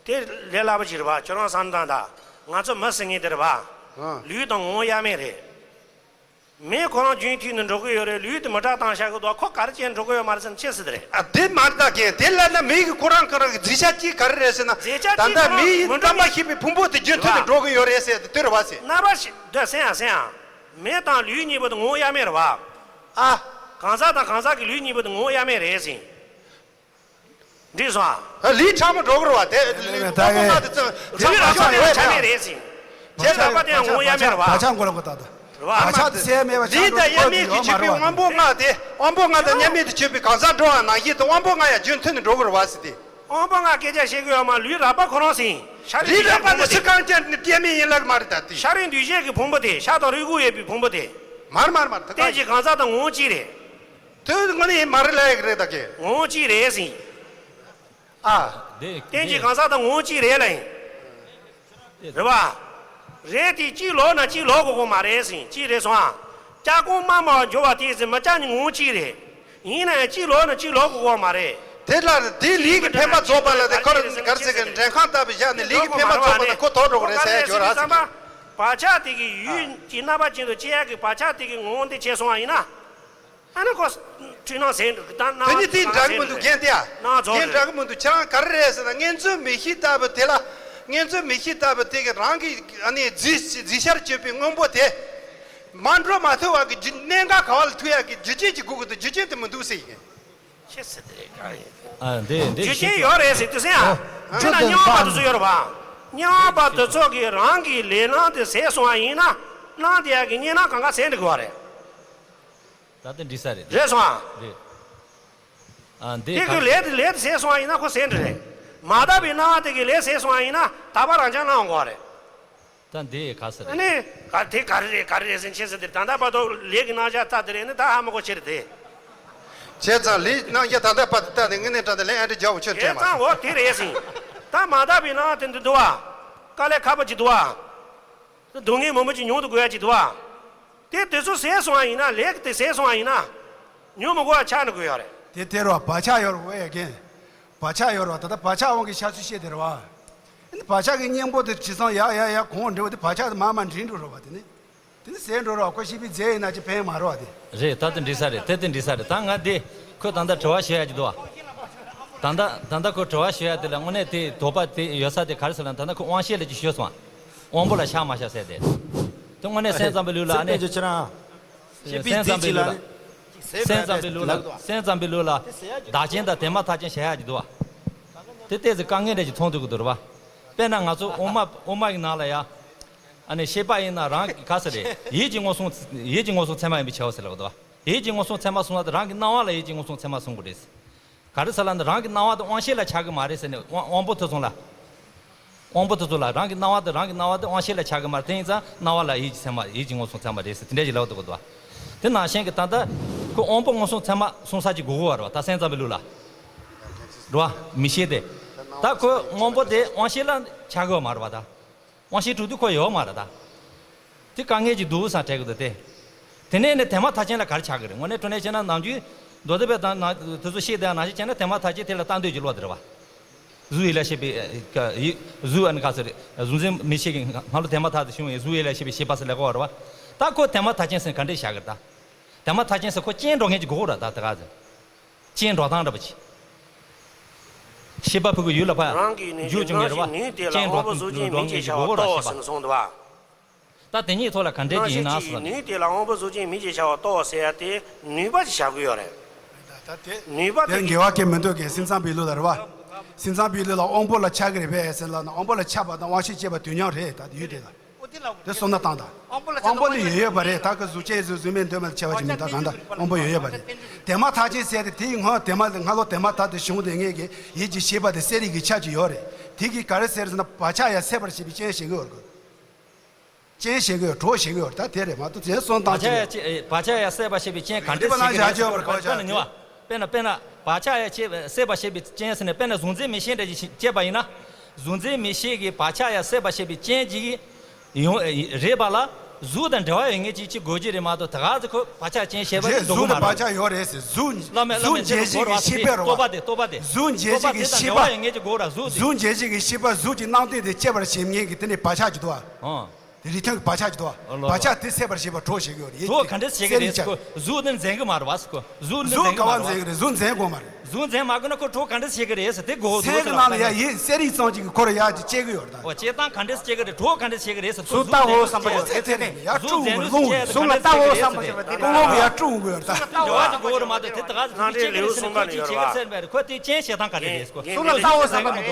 དེ་ལས་སླ་པོ་ཅིག་རེད་པ། ཁྱོད་རང་བསམ་བློ་བཏང་དང་། ང་ཚོ་མི་ཟེར་མཁན་དེ་རེད་པ། ཨ། ལུས་དང་ངོ་བོ་དབྱེར་མེད་རེད། མི་ཁོ་རང་རྒྱུན་མཐུད་ནས་འགྲོ་གི་ཡོད་རེད། ལུས་དེ་མི་དྲག་བཏང་བཞག་གི་འདུག་ཁོ་ག་རེ་བྱས་འགྲོ་གི་ཡོད་མ་རེད་ཟེར་ན་ཅི་ཟེར་དེ་རེད། ཨ། དེ་མ་རེད་ད་རྒན། དེ་ལབ་ན་མི་གི་ཁོ་རང་ཁོ་རང་གི་རྫས་ཆ་གཅིག་ག་རེ་རེད་ཟེར་ན། རྫས་ཆ་ད་གཅིག་ལྟ་ཁོ་རང་མི་ཡི་མི་འགྲོ་རྣམ་པར་ཤེས་པའི་ཕུང་པོ་དེ་རྒྱུན་མཐུད་ནས་འགྲོ་གི་ཡོད་རེད་ཟེར་དེ་དེ་རེད་པ་ཟེར། རྣམ་པར་ཤེས། འདི་སེམས་ཡང་སེམས་ཡང་། མི་དང་ལུས་གཉིས་པོ་དེ་ངོ་བོ་དབྱེར་མེད་རེད་པ། ཨ། གང་ཟག་དང་གང་ཟག་གི་ལུས་གཉིས་པོ་དེ་ངོ་བོ་དབྱེར་མེད་རེད་ཟེར། འགྲིག་སོང་ཨ། ལུས་ཕྲ་མོ་འགྲོ་གི་རེད་པ། དེ་ལུས་ཕྲ་མོ་དབང་པོ་ལྔ་དེ་ཚོ་ལུས་ཕྲ་མོ་དབང་པོ་ལྔ་དེ་ཕྲ་མེད་རེད་ཟེར། བྱས་ཙང་པ་དེ་ཡང་ངོ་བོ་དབྱེར་མེད་རེད་པ། བག་ཆགས་མགོ་ལོག་པ་ད་ལྟ། རེད་པ། བག་ཆགས་དེ་ཟད་མེད་པ་ཆགས་འགྲོ་གི་ཡོད་མ་རེད་པ། ལུས་དང་དབྱེར་མེད་ཀྱི་སྤྱོད་པའི་དབང་པོ་ལྔ་དེ། དབང་པོ་ལྔ་དང་དབྱེར་མེད་དུ་སྤྱོད་པའི་གང་ཟག་འགྲོ་བ་ནང་བཞིན་དུ་དབང་པོ་ལྔ་ཡང་རྒྱུན་མཐུད་ནས་འགྲོ་གི་རེད་པ་ཟེར་ཏེ། དབང་པོ་ལྔ་སྐད་ཆ་བཤད་གི་ཡོད་མ། ལུས་རགས་པ་ཁོ་རང་ཟེར། ཤ་རུས་རིགས་རགས་པ་ནི་ཕུང་པོ་ཚིག་རྐང་བཅད་ནི་ལྟད་མོ་ཡིན་ལབ་མ་རེད་ད་དེ། ཤ་རུས་འདུས་བྱས་ཀྱི་ཕུང་པོ་དེ། ཤ་དང་རུས་ཁོག་ཡོད་པའི་ཕུང་པོ་དེ། མར་མར་མར་དེ་ག་རྟེན་གྱི་གང་ཟག་དང་ངོ་བོ་གཅིག་རེད། དོན་དངོས་གནས་མ་རེད་ལབ་ཡག་རེད་ད་ཀྱེ། ངོ་བོ་གཅིག་རེད་ཟེར། ཨ། རྟེན་གྱི་གང་ཟག་དང་ངོ་བོ་གཅིག་རེད་ལབ་ཡིན། རེད་པ། རེད་དེ་གཅིག་ལོག་ན་གཅིག་ལོག་དགོས་ཀྱི་མ་རེད་ཟེར། གཅིག་རེད་སོང་ཨ། སྐྱ་ཀོང་དམར་དམར་བ་འཇོ་བ་དེ་ཟེར། མི་སྐྱ་གཉིས་ངོ་བོ་གཅིག་རེད། ཡིན་ན་ཡང་གཅིག་ལོག་ན་གཅིག་ལོག་དགོས་ཀྱི་མ་རེད། དེ་ལ་དེ་ལུས་ཀྱི་འཕེན་པ་རྫོགས་པ་ལ་དེ་ཁོ་རང་ག་རེ་ཟེར་གི། འདྲེན་ཁང་ལྟ་བུ་བཞག་ནས་ལུས་ཀྱི་འཕེན་པ་རྫོགས་པ་ལ་ཁོ་དོག་འགྲོ་གི་རེད་ཟེར་ཡ་ཅིག་ཡོད་རེད་ཟེར་གི། བག་ཆགས་དེ་གི་ཡུལ་གྱི་རྣམ་པ་ཅན་དུ་སྐྱེ་ཡག་གི་བག་ཆགས་དེ་གི་ངོ་བོ་འདི་བྱས་སོང་བ་ཡིན་ན། ཨ་ནི་ཁོ་འཁྲུལ་སྣང་ཟད་འགྲོ་གི། ད་སྣང་། དེ་ནི་དེ་འདྲ་གི་མི་འདུག་རྒན་དེ་ཨ། སྣང་རྫོགས་རྒན་རེད། འདྲ་གི་མི་འདུག་ཁྱེད་རང་ག་རེ་རེད་ཟེར་ན། མངོན་རྫོགས་མིག་ཤེས་ལྟ་བུ་དེ་ལ། མངོན་རྫོགས་མིག་ཤེས་ལྟ་བུ་དེ་གི་རང་གི་ཨ་ནི་རྫས་རྫས་ཤར་གྱུར་པའི་སྔོན་པོ་དེ། མར་འགྲོ་མ་ཐུབ་པ་གི་རྒྱུ། གནད་འགག་ག་བ་ལ་ཐུག་ཡག་གི་རྒྱུ་རྐྱེན་ཅིག་དགོས་ཀྱི་འདུག་རྒྱུ་རྐྱེན་དེ་མི་འདུག་ཟེར་ཡིན། ཁྱེད་ཟེར་དེ་གང་ཡིན། ཨ། འདི་འདི་རྒྱུ་རྐྱེན་ཡོད་རེད་ཟེར་དུས་ཟེར་ཡ། ཨ། དཔེར་ན་རྙོག་པ་དེ་ཚོ་ཡོད་རེད་པ། རྙོག་པ་དེ་ཚོ་གི་རང་གི་ལས་སྣང་དེ་ཟད་སོང་བ་ཡིན་ན། སྣང་བསྡད་ཡག་གི་གཉིས་སྣང་གང་ག་ཟད་འགྲོ་གི་ཡོད་རེད། ད་དེ་འགྲིག་ས་རེད། རེད་སོང་ཨ། རེད། ཨ། འདི་དེ་གི་ག་ལས་དེ་ལས་དེ་ཟད་སོང་བ་ཡིན་ན་ཁོ་ཟད་འགྲོ་རེད། མ་དག་པའི་སྣང་བ་དེ་གི་ལས་ཟད་སོང་བ་ཡིན་ན་དག་པ་རང་རྐྱང་སྣང་འོང་གི་རེད། ད་འདི་ག་ས་རེད། ཨ་ནི་ག་དེ་ག་རེ་རེད་ག་རེ་རེད་ཟེར་ཁྱེད་ཟེར་དེ། ད་ལྟ་བར་དུ་ལས་ཀྱི་རྣམ་གཞག་ལྟ་དེ་རེད་ནི་ད་ཧ་མ་གོ་ཕྱིར་དེ། བྱས་ཙང་ལས་རྣམ་གཞག་ད་ལྟ་བར་དུ་ལྟ་དེ་དངོས་གནས་དྲང་གནས་ལས་ཨ་འདྲ་རྒྱག་འོ་ཆོད་དྲན་མ་བྱས་ཙང་འོ་དེ་རེད་ཟེར། ད་མ་དག་པའི་སྣང་བ་དེ་འདི་འདུག་བ། དཀའ་ལས་ཁག་པོ་ཅིག་འདུག་བ། སྡུག་བསྔལ་མང་པོ་ཅིག་མྱོང་དུ་དགོས་ཡ་ཅིག་འདུག་བ། དེ་དེ་ཚོ་ཟད་སོང་བ་ཡིན་ན། ལས་ཀྱི་དེ་ཟད་སོང་བ་ཡིན་ན། མྱོང་མི་དགོས་པ་ཆགས་འགྲོ་གི་ཡོད་རེད། དེ་དེ་རེད་བ། བག་ཆགས་ཡོད་རེད་བ་ཡ་རྒན། བག་ཆགས་ཡོད་རེད་བ། ད་ལྟ་བག་ཆགས་དབང་གིས་ཤ་ཚུལ་བཤད་དེ་རེད་བ། ཨ་ནི་བག་ཆགས་ཀྱི་གཉེན་པོ་དེ་ཇེ་བཟང་ཡར་ཡར་ཡར་གོང་འགྲོ་བ་དེ་བག་ཆགས་དེ་མར་མར་འདྲེན་འགྲོ་རེད་བ། དེ་ནི། དེ་ནི་ཟད་འགྲོ་རེད་བ། ཁོ་ཤེས་པའི་རྫས་ཡིན་ན་ཅི་ཕན་མ་རེད་བ་དེ། རེད། ད་དེ་འགྲིག་ས་རེད། དེ་དེ་འགྲིག་ས་རེད། ད་ང་དེ་ཁོས་ད་ལྟ་དྲི་བ་ཞུ་ཡ་ཅིག་འདུག་བ། ད་ལྟ་ད་ལྟ་ཁོས་དྲི་བ་ཞུ་ཡ་དེ་ལ་དངོས་གནས་དེ་དོགས་པ་དེ་ཡོད་ས་དེ་ག་རེ་ཟེར་ན། ད་ལྟ་ཁོས་དབང་ཤེས་ལ་ཅིག་ཞུས་སོང་བ། དབང་པོ་ལ་ཤར་མ་ཤར་ཟེར་དེ། དེ་དངོས་གནས་སེམས་ཙམ་པའི་ལུགས་ལ་ཨ་ནི། སེམས་ཙམ་པའི་ལུགས་ལ། སེམས་ཙམ་པའི་ལུགས་ལ། སེམས་ཙམ་པའི་ལུགས་ལ། བདག་རྐྱེན་དང་དེ་མ་ཐག་རྐྱེན་བྱ་ཡག་ཅིག་འདུག་བ། དེ་ཏོག་ཙམ་དཀའ་ངལ་འདྲ་ཅིག་མཐོང་ཐུབ་ཀྱི་འདུག་རེད་བ། དཔེར་ན་ང་ཚོ་དབུ་མ་དབུ་མ་གི་ནང་ལ་ཡ། ཨ་ནི་ཤེས་པ་ཡིན་ན་རང་གི་ག་ས་རེད། ཡིད་ཀྱི་མངོན་སུམ། ཡིད་ཀྱི་མངོན་སུམ་ཚད་མ་ཡིན་པའི་ཕྱིར་ཟེར་ལབ་འདུག་བ། ཡིད་ཀྱི་མངོན་སུམ་ཚད་མ་གསུངས་ན་དེ་རང་གི་སྣང་བ་ལ་ཡིད་ཀྱི་མངོན་སུམ་ཚད་མ་གསུང་གི་རེད། ག་རེ་ཟེར་ལབ་ན་རང་གི་སྣང་བ་དེ་དབང་ཤེས་ལ་ཆགས་ཀྱི་མ་རེད་ཟེར་ནས་དབང་དབང་པོ་དེ་ཚོ་ལ། དབང་པོ་དེ་ཚོ་ལ་རང་གི་སྣང་བ་དེ་རང་གི་སྣང་བ་དེ་དབང་ཤེས་ལ་ཆགས་ཀྱི་མ་རེད། དེ་ཡིན་ཙང་སྣང་བ་ལ་ཡིད་ཀྱི་ཚད་མ་ཡིད་ཀྱི་མངོན་སུམ་ཚད་མ་རེད་ཟེར་དེ་འདྲ་ཞིག་ལབ་འདུག་གི་འདུག་དེ་ནང་བཞིན་གྱི་ད་ལྟ་ཁོས་དབང་པོ་མངོན་སུམ་ཚད་མ་གསུང་ས་ཅིག་དགོས་ཀྱི་ཡོད་རེད་བ། ད་སེམས་ཙམ་པའི་ལུགས་ལ། རེད་བ། མིག་ཤེས་དེ། ད་ཁོས་དབང་པོ་དེ་དབང་ཤེས་ལ་ཆགས་ཀྱི་ཡོད་མ་རེད་བ་ད། དབང་ཤེས་དྲུག་དེ་ཁོ་ཡོད་མ་རེད་ད། དེ་དཀའ་ངལ་གྱི་འདུག་བསམ་དྲན་གྱི་འདུག་སྟེ། དེ་ནས་ནི་དེ་མ་ཐག་ཆོད་ལ་ག་རེ་ཆགས་ཀྱི་རེད། དངོས་གནས་དྲང་གནས་བྱས་ན་ནམ་རྒྱུན་མདོ་སྡེ་པའི་དང་ན་དེ་ཚོ་བཤད་བསྡད་ནང་བཞིན་བྱས་ན་དེ་མ་ཐག་ཆོད་དེ་ལ་ལྟ་འདོད་ཀྱི་བློ་དེ་རེད་བ། གཟུགས་ཡིད་ལ་བྱེད་པའི་ཨ་ག་ཡིད་གཟུགས་ཨ་ནི་ག་ཟེར། གཟུགས་འཛིན་མི་ཤེས་ཀྱི་སྔ་ལོ་དེ་མ་ཐག་ཏུ་བྱུང་བའི་གཟུགས་ཡིད་ལ་བྱེད་པའི་ཤེས་པ་ཟེར་ལབ་ཀྱི་ཡོད་རེད་བ། ད་ཁོ་དེ་མ་ཐག་ཅན་ཟེར་ག་འདྲས་བཞག་གི་རེད་ད། དེ་མ་ཐག་ཅན་ཟེར་ཁོ་རྐྱེན་འགྲོ་མཁན་ཅིག་དགོས་རེད་ད། དེ་ག་ཟེར། རྐྱེན་འགྲོ་སྟངས་འདྲ་པོ་ཅིག་ཤེས་པ་ཕྲ་གུ་ཡུལ་ལ་ཕར་རང་གིས་ནི་འཇུག་བཅུག་མཁན་རེད་བ། ནུས་དེ་ལ་རྐྱེན་འགྲོ་དབང་པོ་གཟུགས་ཅན་འགྲོ་མིན་མཁན་ཅེས་ཅིག་བྱ་བ་དགོས་རེད་ལྟོ་ཟེར་ན་གསུངས་འདུག་བ། ད་དེ་གཉིས་ཐོག་ལ་ག་འདྲས་ཀྱི་ཡིན་ན་ཟེར་ན། ནུས་དེ་ལ་དབང་པོ་གཟུགས་ཅན་མིན་ཅེས་བྱ་བ་ལྟོ་ཟེར་ཡ་དེ་ནུས་པ་ཅིག་བཞག་གི་ཡོད་རེད། ད་དེ་ནུས་པ་དེ་དེ་འགལ་བ་གལ་མི་འདུག་གས། སེམས་ཙམ་པའི་ལུགས་ལ་རེད་བ། སེམས་ཙམ་པའི་ལུགས་ལ་དབང་པོ་ལ་ཆགས་ཀྱི་རེད་པས་ཟེར་ལབ་ན། དབང་པོ་ལ་ཆགས་པ་དང་དབང་ཤེས་སྐྱེས་པ་དུས་མཉམ་རེད། ད་ཡུལ་དེ་ལ། དེ་སོང་ན་བཏང་དང་། དབང་པོ་ལ་དབང་པོ་ནི་ཡོད་ཡོད་པ་རེད། ད་གི་གཟུགས་ཅན་གཟུགས་གཟུགས་མེད་འདོད་མེད་ལ་ཆགས་པ་ཅིག་མིན། ད་གང་ལྟར་དབང་པོ་ཡོད་ཡོད་པ་རེད། དེ་མ་ཐག་ཅན་ཟེར་ཏེ་དེའི་སྔོན་དེ་མ་སྔ་ལོ་དེ་མ་ཐག་ཏུ་བྱུང་སྟེ་ངེད་ཀྱི་ཡིད་ཀྱི་ཤེས་པ་དེ་གསལ་རིག་གི་ཆ་ཅིག་ཡོད་རེད། དེ་གིས་ག་རེ་ཟེར་ཟེར་ན། བག་ཆགས་ཡང་སད་པར་བྱེད་པའི་རྐྱེན་བྱེད་ཀྱི་ཡོད་རེད། རྐྱེན་བྱེད་ཀྱི་ཡོད། གྲོགས་བྱེད་ཀྱི་ཡོད། ད་དེ་རེད་མ་གཏོགས་དེ་སོང་བཏང་བག་ཆགས་ཅི་ཡ་ཅི་བག་ཆགས་ཡ་སད་པར་བྱེད་པའི་རྐྱེན་ག་འདྲ་རིག་པ་ནང་བཞག་ཆོག་པར་གོ་བྱ་ཆོག་དཔེར་ན་ཉོ་བ། དཔེར་ན་དཔེར་ན་བག་ཆགས་ཡ་ཆེ་སད་པར་བྱེད་པའི་རྐྱེན་ཟེར་ནས། དཔེར་ན་གཟུང་འཛིན་མིག་ཤེས་འདྲ་ཅིག་སྐྱེས་པ་ཡིན་ན། གཟུང་འཛིན་མིག་ཤེས་ཀྱི་བག་ཆགས་ཡ་སད་པར་བྱེད་པའི་རྐྱེན་ཅིག་ཡོང་རེད་པ་ལ། གཟུགས་དང་འབྲེལ་བ་ཡོད་མཁན་ཅིག་ཅིག་དགོས་ཀྱི་རེད་མ་གཏོགས། དེ་ག་ཚོད་ཁོ་བག་ཆགས་རྐྱེན་བྱས་པ་རེད། རེད། འདུག་གཟུགས་གི་མ་རེད། བག་ཆགས་ཡོད་རེད་ཟེར། གཟུགས་བླ་མེད་བླ་གཟུགས་མེད་འཇལ་བྱེད་ཀྱི་ཤེས་པ་རེད། རྟོག་པ་དེ་རྟོག་པ་དེ་རྟོག་པ་དེ་རྟོག་པ་དེ་དང་འབྲེལ་བ་ཡོད་མཁན་ཅིག་དགོས་ར། གཟུགས་དེ་གཟུགས་འཇལ་བྱེད་ཀྱི་ཤེས་པ། གཟུགས་ཀྱི་སྣང་དོན་དེ་སྐྱེ་བར་བྱེད་མཁན་གྱི་དེ་ནི་བག་ཆགས་ཀྱི་འདུག་ཨ། ཨང་། དེ་རིགས་མཐུན་གྱི་བག་ཆགས་ཀྱི་འདུག་ཨ། ཨོ་ལོ། བག་ཆགས་དེ་སད་པར་བྱེད་པར་གྲོགས་བྱེད་ཀྱི་ཡོད་རེད། གྲོགས་ག་འདྲས་བྱེད་ཀྱི་རེད་ཟེར། ཁོ་གཟུགས་ནི་འཛིན་གྱི་མ་རེད་བ་ཟེར། ཁོ་གཟུགས་ནི་འཛིན་གྱི་མ་རེད། གཟུགས་འཛིན་མ་དགོས་ན་ཁོ་གྲོགས་ག་འདྲས་བྱེད་ཀྱི་རེད་ཟེར། དེ་གོ་གཟུགས་ཀྱི་ནང་ལ་ཡ་ཡིད་གསལ་རིག་ཙམ་ཅིག་གིས་ཁོ་ར་ཡ་ཅིག་སྐྱེ་གི་ཡོད་རེད་ད། ཨོ། སྐྱེ་སྟངས་ག་འདྲས་སྐྱེ་གི་རེད། གྲོགས་ག་འདྲས་བྱེད་ཀྱི་རེད་ཟེར། ཁོ་གཟུགས་ལྟ་བུ་བསམ་པ་ཡོད་ཚེ་ཚེ་ནས་ཡར་གཟུགས་འཛིན་ནི་སྐྱེ་ཡ་དེ་ག་འདྲས་བྱེད་ཀྱི་རེད་ཟེར། ཏེ་ཀོང་ལོག་གི་ཡར་སྤྲུག་འོང་གི་ཡོད་རེད་ད། འགྱུར་བ་ཅིག་འགྲོ་གི་རེད་ཟེར་ཏེ། འགྱུར་བ་ཅིག་འགྲོ་གི་རེད་མ་གཏོགས། དེ་ད་ག་ཟེར་སྐྱེ་གི་རེད་ཟེར་ནས་ཁོ་ཅིག་བྱེད་ཀྱི་རེད་ཟེར་བས། ཁོ་དེ་རྐྱེན་བྱེད་སྟངས་ག་འདྲས་རེད་ཟེར། ཁོ་གཟུགས་ལ་ལྟ་བུ་བསམ་པ་ཡོད་ཚེ་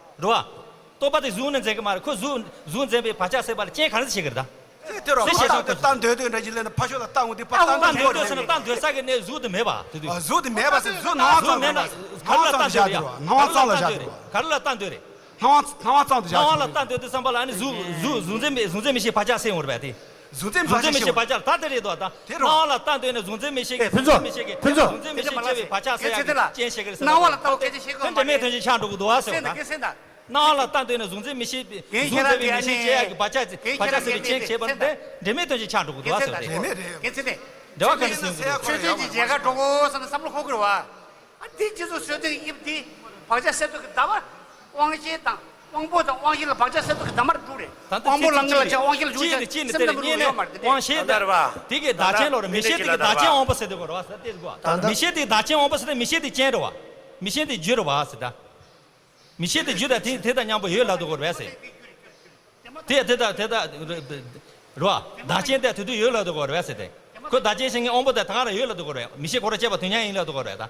ཚེ་ནས་ཡར་གཟུགས་འཛིན་གྱི་མ་རེད། ཁོ་གཟུགས་གཟུགས་འཛིན་པའི་བག་ཆགས་སད་པ་ལ་རྐྱེན་ག་འདྲས་བྱེད་ཀྱི་རེད་ད། དེ་རོ། དེ་བྱས་ཙང་ལྟ་འདོད་འདོད་འདྲ་ཅིག་ལས་ན་ཕ་ཤོ་ལ་ལྟ་འོང་དུས་ཕ་ལྟ་འདོད་ལྟ་འདོད་འདོད་ཟེར་ན་ལྟ་འདོད་ས་གི་ནས་གཟུགས་དེ་མེད་པ་དེ་དུས། ཨ། གཟུགས་དེ་མེད་པ་ཟེར། གཟུགས་སྣང་བ་ཙམ་ལ་ལྟ་འདོད་རེད། སྣང་བ་ཙམ་ལ་བཞག་འདོད་རེད། ག་རེ་ལ་ལྟ་འདོད་རེད། སྣང་བ་སྣང་བ་ཙམ་དུ་བཞག་འདོད་རེད། སྣང་བ་ལ་ལྟ་འདོད་དུས་ཙམ་པ་ལ་ཨ་ནི་གཟུགས་གཟུགས་གཟུགས་འཛིན་མི་གཟུགས་འཛིན་མི་ཤེས་བག་ཆགས་སད་འོང་རེད་པ་དེ། གཟུགས་འཛིན་བག་ཆགས་སད་འོང་རེད། བག་ཆགས་ད་དེ་རེད་དོ་ད། དེ་རོ། སྣང་བ་ལ་ལྟ་འདོད་ནས་གཟུགས་འཛིན་མི་ཤེས་ཀྱི་ཨེ་ཕུན་ཚོགས། གཟུགས་འཛིན་མི་ཤེས་ཀྱི་ཕུན་ཚོགས། གཟུགས་འཛིན་མི་ཤེས་སྐྱེ་བའི་བག་ཆགས་སད་ཡག་གི་རྐྱེན་བྱེད་ཀྱི་རེད་ཟེར། སྣང་བ་ལ་ལྟ་བ་སྐད་ཆ་བཤད་དགོས་མ་རེད། དེ་འདྲ་མེད་དོན་ཅིག་ཆགས་འགྲོ་གི་འདུག་ཨ་ཟེར་བ་ད། སྣང་བ་ལ་ལྟ་འདོད་ནས་གཟུགས་འཛིན་མི་ཤེས་པའི་གཟུགས་འཛིན་པའི་མི་ཤེས་སྐྱེ་ཡག་གི་བག་ཆགས་བག་ཆགས་སད་པའི་རྐྱེན་བྱས་པ་དེ་འདྲ་མེད་དོན་ཅིག་ཆགས་འགྲོ་གི་འདུག་ཨ་ཟེར་བ་དེ། འབྲེལ་བ་ག་རེ་ཟེར་གྱི་འདུག། ཆོས་ཅན་གྱི་མཇལ་ཁ་འགྲོ་དགོས་བསམ་ནས་བསམ་བློ་འཁོར་གྱི་རེད་བ། ཨ་འདི་རྗེ་བཙུན་བསོད་བདེ་ཡིབ་འདི་བག་ཆགས་སད་དུས་ཀྱི་བདག་པ། དབང་ཤེས་དང་དབང་པོ་དང་དབང་ཤེས་ལ་བག་ཆགས་སད་དུས་ཀྱི་བདག་མར་འགྲོ་རེད། ད་ལྟ་དབང་པོ་ལ་ངེས་ལ་བྱ་དབང་ཤེས་ལ་འཇུག་བྱ་སེམས་ལ་མི་རུང་ཡོད་མ་རེད་དེ། དབང་ཤེས་དང་དེ་གི་བདག་ཆེན་ལོ་རེད། མི་ཤེས་དེ་གི་བདག་ཆེན་དབང་པོ་ཟེར་དུས་གོ་རེད་བ་ཟེར་ཏེ་གོ། མི་ཤེས་དེ་གི་བདག་ཆེན་དབང་པོ་ཟེར་ཏེ་མི་ཤེས་དེ་རྐྱེན་རེད་བ། མི་ཤེས་དེ་རྒྱུ་རེད་བ་ཟེར་ད། མི་ཤེས་དེ་རྒྱུ་དང་དེ་དེ་དང་མཉམ་པོ་ཡོད་ལབ་དུས་གོ་རེད་བ་ཟེར། དེ་དེ་དང་དེ་དང་རེད་བ། བདག་ཆེན་དེ་དེ་དུས་ཡོད་ལབ་དུས་གོ་རེད་བ་ཟེར་ཏེ། ཁོ་བདག་ཆེན་ཞིག་ངའི་དབང་པོ་དེ་ད་ག་རང་ཡོད་ལབ་དུས་གོ་རེད། མི་ཤེས་ཁོ་རང་སྐྱེས་པ་དུས་མཉམ་ཡིན་ལབ་དུས་གོ་རེད་ད།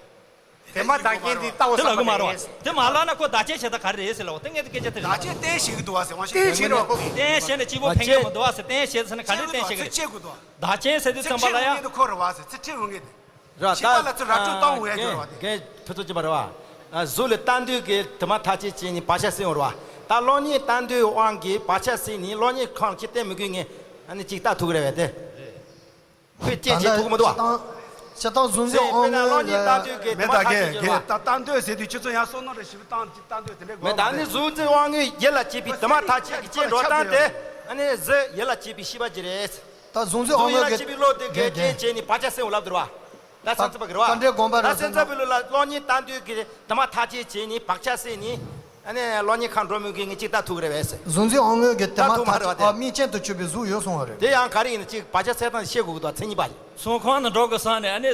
དེ་མ་བདག་རྐྱེན་འདི་ལྟ་བ་དེ་ལ་བསམ་གི་མ་པ་རེད་རེད། བ། དེ་མ་ལབ་ན་ཁོ་བདག་རྐྱེན་བྱེད་སྟངས་ག་རེ་རེད་ཟེར་ལབ་པ་དེ་ངས་དེ་སྐད་ཆ་དེ་རེད། བདག་རྐྱེན་བརྟེན་བྱེད་ཀྱི་འདུག་བ་ཟེར་བ་ཞིག་བརྟེན་བྱེད་རོགས། བརྟེན་བྱེད་ནས་གཅིག་པོ་ཕན་གྱི་མི་འདུག་བ་ཟེར། བརྟེན་བྱེད་ཟེར་ན་ག་འདྲས་བརྟེན་བྱེད་ཀྱི་རེད། བདག་རྐྱེན་ཟེར་དུས་ཙམ་པ་ལ་ཡང་། ཚེ་ཁྲིད་འོང་གི་རེད། ར་ད་ཁྱིམ་པ་ལ་ཚུར་ར་སྤྲོད་བཏང་འོང་ཡ་གི་རེད་བ་དེ། རྒན་ཕུན་ཚོགས་སྐྱིད་པ་རེད་བ། གཟུགས་ལ་ལྟ་འདོད་ཀྱི་དེ་མ་ཐག་ཆད་བྱས་ནས་བག་ཆགས་སད་འོང་རེད་བ། ད་གློག་བརྙན་ལྟ་འདོད་དབང་གིས་བག་ཆགས་སད་ནས་གློག་བརྙན་ཁང་ཅིག་བསྟན་མི་དགོས་ངས་ཨ་ནི་ཅིག་ལྟ་ཐུབ་ཀྱི་རེད་བས་དེ། ཁོས་སྐྱེད་བྱེད་ཐུབ་ཀྱི་མི་འདུག་བ། སྤྱིར་བཏང་གཟུགས་འཛིན་དབང་མངོན་ལ། མེད་ད་རྒན་རྒན་ད་ལྟ་འདོད་ཟེར་དུས་ཁྱོད་ཚོ་ཡང་བསམ་བློ་རེ་ཞིབ་བཏང་ཅིག་ལྟ་འདོད་དེ་འདྲ་དགོས་མེད་ད། ཨ་ནི་གཟུགས་འཛིན་དབང་མངོན་ཡིད་ལ་བྱེད་པའི་དེ་མ་ཐག་ཆད་ཀྱི་རྐྱེན་འགྲོ་སྟངས་དེ། ཨ་ནི་གཟུགས་ཡིད་ལ་བྱེད་པའི་ཤེས་པ་ཅིག་རེད། ད་གཟུགས་འཛིན་དབང་མངོན་གྱི་གཟུགས་ཡིད་ལ་བྱེད་པའི་བློ་དེ་གས་རྐྱེན་བྱས་ནས་བག་ཆགས་སད་འོང་ལབ་འདུག་བ། ད་སེམས་ཙམ་པ་གི་རེད་བ། ད་སེམས་ཙམ་པའི་ལུགས་ལ་གློག་བརྙན་ལྟ་འདོད་ཀྱི་དེ་མ་ཐག་ཆད་བྱས་ནས་བག་ཆགས་སད་ནས། ཨ་ནི་གློག་བརྙན་ཁང་འགྲོ་མི་དགོས་ངས་ཅིག་ལྟ་ཐུབ་ཀྱི་རེད་བས་ཟེར། གཟུགས་འཛིན་དབང་མངོན་གྱི་དེ་མ་ཐག་ཆད་ཨ་མིག་ཅན་དུ་གྱུར་པའི་གཟུགས་ཡོད་གསུང་བ་རེད། དེ་ཡང་ག་རེ་ཡིན་ན་ཅིག་བག་ཆགས་སད་སྟངས་ཤེས་དགོས་ཀྱི་འདུག་མཚན་ཉིད་པ་ཡིན། ཚོང་ཁང་ནང་འགྲོ་དགོས་བསམ་ནས་ཨ་ནི་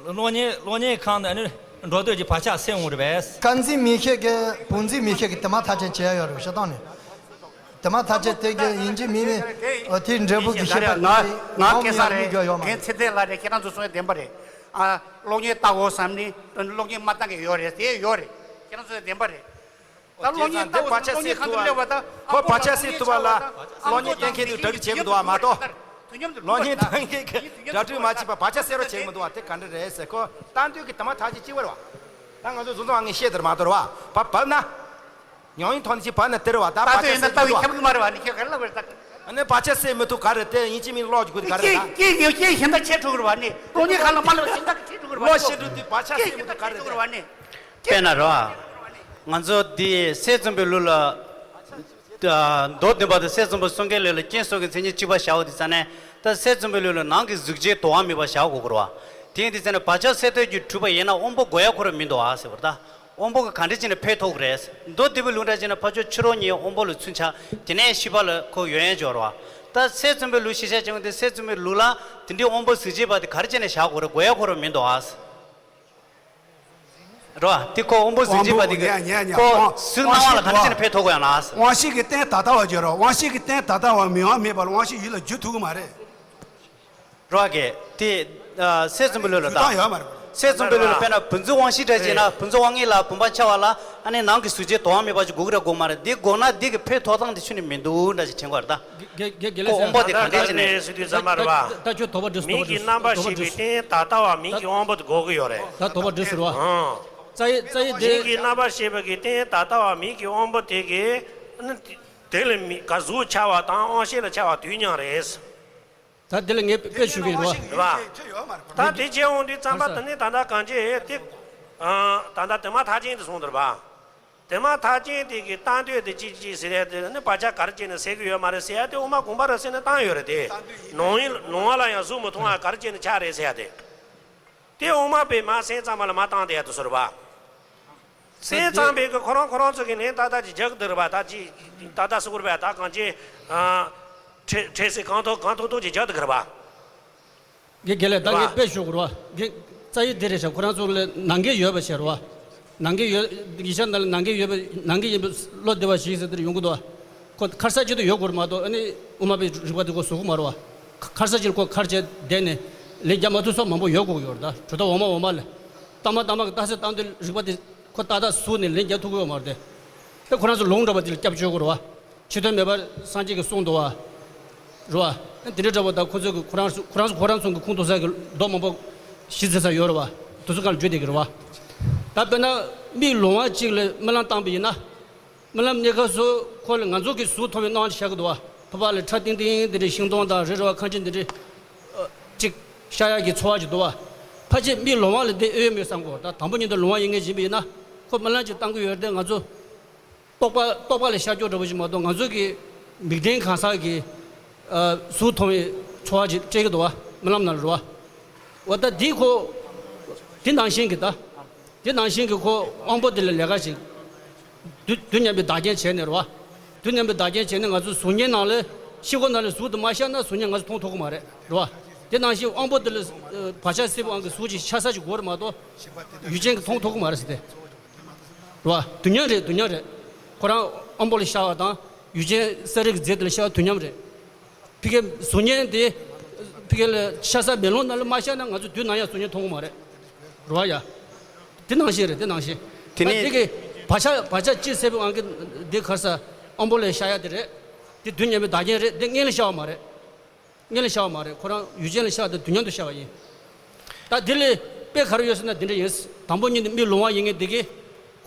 གློག་བརྙན་གློག་བརྙན་ཁང་ནང་ཨ་ནི་འགྲོ་འདོད་ཀྱི་བག་ཆགས་སད་འོང་རེད་བས། སྐར་འཛིན་མིག་ཤེས་ཀྱི་བུམ་འཛིན་མིག་ཤེས་ཀྱི་དེ་མ་ཐག་ཆད་བྱས་ཡོད་རེད་བཤད་སྟངས་ནི། དེ་མ་ཐག་ཆད་དེ་གི་ཡིན་གཅིག་མིན་གཉིས་ཨ་དེའི་འབྲས་བུ་གི་ཤེས་པ་ང་ང་སྐལ་བཟང་རེད། རྒན་ཚེ་བརྟན་ལགས་རེད། ཁྱེད་རང་ཚོ་གསུང་ཡ་བདེན་པ་རེད། ཨ་གློག་བརྙན་ལྟ་དགོས་བསམ་ནི་གློག་བརྙན་མ་ལྟ་མཁན་ཡོད་རེད། དེ་ཡོད་རེད། ཁྱེད་རང་ཚོ་བདེན་པ་རེད། ད་གློག་བརྙན་ལྟ་དགོས་བསམ་གློག་བརྙན་ཁང་དུ་སླེབས་པ་དང་ཁོ་བག་ཆགས་སད་ཐུབ་པ་ལ་གློག་བརྙན་བསྟན་མཁན་དེ་གྲ་སྒྲིག་བྱེད་དགོས་འདུག་བ་མ་གཏོགས། གློག་བརྙན་བསྟན་མཁན་གྱི་གྲ་སྒྲིག་མ་བྱས་པ་བག་ཆགས་སད་རོགས་བྱེད་ཀྱི་མི་འདུག་བ། དེ་ག་འདྲ་རེད་ཟེར། ཁོ་ལྟ་འདོད་ཀྱི་དེ་མ་ཐག་ཆད་གཅིག་པ་རེད་བ། ད་ང་ཚོ་གཟུགས་འཛིན་དབང་མངོན་བཤད་དེར་མ་གཏོགས་རེད་བ། བབ་བབ་ན། ཉང་ཡིན་ཐོན་ཅིག་བར་ན་དེར་བ་ད་ལྟ་བུ་ཡིན་ན་ལྟ་བུ་ཁྱབ་གི་མ་རེད་བ། ནི་ཁྱོད་ག་རེ་ལབ་རེད་ད། ཨ་ནི་བག་ཆགས་སད་མི་ཐུབ་ག་རེ་དེ་ཡིན་གཅིག་མིན་ལོག་རྒྱུ་ག་རེ་ད། ཀྱེ་ཀྱེ་ཀྱེ་གཞན་དག་ཆད་འགྲོ་གི་རེད་བ། ནི་གློག་བརྙན་ཁང་ལ་མ་ལབ་གཞན་དག་ཆད་འགྲོ་གི་རེད་བ། ལོག་ཤེས་འགྲོ་དུས་བག་ཆགས་སད་མི་ཐུབ་ག་རེ་ད། དཔེར་ན་རེད་བ། ང་ཚོ་འདི་སེམས་ཙམ་པའི་ལུགས་ལ། མདོ་བདུན་པ་དང་སེམས་ཙམ་པ་གསུམ་ཀའི་ལུགས་ལ་རྐྱེན་སོགས་ཀྱི་མཚན་ཉིད་གཅིག་པ་བྱའོ་དེ་ཙ་ནས། ད་སེམས་ཙམ་པའི་ལུགས་ལ་ནང་གི་གཟུགས་ཅན་དོ་བ་མེད་པ་བྱ་དགོས་ཀྱི་རེད་བ། དེ་ཡིན་དུས་ཙ་ནས་བག་ཆགས་སད་ཐབས་ཀྱིས་གྲུབ་པ་ཡིན་ན་དབང་པོ་དགོས་ཡ་ཁོ་རང་མི་འདུག་ཨ་ཟེར་བ་རེད་ད། དབང་པོ་གི་ག་འདྲ་བྱས་ནས་འཕེལ་ཐུབ་ཀྱི་རེད། མདོ་སྡེ་པའི་ལུགས་འདྲ་བྱས་ན་ཕར་ཕྱོགས་ཕྱི་རོལ་གཉིས་དབང་པོ་ལ་ཚུན་ཆད་དེ་ནས་ཤེས་པ་ལ་ཁོ་ཡོན་ཡན་འབྱོར་བ། ད་སྲས་བཙུན་པའི་ལུགས་ཤེས་བྱ་བྱུང་སྟེ་སྲས་བཙུན་པའི་ལུགས་ལ་དེ་འདྲའི་དབང་པོ་གཟི་བརྗིད་པ་དེ་ག་རེ་བྱས་ནས་བཞག་དགོས་རེད། དགོས་ཡ་ཁོ་རང་མི་འདུག་ཨ། རོ། དེ་ཁོ་དབང་པོ་གཟི་བརྗིད་པ་དེ་གི་ཁོ་གཟུགས་སྣང་བ་ལ་ག་འདྲ་བྱས་ནས་འཕེལ་ཐུབ་ཀྱི་ཡོད་ན། དབང་ཤེས་ཀྱི་རྟེན་ད་ལྟ་བ་བརྗོད་རོགས། དབང་ཤེས་ཀྱི་རྟེན་ད་ལྟ་བ་མི་དབང་མེད་པར་དབང་ཤེས་ཡུལ་ལ་འགྱུར་ཐུབ་ཀྱི་མ་རེད། རོ་གི་དེ་སྲས་བཙུན་པའི་ལུགས་ལ་ད། སྲས་བཙུན་པའི་ལུགས་ལ་དཔེར་ན་བུམ་འཛིན་དབང་ཤེས་འདྲ་བྱས་ན་བུམ་འཛིན་དབང་ངེས་ལ་བུམ་པ་འཆར་བ་ལ་ཨ་ནི་ནང་གི་གཟུགས་ཅན་དོ་དབང་མེད་པ་ཅིག་དགོས་ཀྱི་རེད་དགོས་མ་རེད། འདི་དགོས་ན་འདི་གི་འཕེལ་ཐོབ་སྟངས་དེ་ཆུ་ནས་མི་འདུག་འདྲ་ཞིག་དྲན་དགོས་རེད་ད། དགེ་དགེ་དགེ་ལེགས་ཁོ་དབང་པོ་དེ་ག་འདྲས་བྱས་ནས། ད་ད་ཁྱོད་དོགས་པ་འདྲི་སོང་། མིག་གི་རྣམ་པ་ཤེས་པའི་རྟེན་ད་ལྟ་བ་མིག་གི་དབང་པོ་དེ་དགོས་ཀྱི་ཡོད་རེད། ད་དོགས་པ་འདྲི་ཟེར་བ། ཨང་། རྩ་ཡི་རྩ་ཡི་དེ། མིག་གི་རྣམ་པ་ཤེས་པའི་གི་རྟེན་ད་ལྟ་བ་མིག་གི་དབང་པོ་དེ་གི་ནི་དེ་ལས་མིག་ག་གཟུགས་འཆར་བ་དང་དབང་ཤེས་ལ་འཆར་བ་དུས་མཉམ་རེད། ད་དེ་ལ་ངས་དཔེ་ཞུ་གི་ཡིན་རོ། རེད་བ། ད་དེ་བྱས་འོང་དུས་ཙམ་པ་དེ་ནི་ད་ལྟ་གང་ཅི་དེ། ཨང་། ད་ལྟ་དེ་མ་ཐག་ཆེན་དུ་སོང་དུ་རེད་བ། དེ་མ་ཐག་ཆེན་དེ་གི་བཏང་འདོད་དེ་ཅི་ཅི་ཟེར་ཡ་དེ་ནི་བག་ཆགས་ག་རེ་བྱས་ནས་སད་གི་ཡོད་མ་རེད་ཟེར་ཡ་དེ་དབུ་མ་དགོངས་པ་རབ་གསལ་ནས་བཏང་ཡོད་རེད་དེ། ནང་ཡིན་ནང་བ་ལ་ཡང་གཟུགས་མི་མཐོང་བ་ག་རེ་བྱས་ནས་ཆགས་རེད་ཟེར་ཡ་དེ། དེ་དབུ་མ་པས་མ་སེམས་ཙམ་པ་ལ་མ་བཏང་དེ་ཡ་དུ་ཟེར་བ། སེམས་ཙམ་པས་གི་ཁོ་རང་ཁོ་རང་ཚོ་གི་ནས་ད་ལྟ་ཅི་རྒྱག་གི་འདུག་རེད་བ། ད་ཅི་ད་ལྟ་སུ་གུར་བས་ད་གང་ཅི། ཨ། ཁྲེ་ཁྲེ་སི་གང་ཐོག་གང་ཐོག་ཐོག་ཅི་རྒྱག་གི་འདུག་རེད་བ། དགེ་དགེ་ལེགས། ད་ངས་དཔེ་ཞུ་དགོས་རེད་བ། དགེ་རྩ་ཡི་འདི་རེད་ཤག་ཁོ་རང་ཚོ་ལ་ནང་འགལ་ཡོད་པ་བྱས་རེད་བ། ནང་འགལ་ཡོད། ཡིག་ཆ་ནང་ལ་ནང་འགལ་ཡོད་པ་ནང་འགལ་ཡིན་པ་བློ་བདེ་བ་ཞིག་ཟེར་དེར་ཡོང་གི་འདུག་བ། ཁོ་ཁར་ས་ཅི་ཏུ་ཡོད་དགོས་རེད་མ་གཏོགས་ཨ་ནི་དབུ་མ་པའི་རིགས་པ་དེ་ཁོ་བཟོ་གི་མ་རེད་བ། ཁར་ས་ཅི་ཁོ་ཁར་བྱས་བསྡད་ནས་ལན་རྒྱག་མ་ཐུབ་ས་མང་པོ་ཡོད་དགོས་ཀྱི་ཡོད་རེད། ད་གྲུབ་མཐའ་འོག་མ་འོག་མ་ལ་ལྟ་མ་ལྟ་མ་གི་རྟགས་གསལ་བཏང་དུས་རིགས་པ་དེ་ཁོ་ཏག་ཏག་བཟོས་ནས་ལན་རྒྱག་ཐུབ་ཀྱི་ཡོད་མ་རེད་དེ། དེ་ཁོ་རང་ཚོ་ལུང་འདྲ་པོ་དེ་ལ་སྐྱབས་བཅོལ་དགོས་རེད་བ། ཕྱི་དོན་མེད་པར་སངས་རྒྱས་ཀྱིས་གསུངས་འདུག་བ། རེད་བ། དེ་འདྲའི་འདྲ་པོ་དང་ཁོ་ཚོ་གི་ཁོ་རང་ཁོ་རང་ཚོ་ཁོ་རང་ཚོ་ཁོ་རང་ཚོ་གི་ཁུངས་གཏུགས་ས་གི་མདོ་མང་པོ་གཞི་འཛིན་ས་ཡོད་རེད་བ། དེ་ཚོ་གང་ལ་བརྗོད་བསྡད་ཀྱི་རེད་བ། ད་དཔེར་ན་མིག་ལོང་བ་གཅིག་ལ་རྨི་ལམ་བཏང་པ་ཡིན་ན། རྨི་ལམ་གནས་སྐབས་སུ་ཁོ་ལ་ང་ཚོ་གི་གཟུགས་མཐོང་བའི་སྣང་བ་ཤར་གི་འདུག་བ། ཐོག་པ་ལ་ཁྲ་ཏིང་ཏིང་འདི་འདྲའི་ཤིང་སྡོང་དང་རི་རི་བ་ཁང་ཆེན་འདི་འདྲའི་ཨ་གཅིག་ཤར་ཡག་གི་ཚོར་བ་ཅིག་འདུག་བ། ཕལ་ཆེར་མིག་ལོང་བ་ལ་འདི་ཨེ་ཡོད་མེད་བསམ་གོ། ད་དང་པོ་ཉིད་དུ་ལོང་བ་ཡིན་ངེས་བཞིན་པ་ཡིན་ན་ཁོ་རྨི་ལམ་ཅིག་བཏང་གི་ཡོད་རེད་དེ། ང་ཚོ་རྟོག་པ་རྟོག་པ་ལ་ཤར་ཕྱོགས་འདྲ་པོ་ཞིག་མ་གཏོགས་ང་ཚོ་གི་མིག་ལྡན་གང་ཟག་གི་ཨ་གཟུགས་མཐོང་བའི་ཚོར་བ་ཅིག་སྤྲད་ཀྱི་འདུག་བ། རྨི་ལམ་ནང་ལ་རེད་བ། འོ་ད་འདི་ཁོ་འདི་ནང་བཞིན་གྱི་ད། དེ་ནང་བཞིན་གྱི་ཁོ་དབང་པོ་དེ་ལ་ལས་ཀ་ཞིག་དུས་དུས་མཉམ་པའི་བདག་རྐྱེན་བྱས་ནས་རེད་བ། དུས་མཉམ་པའི་བདག་རྐྱེན་བྱས་ནས་ང་ཚོ་གཟུགས་བརྙན་ནང་ལ་ཤེལ་སྒོ་ནང་ལ་གཟུགས་དེ་མ་ཤར་ན་གཟུགས་བརྙན་ང་ཚོ་མཐོང་ཐུབ་ཀྱི་མ་རེད། རེད་བ། དེ་ནང་བཞིན་དབང་པོ་དེ་ལ་ཨ་བག་ཆགས་སད་པའི་དབང་གིས་གཟུགས་ཅིག་ཤར་ས་ཅིག་དགོས་རེད་མ་གཏོགས་ཡུལ་ཅན་གྱིས་མཐོང་ཐུབ་ཀྱི་མ་རེད་ཟེར་ཏེ། རེད་བ། དུས་མཉམ་རེད། དུས་མཉམ་རེད། ཁོ་རང་དབང་པོ་ལ་ཤར་བ་དང་ཡུལ་ཅན་གསལ་རིག་གི་རྫས་དེ་ལ་ཤར་བ་དུས་མཉམ་རེད། ཕ་གིའི་གཟུགས་བརྙན་དེ་ཕ་གི་ལ་ཤར་ས་མེ་ལོང་ནང་ལ་མ་ཤར་ན་ང་ཚོ་དུས་ནམ་ཡང་གཟུགས་བརྙན་མཐོང་གི་མ་རེད། རེད་བ་ཡ། དེ་ནང་བཞིན་རེད། དེ་ནང་བཞིན། དེ་ནི་ད་དེ་གི་བག་ཆགས་བག་ཆགས་ཅི་སད་པའི་དབང་གིས་དེ་ག་རེ་ཟ། དབང་པོ་ལ་ཤར་ཡ་དེ་རེད། དེ་དུས་མཉམ་པའི་བདག་རྐྱེན་རེད། དེ་མངལ་ལ་ཤར་བ་མ་རེད། མངལ་ལ་ཤར་བ་མ་རེད། ཁོ་རང་ཡུལ་ཅན་ལ་ཤར་བ་དང་དུས་མཉམ་དུ་ཤར་བ་ཡིན། ད་དེ་ལས་དཔེ་ག་རེ་ཡོད་ཟེར་ན་དེ་འདྲ་ཡིན། དང་པོ་ཉིད་ནས་མིག་ལོང་བ་ཡིན་མཁན་དེ་གིས་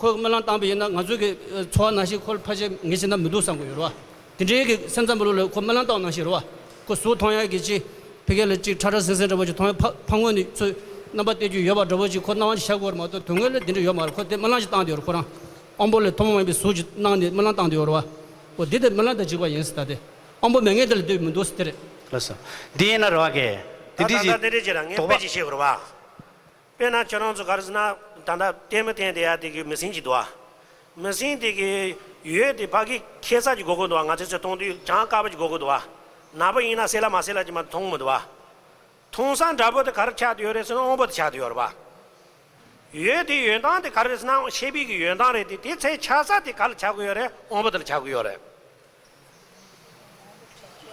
ཁོས་རྨི་ལམ་བཏང་པ་ཡིན་ན་ང་ཚོ་གི་ཚོར་བ་ནང་བཞིན་ཁོ་ལ་ཕལ་ཆེར་ངེས་ཤེས་ན་མི་འདུག་བསམ་གྱི་ཡོད་རེད་བ། དེ་འདྲའི་གི་སེམས་ཙམ་པ་ལོ་ལ་ཁོ་རྨི་ལམ་བཏང་ནང་བཞིན་རེད་བ། ཁོ་གཟུགས་མཐོང་ཡག་གི་ཅི་ཕ་གི་ལ་ཅིག་ཁྲ་ཁྲ་སིང་སིང་འདྲ་པོ་ཅིག་མཐོང་ཡག་ཕ་ཕ་ངོས་ནས་ཚོས་རྣམ་པ་སྟེར་རྒྱུ་ཡོད་པ་འདྲ་པོ་ཅིག་ཁོ་རྣ་བ་ཅིག་ཤར་གི་ཡོད་རེད་མ་གཏོགས་དོན་དངོས་ལ་དེ་འདྲ་ཡོད་མ་རེད། ཁོ་དེ་རྨི་ལམ་ཅིག་བཏང་བསྡད་ཡོད་རེད། ཁོ་རང་དབང་པོ་ལས་ཐུན་མོང་མ་ཡིན་པའི་གཟུགས་ཅིག་སྣང་ནས་རྨི་ལམ་བཏང་བསྡད་ཡོད་རེད་བ། འོ་འདི་དེ་རྨི་ལམ་དང་འཇིགས་པ་ཡིན་ཟེར། ད་དེ་དབང་པོ་མེད་མཁན་དེ་ལ་འདོད་མི་འདུག་ཟེར་དེ་རེད། ལགས་སོ། འདི་ཡིན་ན་རེད་བ་གས། དེ་ད་འདྲ་ད་ཞིག་ད་འདི་འདྲ་ཅིག་ར་ངས་དོགས་པ་དཔེ་ཅིག་བཤད་དགོས་རེད་བ། དཔེར་ན་ཁྱོད་རང་ཚོ་ག་རེ་ཟེར་ན་ད་ལྟ་བསྟན་མི་བསྟན་དེ་ཡ་དེ་གི་མི་སེམས་ཅིག་འདུག་བ། མི་སེམས་དེ་གི་ཡོད་དེ་ཕ་གི་ཁྱད་མཚར་གྱི་དགོས་མཁོ་འདུག་བ། ང་ཚོས་ཚོས་མཐོང་དུས་གྱང་དཀར་པོ་ཅིག་དགོས་མཁོ་འདུག་བ། ནག་པོ་ཡིན་ན་གསལ་ལ་མ་གསལ་ལ་ཅིག་མ་མཐོང་མི་འདུག་བ། མཐོང་ས་འདྲ་པོ་དེ་ག་རེ་ཆགས་བསྡད་ཡོད་རེད་ཟེར་ན་དབང་པོ་དེ་ཆགས་བསྡད་ཡོད་རེད་བ། ཡོད་དེ་ཡོད་སྟངས་དེ་ག་རེ་རེད་ཟེར་ན་ཤེས་པའི་གི་ཡོད་སྟངས་རེད་དེ། དེ་ཚེ་ཆགས་ས་དེ་ག་ལ་ཆགས་ཀྱི་ཡོད་རེད། དབང་པོ་དེ་ལ་ཆགས་ཀྱི་ཡོད་རེད།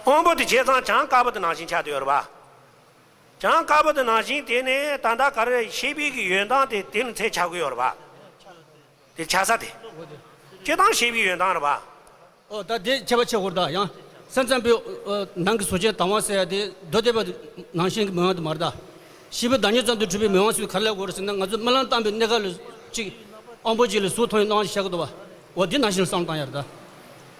དབང་པོ་དེ་བྱས་ཙང་གྱང་དཀར་པོ་དེ་ནང་བཞིན་ཆགས་བསྡད་ཡོད་རེད་བ། གྱང་དཀར་པོ་དེ་ནང་བཞིན་དེ་ནས་ད་ལྟ་ག་རེ་ཤེས་པའི་གི་ཡོད་སྟངས་དེ་དེ་ལ་ཚེ་ཆགས་ཀྱི་ཡོད་རེད་བ། དེ་ཆགས་ས་དེ། སྤྱིར་བཏང་ཤེས་པའི་ཡོད་སྟངས་རེད་བ། ཨོ་ད་དེ་ཁྱད་པར་ཕྱེ་དགོས་རེད་ད། ཡང་སེམས་ཙམ་པའི་ཨ་ནང་གི་གཟུགས་ཅན་དང་བ་ཟེར་ཡ་དེ་མདོ་སྡེ་པ་ནང་བཞིན་གྱི་མི་དབང་དེ་མ་རེད་ད། ཤེས་པའི་བདག་ཉིད་ཙམ་དུ་གྲུབ་པའི་མི་དབང་ཚོས་ག་རེ་ལབ་དགོས་རེད་ཟེར་ན། ང་ཚོ་རྨི་ལམ་བཏང་པའི་གནས་སྐབས་ལ་གཅིག་དབང་པོ་གཅིག་ལ་གཟུགས་མཐོང་བའི་སྣང་བ་ཞིག་ཤར་གི་འདུག་བ། འོ་འདི་ནང་བཞིན་བསམ་བློ་བཏང་ཡ་རེད་ད།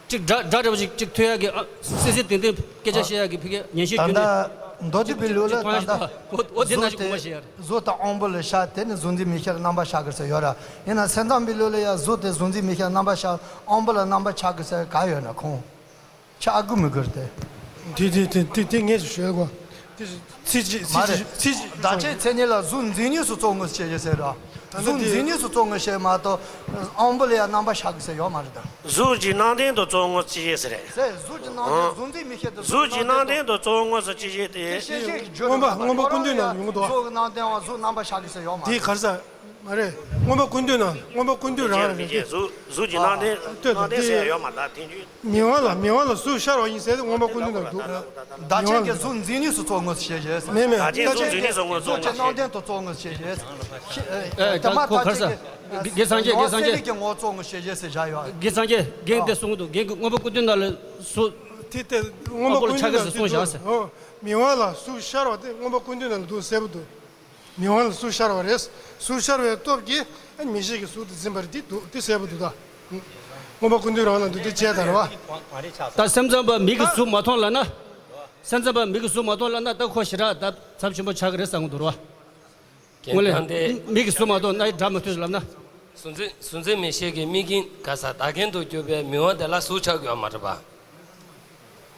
གཅིག་སྒྲ་སྒྲ་འདྲ་བ་ཞིག་གཅིག་ཐོས་ཡ་གི་ཨ་སི་སི་ཏིང་ཏིང་སྐད་ཆ་བཤད་ཡ་གི་ཕ་གི་ཉན་ཤེས་ད་རྒྱུ་ནི་ལྟ་མདོ་སྡེ་པའི་ལུགས་ལ་ད་ལྟ་འོ་འོ་འདི་ནང་བཞིན་དགོངས་པ་བཞེས་ཡ་རེད། གཟུགས་དང་དབང་པོ་ལ་ཤར་དེ་ནི་གཟུགས་འཛིན་མིག་ཤར་རྣམ་པ་ཤར་གི་ཟེར་ཡོད་ར། ཡིན་ན་སེམས་ཙམ་པའི་ལུགས་ལ་ཡ་གཟུགས་དེ་གཟུགས་འཛིན་མིག་ཤར་རྣམ་པ་ཤར་དབང་པོ་ལ་རྣམ་པ་ཆགས་གི་ཟེར་ག་ཡོད་ན་ཁོང་ཆགས་དགོས་མི་དགོས་རེད་དེ། དེ་དེ་དེ་དེ་དེ་ངས་ཞུ་དགོས། དེ་ཚིག་གཅིག་མ་ཚིག་རེད། གཅིག་ཚིག་གཅིག་བདག་ཆེས་མཚན་ཉིད་ལ་གཟུགས་འཛིན་ཉིད་སུ་གཙོ་བོ་ངོས་སུ་བྱེད་ཀྱི་ཟེར་ར། ད་ལྟ་གཟུགས་འཛིན་ནུས་སུ་བཙོང་ངོ་ཞེས་མ་གཏོགས་དབང་པོ་ལ་ཡང་རྣམ་པ་ཤར་གི་ཟེར་ཡོད་མ་རེད་ད། གཟུགས་ཀྱི་སྣང་ལྡན་དུ་བཙོང་ངོ་ཅི་ཞེས་ཟེར་རེད། ཟེར་གཟུགས་ཀྱི་སྣང་ལྡན། ཨང་། གཟུགས་འཛིན་མིག་ཤེས་དེ་གཟུགས་ཀྱི་སྣང་ལྡན་དུ་བཙོང་ངོ་ཟེར་ཅི་ཞེས་དེ། དེ་ཤེས་བྱའི་རྒྱུ་རེད་མ་གཏོགས། མངོན་པ་ཀུན་བཏུས་ནང་ཡོང་གི་འདུག། གཟུགས་ཀྱི་སྣང་ལྡན་བ་གཟུགས་རྣམ་པ་ཤར་གི་ཟེར་ཡོད་མ་རེད། དེ་ག་རེ་ཟེར། མ་རེད། མངོན་པ་ཀུན་བཏུས་ནང་མངོན་པ་ཀུན་བཏུས་རང་རེད་དེ། གཟུགས་གཟུགས་ཀྱི་སྣང་ལྡན། ལྟོས་དང་སྣང་ལྡན་ཟེར་ཡ་ཡོད་མ་རེད་ད། ཐེངས་རྒྱུན། མིག་དབང་ལ་མིག་དབང་ལ་གཟུགས་ཤར་བ་ཡིན་ཟེར་ཏེ་མངོན་པ་ཀུན་བཏུས་ནང་འདུག། བདག་ཅན་གྱི་གཟུགས་འཛིན་ནུས་སུ་བཙོང་ངོ་ཞེས་བྱས། མེད་མེད། བདག་ཅན་གཟུགས་འཛིན་ནུས་སུ་བཙོང་ངོ་། བདག་ཅན་གཟུགས་ཀྱི་སྣང་ལྡན་དུ་བཙོང་ངོ་ཞེས་བྱས། ཨེ། ད་ཁོ་ག་རེ་ཟེར། དགེ་སངས་རྒྱས། དགེ་སངས་རྒྱས། གཟུགས་ཀྱི་ངོ་བོ་བཙོང་ངོ་ཞེས་བྱས་ཟེར་བཞག་ཡོད། དགེ་སངས་རྒྱས། རྒན་དེ་གསུང་གི་འདུག། རྒན་གྱིས་མངོན་པ་ཀུན་བཏུས་ནང་ལ་གཟུགས། དེ་ལྟར་མངོན་པ་ཀུན་བཏུས་ནང་དུ་འདུག། ཨོ། མིག་དབང་ལ་གཟུགས་ཤར་བ་དེ་མངོན་པ་ཀུན་བཏུས་ནང་ལ་འདུག་ཟེར་བ་འདུག། མིག་དབང་ལ་གཟུགས་ཤར་བ་རེད། གཟུགས་ཤར་བའི་སྟོབས་ཀྱིས་མིག་ཤེས་ཀྱི་གཟུགས་དེ་འཛིན་པ་རེད། དེ་འདུག། དེ་གསལ་པོ་འདུག་ད། མངོན་པ་ཀུན་བཏུས་རང་ལ་འདུག། དེ་བྱས་ད་རེད་བ། ད་སེམས་ཙམ་པ་མིག་གིས་གཟུགས་མ་མཐོང་ལབ་ན། སེམས་ཙམ་པ་མིག་གིས་གཟུགས་མ་མཐོང་ལབ་ན་ད་ཁོ་ཞེ་དྲག་ད་ཚབས་ཆེན་པོ་ཆགས་ཀྱི་རེད་བསམ་གྱི་འདུག་རེད་བ། དངོས་གནས་མིག་གིས་གཟུགས་མ་མཐོང་ན་ཡི་སྒྲ་མི་ཐོས་ལབ་ན། གཟུགས་འཛིན། གཟུགས་འཛིན་མིག་ཤེས་ཀྱི་དམིགས་རྐྱེན་ག་ས་བདག་རྐྱེན་དུ་གྱུར་པའི་མིག་དབང་དེ་ལ་གཟུགས་ཆགས་ཀྱི་ཡོད་མ་རེད་པ།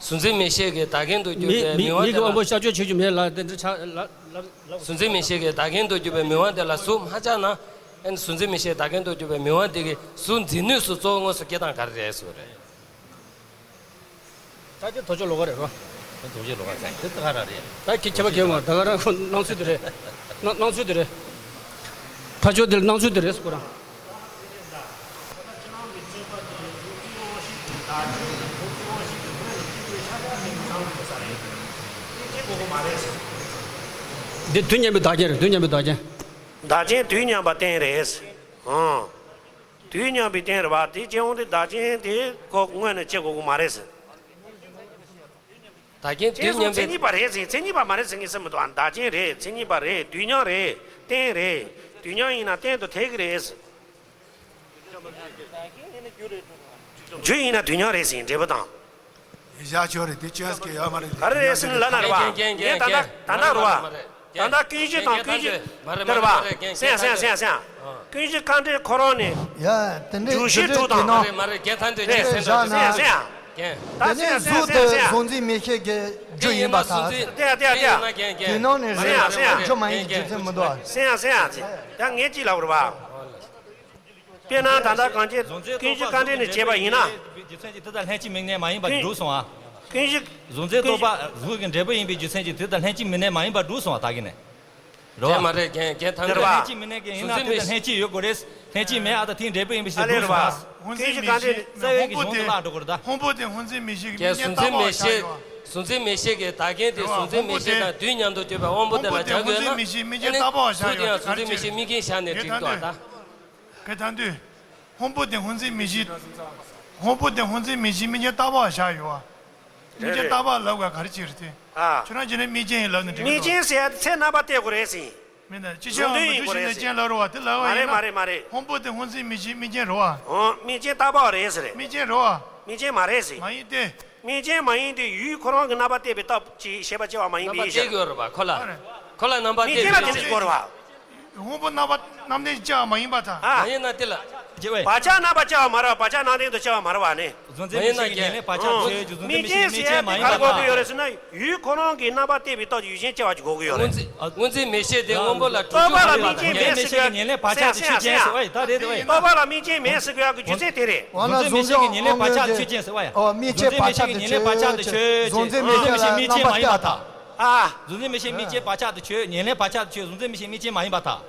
གཟུགས་འཛིན་མིག་ཤེས་ཀྱི་བདག་རྐྱེན་དུ་གྱུར་པའི་མིག་དབང་དེ་ལ། མིག་གི་དབང་པོ་ཤར་སྤྱོད་ཆོས་ཅན་མེད་ལ་དེ་འདྲ་ཆགས་ལ་ལ་ལ། གཟུགས་འཛིན་མིག་ཤེས་ཀྱི་བདག་རྐྱེན་དུ་གྱུར་པའི་མིག་དབང་དེ་ལ་གཟུགས་མ་ཆགས་ན། ཨེ་ནི་གཟུགས་འཛིན་མིག་ཤེས་བདག་རྐྱེན་དུ་གྱུར་པའི་མིག་དབང་དེ་གིས་གཟུགས་འཛིན་ནུས་སུ་བཙོང་ངོ་ཟེར་སྐད་གདངས་ག་རེ་རེད་ཟེར་བ་རེད། ད་ཁྱེད་ཐོ་ཅོག་ལོགས་ཀ་རེད་རོ། ད་ཐོ་ཅོག་ལོགས་ཀ་ཟེར་དེ་ད་ག་རང་རེད། ད་ཁྱེད་ཁྱད་པར་གང་ཡང་མ། ད་ག་རང་ཁོ་སྣང་ཚུལ་དེ་རེད། སྣང་སྣང་ཚུལ་དེ་རེད། ཐ་ཆོད་དེ་སྣང་ཚུལ་དེ་རེད་ཁོ་རང་། འདི་དུས་མཉམ་པའི་བདག་རྐྱེན་རེད། དུས་མཉམ་པའི་བདག་རྐྱེན། བདག་རྐྱེན་དུས་མཉམ་པ་རྟེན་རེད། ཨང་། དུས་མཉམ་པའི་རྟེན་རེད་བ། དེ་སྐྱེ་བོ་དེ་བདག་རྐྱེན་དེ་ཁོ་དངོས་ནས་སྐྱེ་དགོས་ཀྱི་མ་རེད་ཟེར། བདག་རྐྱེན་དུས་མཉམ་པའི། མཚན་ཉིད་པ་རེད་ཟེར། མཚན་ཉིད་པ་མ་རེད་ཟེར་མཁན་ཟེར་མི་འདུག། ཨ། བདག་རྐྱེན་རེད། མཚན་ཉིད་པ་རེད། དུས་མཉམ་རེད། རྟེན་རེད། དུས་མཉམ་ཡིན་ན་རྟེན་དུ་འཐད་ཀྱི་རེད་ཟེར། རྒྱུ་ཡིན་ན་དུས་མཉམ་རེད་ཟེར། འབྲས་བུ་དང་། བཞག་ཆོག་རེད། དེ་ཅོས་ཀྱི་ཡོད་མ་རེད། ག་རེ་རེད་ཟེར་ན་ལབ་ན་རེད་བ། ངས་ད་ལྟ་ད་ལྟ་རེད་བ། ད་ལྟ་ཀུན་གཞི་དང་ཀུན་གཞི་དེ་རེད་བ། སེམས་སེམས་སེམས་སེམས། ཀུན་གཞི་དཀའ་འགྲེལ་ཁོ་རང་ནས་ཡ་དེ་འདྲའི་འཇུག་ཤེས་དྲུག་དང་། མ་རེད་མ་རེད། རྒན་ཐང་དུ་རེད་ཅེས་ཟེར་བཞག་ན། སེམས་སེམས། རྒན། ད་དེ་ནས་སེམས་གཟུགས་དེ་སེམས་སེམས། གཟུགས་འཛིན་མིག་ཤེས་ཀྱི་རྒྱུ་ཡིན་པར་ཐལ། དེ་དེ་དེ། དེ་ཡིན་ན་རྒན་རྒན། དེ་ནང་ནས་རེད། སེམས་སེམས། རྒྱུ་མ་ཡིན་གྱི་རྒྱུ་མཚན་མི་འདུག། སེམས་སེམས། ད་ངས་ཅི་ལབ་རེད་བ། དཔེར་ན་ད་ལྟ་གང་ཅི་ཀུན་གཞི་དཀའ་འགྲེལ་ནས་བྱས་པ་ཡིན་ན། རྒྱུ་མཚན་གྱིས་དེ་དག་ལྷན་ཅིག་དམིགས་གནས་མ་ཡིན་པར་ཀུན་གྲུབ་སོང་ཨ། ཀུན་གཞི། གཟུགས་འཛིན་རྟོག་པ་གཟུགས་ཀྱི་འབྲས་བུ་ཡིན་པའི་རྒྱུ་མཚན་གྱིས་དེ་དག་ལྷན་ཅིག་དམིགས་གནས་མ་ཡིན་པར་གྲུབ་སོང་ཨ། ད་གིན་ནས། རེད་བ། དེ་མ་རེད་རྒན། རྒན་ཐང་། དེ་རེད་བ། ལྷན་ཅིག་དམིགས་གནས་ཀྱི་ཡིན་ན་དེ་དག་ལྷན་ཅིག་ཡོད་དགོས་རེད། ལྷན་ཅིག་མེད་ཨ། ད་དེའི་འབྲས་བུ་ཡིན་པའི་ཕྱིར་གྲུབ་སོང་ཨ། ཀུན་གཞི་དཀའ་འགྲེལ་ནས་རྩ་བའི་གཞུང་དེ་བརླག་འགྲོ་གི་རེད་ད། སྔོན་པོ་དེ་སྔོ་འཛིན་མིག་ཤེས་ཀྱི་དམིགས་རྐྱེན་རྟག་པ་བཞག་ཡོད། གཟུགས་འཛིན་མིག་ཤེས་ཀྱི་བདག་རྐྱེན་དེ་གཟུགས་འཛིན་མིག་ཤེས་དང་དུས་མཉམ་དུ་གྱུར་པའི་དབང་པོ་དེ་ལ་སྦྱར་དགོས་ན། ཨ་ནི་གཟུགས་དེ་ཡང་གཟུགས་འཛིན་མིག་ཤེས་དམིགས་རྐྱེན་བཞག་ནས་འགྲིག་འདུག་ཨ། ད། ག་ད་འདོད། སྔོན་པོ་དེ་སྔོ་འཛིན་མིག་ཤེས། སྔོན་པོ་དེ་སྔོ་འཛིན་མིག་ཤེས་དམིགས་རྐྱེན་རྟག་པ་བཞག་ཡོད་བ། དམིགས་རྐྱེན་རྟག་པ་ལབ་དགོས་ག་རེ་ཅིག་རེད་དེ། ཨ། ཁྱོད་རང་ཅི་ནས་དམིགས་རྐྱེན་ཡིན་ལབ་ནས་འགྲིག་གི་འདུག། དམིགས་རྐྱེན་ཟེར་ཡ་དེ་ཚེ་རྣམ་པ་བལྟས་དགོས་རེད་ཟེར། མིན་ན་ཅི་ཕྱིར་ཡང་མི་འགྲོ་ཞིག་ནས་རྐྱེན་ལབ་རེད་བ། དེ་ལབ་པ་ཡིན་ན། མ་རེད་མ་རེད་མ་རེད། སྔོན་པོ་དེ་སྔོ་འཛིན་མིག་ཤེས་དམིགས་རྐྱེན་རེད་བ། ཨོ། དམིགས་རྐྱེན་རྟག་པ་རེད་ཟེར་རེད། དམིགས་རྐྱེན་རེད་བ། དམིགས་རྐྱེན་མ་རེད་ཟེར། མ་ཡིན་ཏེ། དམིགས་རྐྱེན་མ་ཡིན་ཏེ་ཡུལ་ཁོ་རང་གི་རྣམ་པ་བལྟས་པའི་སྟོབས་ཀྱིས་ཤེས་པ་སྐྱེ་བ་མ་ཡིན་པའི་ཕྱིར། རྣམ་པ་བལྟས་དགོས་རེད་བ་ཁོ་ལ། མ་རེད། ཁོ་ལ་རྣམ་པ་བལྟས་པའི་ཕྱིར། དམིགས་རྐྱེན་ལ་དེ་འདྲ་ཞིག་དགོས་རེད་བ། སྔོན་པོ་རྣམ་པ་རྣམ་ལྡན་སྐྱེ་བ་མ་ཡིན་པར་ཐལ། ཨ། མ་ཡིན་ན་དེ་ལ། བར་ཆད་རྣམ་པར་སྐྱེ་བ་མ་རེད་བ། བར་ཆད་རྣམ་ལྡན་དུ་སྐྱེ་བ་མ་རེད་བ་ནི། གཟུགས་འཛིན་མིག་ཤེས་ཀྱི་ངེས་ལེགས་བར་ཆད་དུ་ཆོད། གཟུགས་འཛིན་མིག་ཤེས་དམིགས་རྐྱེན་མ་ཡིན་པར་ཐལ། དམིགས་རྐྱེན་ཟེར་ཡ་དེ་ག་རེ་གོ་དགོས་ཡོད་རེད་ཟེར་ན་ཡུལ་ཁོ་རང་གི་རྣམ་པ་བལྟས་པའི་སྟོབས་ཀྱིས་ཡུལ་ཅན་སྐྱེ་བ་ཞིག་གོ་དགོས་ཡོད་རེད། སྔོ་འཛིན་མིག་ཤེས་དེ་སྔོན་པོ་ལ་གྲུབ་ཆོག་པ་ལ་དམིགས་རྐྱེན་མེད་ཟེར་གི་ཡ། ངེས་ལེགས་བར་ཆད་དུ་ཆོད་ཅན་ཟེར་བ་ཡ་ད་རེད་དེ་བ་ཡ། རྟོག་པ་ལ་དམིགས་རྐྱེན་མེད་ཟེར་གི་ཡ་གི་རྒྱུ་མཚན་དེ་རེད། འོ་ན་གཟུགས་འཛིན་ངེས་ལེགས་བར་ཆད་དུ་ཆོད་ཅན་ཟེར་བ་ཡ། ཨོ། དམིགས་རྐྱེན་བར་ཆད་དུ་ཆོད། གཟུགས་འཛིན་མིག་ཤེས་དམིགས་རྐྱེན་མ་ཡིན་པར་ཐལ། ཨ། གཟུགས་འཛིན་མིག་ཤེས་དམིགས་རྐྱེན་བར་ཆད་དུ་ཆོད། ངེས་ལེགས་བར་ཆད་དུ་ཆོད། གཟུགས་འཛིན་མིག་ཤེས་དམིགས་རྐྱེན་མ་ཡིན་པར་ཐལ།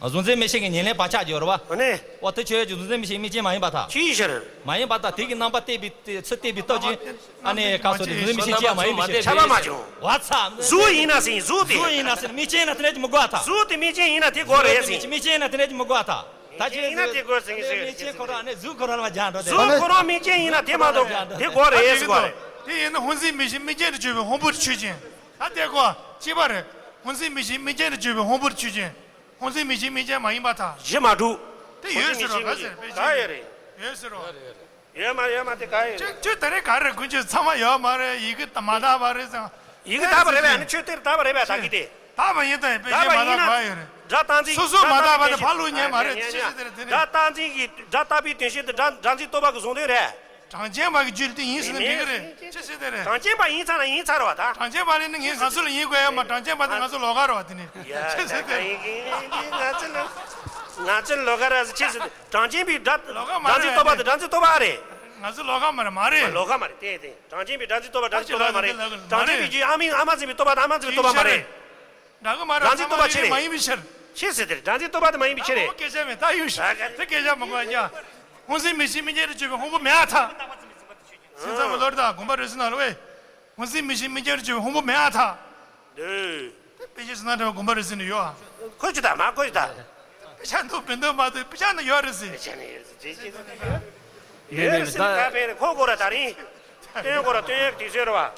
གཟུགས་འཛིན་མིག་ཤེས་ཀྱི་ངེས་ལེགས་བར་ཆད་ཡོད་རེད་བ། ཨ་ནི། འོ་དེ་ཆོས་ཀྱི་གཟུགས་འཛིན་མིག་ཤེས་དམིགས་རྐྱེན་མ་ཡིན་པར་ཐལ། ཅིའི་ཕྱིར། མ་ཡིན་པར་ཐལ། དེ་གི་རྣམ་པ་བལྟས་པའི་ཚུལ་བལྟས་པའི་སྟོབས་ཀྱིས་ཨ་ནི་ག་སོ་དེ་གཟུགས་འཛིན་མིག་ཤེས་སྐྱེ་བ་མ་ཡིན་པའི་ཕྱིར། ཁྱབ་པ་མ་བྱུང་། བ་ཚ། གཟུགས་ཡིན་ན་ཟིན་གཟུགས་དེ། གཟུགས་ཡིན་ན་ཟིན་དམིགས་རྐྱེན་ཡིན་ན་དེ་འདྲ་ཅིག་མི་དགོས་པར་ཐལ། གཟུགས་དེ་དམིགས་རྐྱེན་ཡིན་ན་དེ་དགོས་རེད་ཟིན། དམིགས་རྐྱེན་ཡིན་ན་དེ་འདྲ་ཅིག་མི་དགོས་པར་ཐལ། ད་ཅི་ཡིན་ན་དེ་དགོས་ཟིན་གཟུགས་ཁོ་རང་ལ་སྦྱར་འགྲོ་དེ། གཟུགས་ཁོ་རང་དམིགས་རྐྱེན་ཡིན་ན་དེ་མ་གཏོགས་དེ་དགོས་རེད་ཟེར་གོ་རེད། དེ་ཡིན་ན་སྔོ་འཛིན་མིག་ཤེས་དམིགས་རྐྱེན་དུ་གྱུར་པའི་སྔོན་པོར་ཆོས་ཅན། ད་དེ་གོ་གཅིག་པ་རེད། སྔོ་འཛིན་མིག་ཤེས་དམིགས་རྐྱེན་དུ་གྱུར་པའི་སྔོན་པོར་ཆོས་ཅན། སྔོ་འཛིན་མིག་ཤེས་དམིགས་རྐྱེན་མ་ཡིན་པ་དང་། གཞི་མ་གྲུབ། དེ་ཡོད་ཟེར་རོ། ག་ཟེར་པས་ག་ཡོད་རེད། ཡོད་ཟེར་རོ། ཡོད་མ་ཡོད་མ་དེ་ག་ཡོད་རེད། ཁྱོད་ད་རེས་ག་རེ་དཀོན་མཆོག་ཚང་མ་ཡོད་མ་རེད། ཡི་གེ་མ་དག་པ་རེད་ཟེར། ཡི་གེ་དག་པ་རེད་པས། ཨ་ནི་ཆོས་དེར་དག་པ་རེད་པས། ད་གི་དེ། དག་པ་ཡིན་དང་ཡིན་པའི་གཞན་མ་དག་པ་ཡོད་རེད། སྒྲ་རྟག་འཛིན། སོ་སོ་མ་དག་པ་དེ་ཕར་ལུགས་ཉན་མ་རེད། ཅི་ཞིག་དེ་རེད་དེ་ནི། སྒྲ་རྟག་འཛིན་གྱི་སྒྲ་རྟག་པའི་དོན་བཤད་དུ་སྒྲ་སྒྲ་འཛིན་རྟོག་པ་གི་གཟུང་དོན་རེད། གྲངས་ཅན་པ་གི་རྒྱུད་དེ་ཡིན་ཟེར་ན་འགྲིག་གི་རེད། ཅི་ཟེར་དེ་རེད། གྲངས་ཅན་པ་ཡིན་ཚར་ན་ཡིན་ཚར་བ་ད། གྲངས་ཅན་པ་ལས་ནི་ངས་ང་ཚོ་ལ་ཡིན་དགོས་ཡ་མ། གྲངས་ཅན་པ་དེ་ང་ཚོ་ལོགས་ཀ་རེད་བ། དེ་ནི་ཡ་ཅི་ཟེར་དེ་རེད། ང་ཚོ་ལ་ང་ཚོ་ལོགས་ཀ་རེད་ཟེར། ཅི་ཟེར་དེ། གྲངས་ཅན་པའི་སྒྲ། ལོགས་ཀ་མ་རེད། སྒྲ་འཛིན་རྟོག་པ་དེ་སྒྲ་འཛིན་རྟོག་པ་རེད། ང་ཚོ་ལོགས་ཀ་མ་རེད། མ་རེད། ལོགས་ཀ་མ་རེད། དེ་དེ་གྲངས་ཅན་པའི་སྒྲ་འཛིན་རྟོག་པ་སྒྲ་འཛིན་རྟོག་པ་མ་རེད། གྲངས་ཅན་པའི་རྒྱུད་ཨ་མིན་ཨ་མ་འཛིན་པའི་རྟོག་པ་དང་ཨ་མ་འཛིན་པའི་རྟོག་པ་མ་རེད། འདྲ་གི་མ་རེད། སྒྲ་འཛིན་རྟོག་པ་ཅི་རེད། མ་ཡིན་པའི་ཕྱིར། ཅི་ཟེར་དེ་རེད། སྒྲ་འཛིན་རྟོག་པ་དེ་མ་ཡིན་པའི་ཕྱིར་རེད། ཨོ་སྐད་ཆ་མེད། ད་ཡོད་ཤག་དེ་སྐད་ཆ་མ་གོ་ཡ། སྔོན་འཛིན་མིག་ཤེས་མིག་རྒྱན་དུ་གྱུར་པའི་སྔོན་པོ་མེད་ཨ་ཐག་སེམས་ཙམ་པའི་ལོར་དང་དགོངས་པ་རེ་ཟིན་ནང་ལ་བས། སྔོན་འཛིན་མིག་ཤེས་མིག་རྒྱན་དུ་གྱུར་པའི་སྔོན་པོ་མེད་ཨ་ཐག་འདོད། དཔེ་ཆ་ཟིན་ན་འདྲ་བ་དགོངས་པ་རེ་ཟིན་ནས་ཡོད་ཨ། ཁོ་ཅི་ད་མ་ཁོ་ཅི་ད། དཔེ་ཆ་འདུག་མི་འདུག་མ་གཏོགས་དཔེ་ཆ་ནི་ཡོད་རེད་ཟེར། དཔེ་ཆ་ནི་ཡོད་རེད་ཟེར། ཅི་ཅི་ཟེར་ཡོད་རེད་ཟེར་ནི་ད་དཔེ་རེད། ཁོ་གོ་ར་ད་རིང་། སྟོན་གོ་ར་སྟོན་ཡག་དུས་ཚོད་རེད་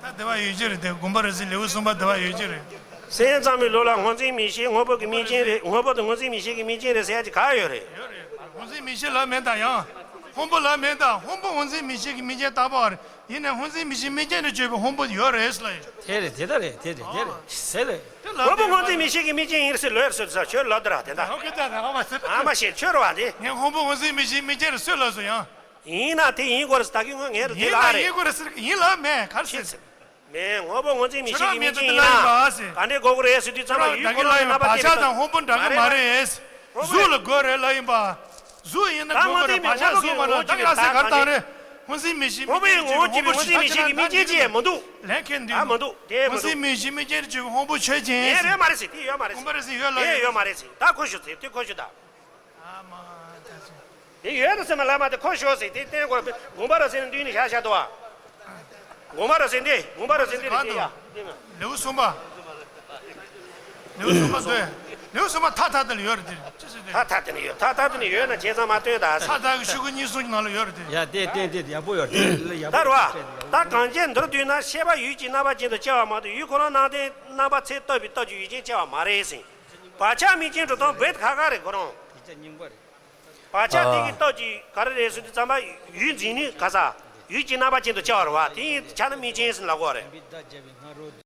བ། ད་དེ་བ་ཡོད་ཀྱི་རེད་དེ། དགོངས་པ་རེ་ཟིན་ལེའུ་གསུམ་པ་དེ་བ་ཡོད་ཀྱི་རེད། སེམས་ཙམ་པའི་ལུགས་ལ་སྔོ་འཛིན་མིག་ཤེས་སྔོན་པོ་གི་མིག་རྐྱེན་རེད། སྔོན་པོ་དེ་སྔོ་འཛིན་མིག་ཤེས་ཀྱི་མིག་རྐྱེན་རེད་ཟེར་ཡ་ཅིག་ག་ཡོད་རེད། ཡོད་རེད། སྔོ་འཛིན་མིག་ཤེས་ལབ་མེད་ད་ཡང་། སྔོན་པོ་ལབ་མེད་ད། སྔོན་པོ་སྔོ་འཛིན་མིག་ཤེས་ཀྱི་མིག་རྐྱེན་བཏགས་པ་རེད། ཡིན་ནའི་སྔོ་འཛིན་མིག་ཤེས་མིག་རྐྱེན་དུ་གྱུར་པའི་སྔོན་པོ་ཡོད་རེད་ལ་ཡོད། དེ་རེད། དེ་ལྟ་རེད། དེ་རེད། དེ་རེད། དེ་ལ་སྔོན་པོ་སྔོ་འཛིན་མིག་ཤེས་ཀྱི་མིག་རྐྱེན་ཡིན་ཟེར་ལོས་ཟེར་ཟེར་ཁྱོད་ལབ་དེ་ར་དེ་འདྲ། ཨོ་ཁེ་ད་ར་ཨ་མ་ཟེར། ཨ་མ་ཤེས་ཁྱོད་ར་བ་དེ། ངས་སྔོན་པོ་སྔོ་འཛིན་མིག་ཤེས་མིག་རྐྱེན་རེད་ཟེར་ལབ་སོང་ཡང་། ཡིན་ན་དེ་ཡིན་དགོས་རེད་ཟེར། ད་གིན་ངས་རེད་དེ་ཡིན་ལ་ལ་ཡིན་རེད། དགོས་རེད་ཟེར་གི་ཡིན་ལ་མེད་ག་རེ་ཟེར། མེད། སྔོན་པོ་སྔོ་འཛིན་མིག་ཤེས་ཀྱི་མིག་རྐྱེན་ཡིན་ན་ག་འདྲས་དགོས་ཀྱི་རེད་ཟེར་དུས་ཙམ་པ་ཡུལ་ཁོ་ན་ཡི་རྣམ་པ་བག་ཆགས་དང་སྔོན་པོ་འདྲ་གི་མ་རེད། གཟུགས་ལ་དགོས་རེད་ལ་ཡིན་པ། གཟུགས་ཡིན་ན་དགོས་ཀྱི་རེད། བག་ཆགས་གཟུགས་མ་རེད། ད་ང་ཚོས་མི་འོང་ཅིག་རེད། ད་ག་རེ་ད་ག་རེ། སྔོན་འཛིན་མིག་ཤེས་མིག་རྐྱེན་ཀྱི་སྔོན་པོ་སྔོ་འཛིན་མིག་ཤེས་ཀྱི་མིག་རྐྱེན་ཅེས་མི་འདུག་ལན་ཁེན་འདུག་ཨ་མི་འདུག་དེ་མི་འདུག་སྔོན་འཛིན་མིག་ཤེས་མིག་རྐྱེན་ཀྱི་སྔོན་པོ་ཆོས་ཅན། དེ་ཡོད་མ་རེད་ཟེར། དེ་ཡོད་མ་རེད་ཟེར། སྔོན་པོ་རེད་ཟེར་ཡོད་ལ་དེ་ཡོད་མ་རེད་ཟེར། ད་ཁོ་ཞུ་ཟེར། དེ་ཁོ་ཞུ་ད། ཨ་མ་ད་ཚོ། དེ་ཡོད་དུ་སེམས་ལ་མ་དེ་ཁོ་ཤོག་ཟེར། དེ་བསྟན་དགོས། དགོངས་པ་ར་ཟེར་ནས་འདུས་ནས་བཞག་བཞག་འདུག་བ། དགོངས་པ་ར་ཟེར་འདི། དགོངས་པ་ར་ཟེར་འདི་རེད་དེ་ཡ། ལེའུ་གསུམ་པ། ལེའུ་གསུམ་པ་ཟེར། ལེའུ་གསུམ་པ་ཐ་ཐ་དེ་ལ་ཡོད་རེད་དེ། ཅི་ཟེར་དེ། ཐ་ཐ་དེ་ནི་ཡོད། ཐ་ཐ་དེ་ནི་ཡོད་ན་བྱས་ཙང་མ་སྟོན་ད་ཟེར། ཐ་ཐ་གི་ཤོག་གུ་གཉིས་གསུམ་གྱི་ནང་ལ་ཡོད་རེད་དེ། ཡ་དེ་བསྟན་དེ་ཡག་པོ་ཡོད་རེད་དེ། ལ་ཡག་ད་པོ་རེད་བ། ད་གང་ཅན་མདོར་བསྡུས་ན་ཤེས་པ་ཡུལ་གྱི་རྣམ་པ་ཅན་དུ་སྐྱེ་བ་མ་གཏོགས་ཡུལ་ཁོ་ན་སྣང་ལྡན་རྣམ་པ་ཚད་བཏགས་པའི་སྟོབས་ཀྱིས་ཡུལ་ཅན་སྐྱེ་བ་མ་རེད་ཟེར། བག་ཆགས་མིག་རྐྱེན་གྲུབ་སྟངས་བོད་ཁ་ཁ་རེད་ཁོ་རང་། དེ་ཆ་རྙིང་པ་རེད། བག་ཆགས་དེ་གི་སྟོབས་ཀྱིས་ག་རེ་རེད་ཟེར་དུས་ཙམ་པ་ཡུལ་འཛིན་ནི་ག་ས། ཡུལ་གྱི་རྣམ་པ་ཅན་དུ་སྐྱེ་བ་རེད་བ། དེ་ཡིན་ཆ་ན་མིག་རྐྱེན་ཟེར་ལབ་དགོས་རེད།